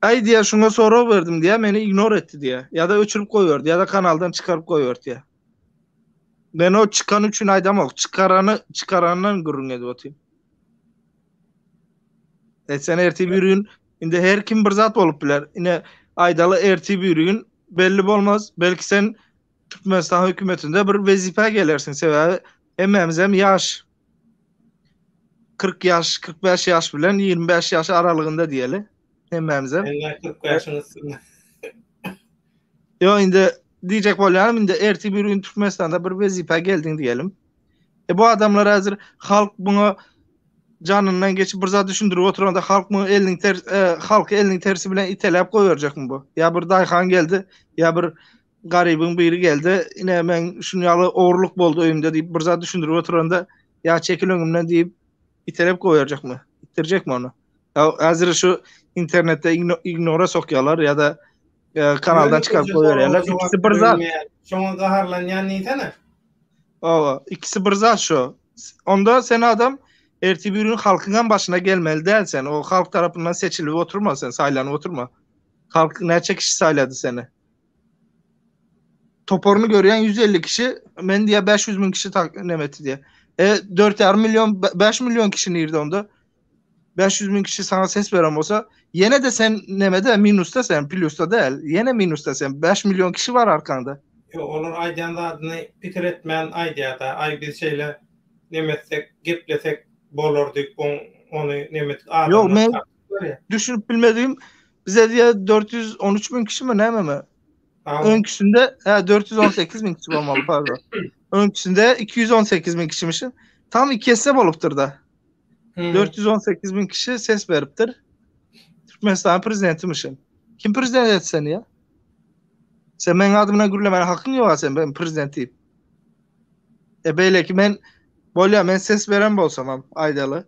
Aý diýýär şuňa sorag berdim diýýär meni ignor etdi diýýär. Ýa-da öçürip goýberdi ýa-da kanaldan çykaryp goýberdi diýýär. Men o çykany üçin aýdamok, çykarany çykarandan gürrüň edip otyryn. E sen ertir bir gün indi her kim bir zat bolup biler. Ine aýdaly ertir bir gün belli bolmaz. Belki sen Türkmenistan hökümetinde bir wezipä gelersiň. Sebäbi hemmämiz hem ýaş. 40 ýaş, 45 ýaş bilen 25 ýaş aralygynda diýeli. Hemmämiz hem. Men 45-iň üstünde. Ýok indi diýjek bolýanym indi ertir bir gün Türkmenistanda bir wezipä geldiň diýelim. E bu adamlar häzir halk buňa janyndan geçip bir zat düşündirip oturanda halk muny eliniň ter e, halky eliniň tersi bilen iteläp goýberjekmi bu? Ýa bir daýhan geldi, ýa bir garybyň biri geldi, ine men şun ýaly ogurlyk boldy öýümde diýip bir zat düşündirip oturanda ýa çekil öňümden diýip itelep goýberjekmi? Itdirjekmi ony? Ýa häzir şu internetde ignora sokýarlar ýa-da e, kanaldan çykaryp goýberýärler. İkisi bir zat. Şoňa gaharlanýan diýsene. Owa, ikisi bir zat şu. Onda sen adam ertir bir gün halkyň hem başyna gelmeli däl sen. O halk tarapyndan seçilip oturma sen, saýlanyp oturma. Halk näçe kişi saýlady seni? Toparyny görýän 150 kişi, men diýä 500 müň kişi nemeti diýä. E 4,5 milyon, 5 milyon kişi nirde onda? 500 müň kişi sana ses beren bolsa, ýene de sen nemede minusda sen, plusda däl. Ýene minusda sen. 5 milyon kişi bar arkaňda. Ýok, olar aýdýan zadyny pikir etmän aýdýar-da. Aý biz şeýle neme etsek, geplesek bolar diýip ony neme etdik adamlar. Ýok, men düşünip bilmedigim bize diýýär 413 müň kişimi nämemi? Öňküsinde hä 418 müň kişi bolmaly pardon. Öňküsinde 218 müň kişimişin. Tam iki esse bolupdyr-da. 418 müň kişi ses beripdir. Türkmenistanyň prezidentimişin. Kim prezident etdi seni ya? Sen meň adymdan gürlemäne hakyň ýok sen ben prezident diýip. E beýleki men bolýa men ses beren bolsamam aýdaly.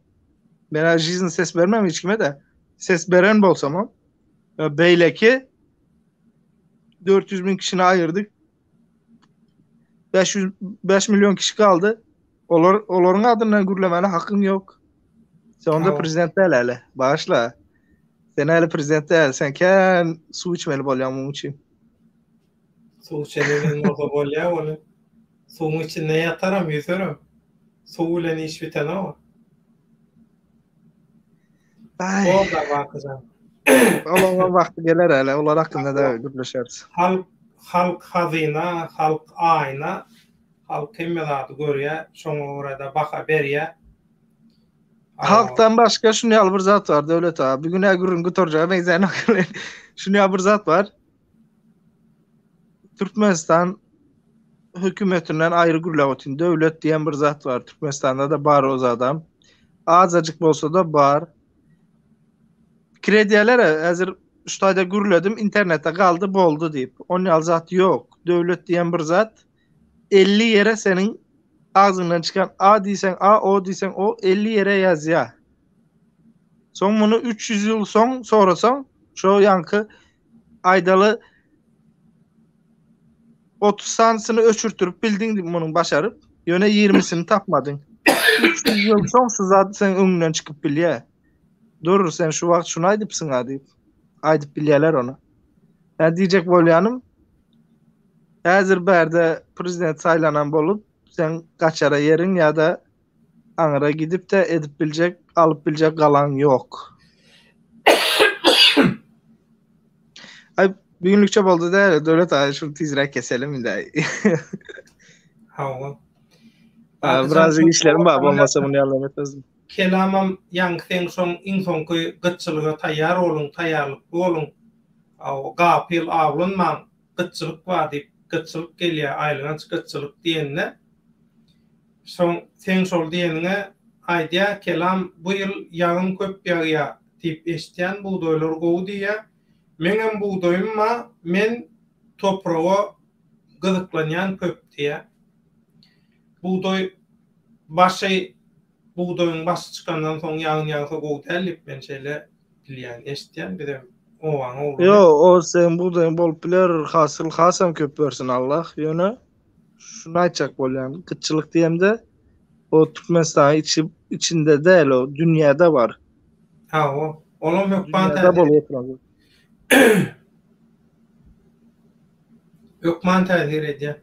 Men ha жизни ses bermem hiç kime de. Ses beren bolsamam e, beýleki 400 müň kişini aýyrdyk. 500 5 milyon kişi kaldy. Olar olaryň adyndan gürlemäne hakyň ýok. Sen onda prezident däl häli. Bagyşla. Sen häli prezident däl. Sen kän suw içmeli bolýaň muň üçin. Suw içene bolsa bolýar ony. Suwuň içinde ýataram, ýüzerem. Suw bilen iş bitenok. Boldy Bakyjan. Olaryň wagty geler häli. Olar hakynda da gürleşeris. Halk halk hazyna, halk aýna. Halk hemme zady görýär, şoňa görä-de baha berýär. Halkdan başga şuny ýaly bir zat bar Döwlet aga. Bir gün-ä gürrüň gutarjaga meňzänok. Şuny ýaly bir zat bar. Türkmenistan hökümetinden aýry gürläp otyryn. Döwlet diýen bir zat bar. Türkmenistanda-da bar o zadam. Azajyk bolsa-da bar. Pikir edýärler, häzir şu taýda gürledim, internetde galdy, boldy diýip. Onun ýaly zat ýok. Döwlet diýen bir zat 50 ýere seniň agzyňdan çykan A diýseň A, O diýseň O 50 ýere ýazýar. Soň muny 300 ýyl soň sorasaň, şo ýaňky aýdaly 30 sanysyny öçürtdirip bildiň munuň başaryp, ýöne 20-sini tapmadyň. 300 ýyl soň şu zat seň öňüňden çykyp bilýär. Dur, sen şu wagt şuny aýdypsyň-a diýip, aýdyp bilýärler ony. Ýa diýjek bolýanym, häzir bärde prezident saýlanan bolup, seň gaçara ýeriň ýa-da. aňyra gidip-de edip biljek, alyp biljek galaň ýok. Aý, bu günlükçe boldy däl, Döwlet aga şuny tizräk keselim indi. Hawa. Birazjyk işlerim bar, bolmasa muny ýaly etmezdim. Kelamam ýaňky seň şoň iň soňky gytçylyga taýýar boluň, taýýarlykly boluň, gapyl awlanmaň, gytçylyk bar diýip, gytçylyk gelýär, aýylganç gytçylyk diýende, şoň seň şol diýeniňe aýdýar, Kelam bu ýyl ýagyn köp ýagýar diýip eşitýän, bugdaýlar gowy diýýär. Meňem bugdaýym bar, men topraga gyzyklanýan köp diýýär. Bugdaý başy bugdaýyň başy çykandan soň ýagyn ýagsa gowy däl diýip men şeýle bilýän, eşitýän bizem obaň ogly. Ýok, o seň bugdaýyň bolup biler, hasyl hasam köp bersin Allah, ýöne şuny aýtjak bolýan, gytçylyk diýemde o Türkmenistanyň içi içinde däl o dünýäde bar. Hawa, olam hökman Dünýäde bolup oturan. Hökman täsir edýär.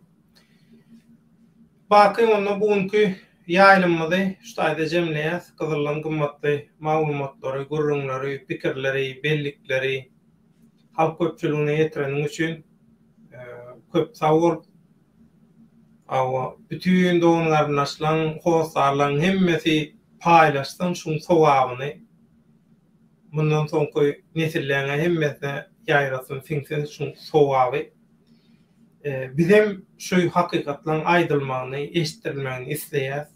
Baky onda bu günki ýaýlymymyzy şu taýda jemleýäs. Gyzyldan gymmatly maglumatlary, gürrüňleri, pikirleri, bellikleri halk köpçüligine ýetireniň üçin köp sag bol. Hawa, bütin dogan-garyndaşlaň, hossarlaň hemmesi paýlaşsyn şuň sogabyny. Mundan soňky nesilleňe hemmesine ýaýrasyn, siňsin şuň sogaby. Bizem şu hakykatlaryň aýdylmagyny, eşitdirilmegini isleýäs.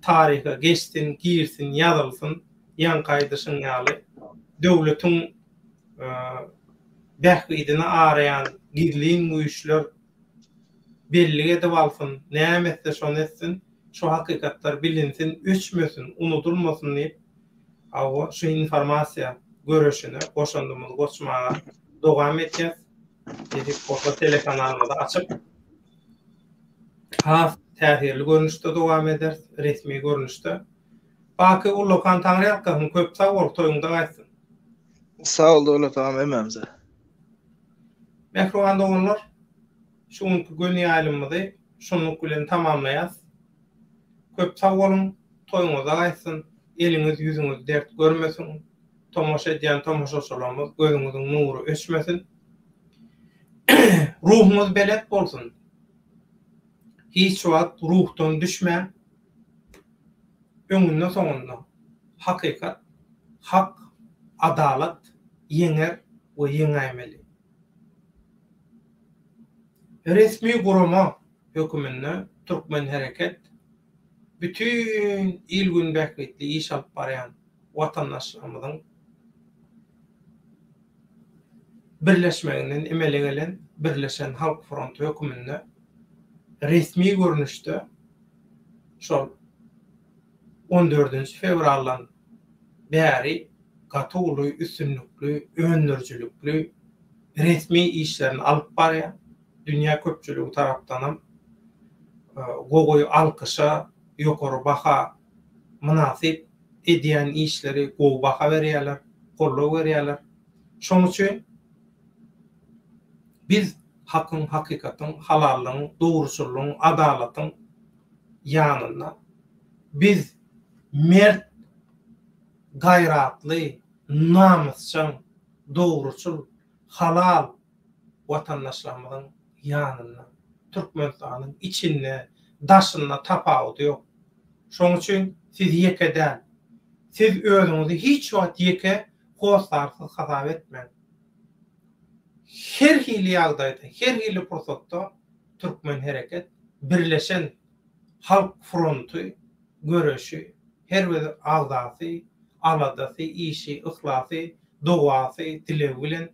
Taryha geçsin, girsin, ýazylsyn, ýaňky aýdyşyň ýaly, döwletiň bähbidini araýan gizlin güýçler bellik edip alsyn, näme etse şony etsin, şu hakykatlar bilinsin, öçmesin, unudylmasyn diýip, hawa, şu informasiýa göreşine goşandymyzy goşmaga dowam edýäs. Nesip bolsa telekanalymyzy açyp, has täsirli görnüşde dowam ederis, resmi görnüşde. Baky ullakan Taňryýalkasyn, köp sag bol, toýuňda gaýtsyn. Sag bol Döwlet agam hemmämize. Mähriban doganlar, şu günki göni ýaýlymymyzy şunluk bilen tamamlaýas. Köp sag boluň, toýuňyzda gaýtsyn, eliňiz ýüzüňiz dert görmesin, tomaşa edýän tomaşaçylarymyz gözüňiziň nury öçmesin. Ruhuňyz belent bolsun. Hiç wagt ruhdan düşmäň. Öňünde soňunda hakykat, hak, adalat ýeňer we ýeňäýmeli. Resmi gurama höküminde Türkmen hereket bütin il-gün bähbitli iş alyp barýan watandaşlarymyzyň birleşmeginden emele gelen Birleşen Halk Fronty höküminde resmi görnüşde şol on dördünji fewraldan bäri gaty uly üstünlikli, öndürijilikli resmi işlerini alyp barýar. Dünýä köpçüligi tarapdanam gowy alkyşa, ýokary baha mynasyp edýän işleri gowy baha berýärler, goldaw berýärler. Şonuň üçin biz hakyň, hakykatyň, halallygyň, dogruçyllygyň, adalatyň ýanynda. Biz mert, gaýratly, namysjaň, dogruçyl, halal watandaşlarymyzyň ýanynda. Türkmenistanyň içinde, daşynda tapawudy ýok. Şonuň üçin siz ýeke däl. Siz özüňizi hiç wagt ýeke, hossarsyz hasap etmäň. Her hili ýagdaýda, her hili pursatda Türkmen hereket, Birleşen Halk fronty göreşi, her bir agzasy, aladasy, işi, yhlasy, dogasy, dilegi bilen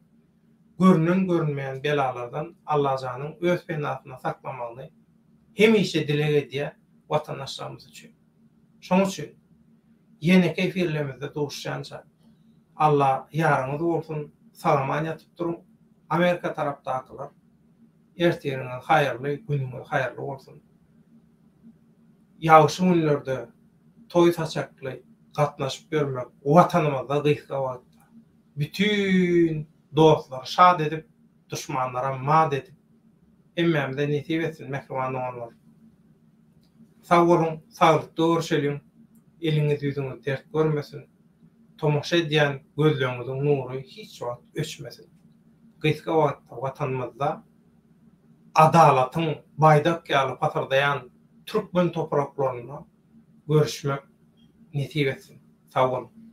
görünen-görünmeýän belalardan Allajanyň öz penasynda saklamagyny hemişe dileg edýär watandaşlarymyz üçin. Şonuň üçin ýeneki efirlerimizde duşýança Alla ýaryňyz bolsun, sag-aman ýatyp duruň. Amerika tarapdakylar ertiriňiz haýyrly, günüňiz haýyrly bolsun. Ýagşy günlerde toý saçakly gatnaşyp ýörmek Watanymyzda gysga wagtda bütin dostlary şat edip, duşmanlaram mat edip hemmämize nesip etsin mähriban doganlar. Sag boluň, saglykda görüşeliň. Eliňiz ýüzüňiz dert görmesin. Tomaşa edýän gözleňiziň nury hiç wagt öçmesin. Gysga wagtda Watanymyzda adalatyň baýdak ýaly pasyrdaýan türkmen topraklarynda görüşmek nesip etsin. Sag boluň.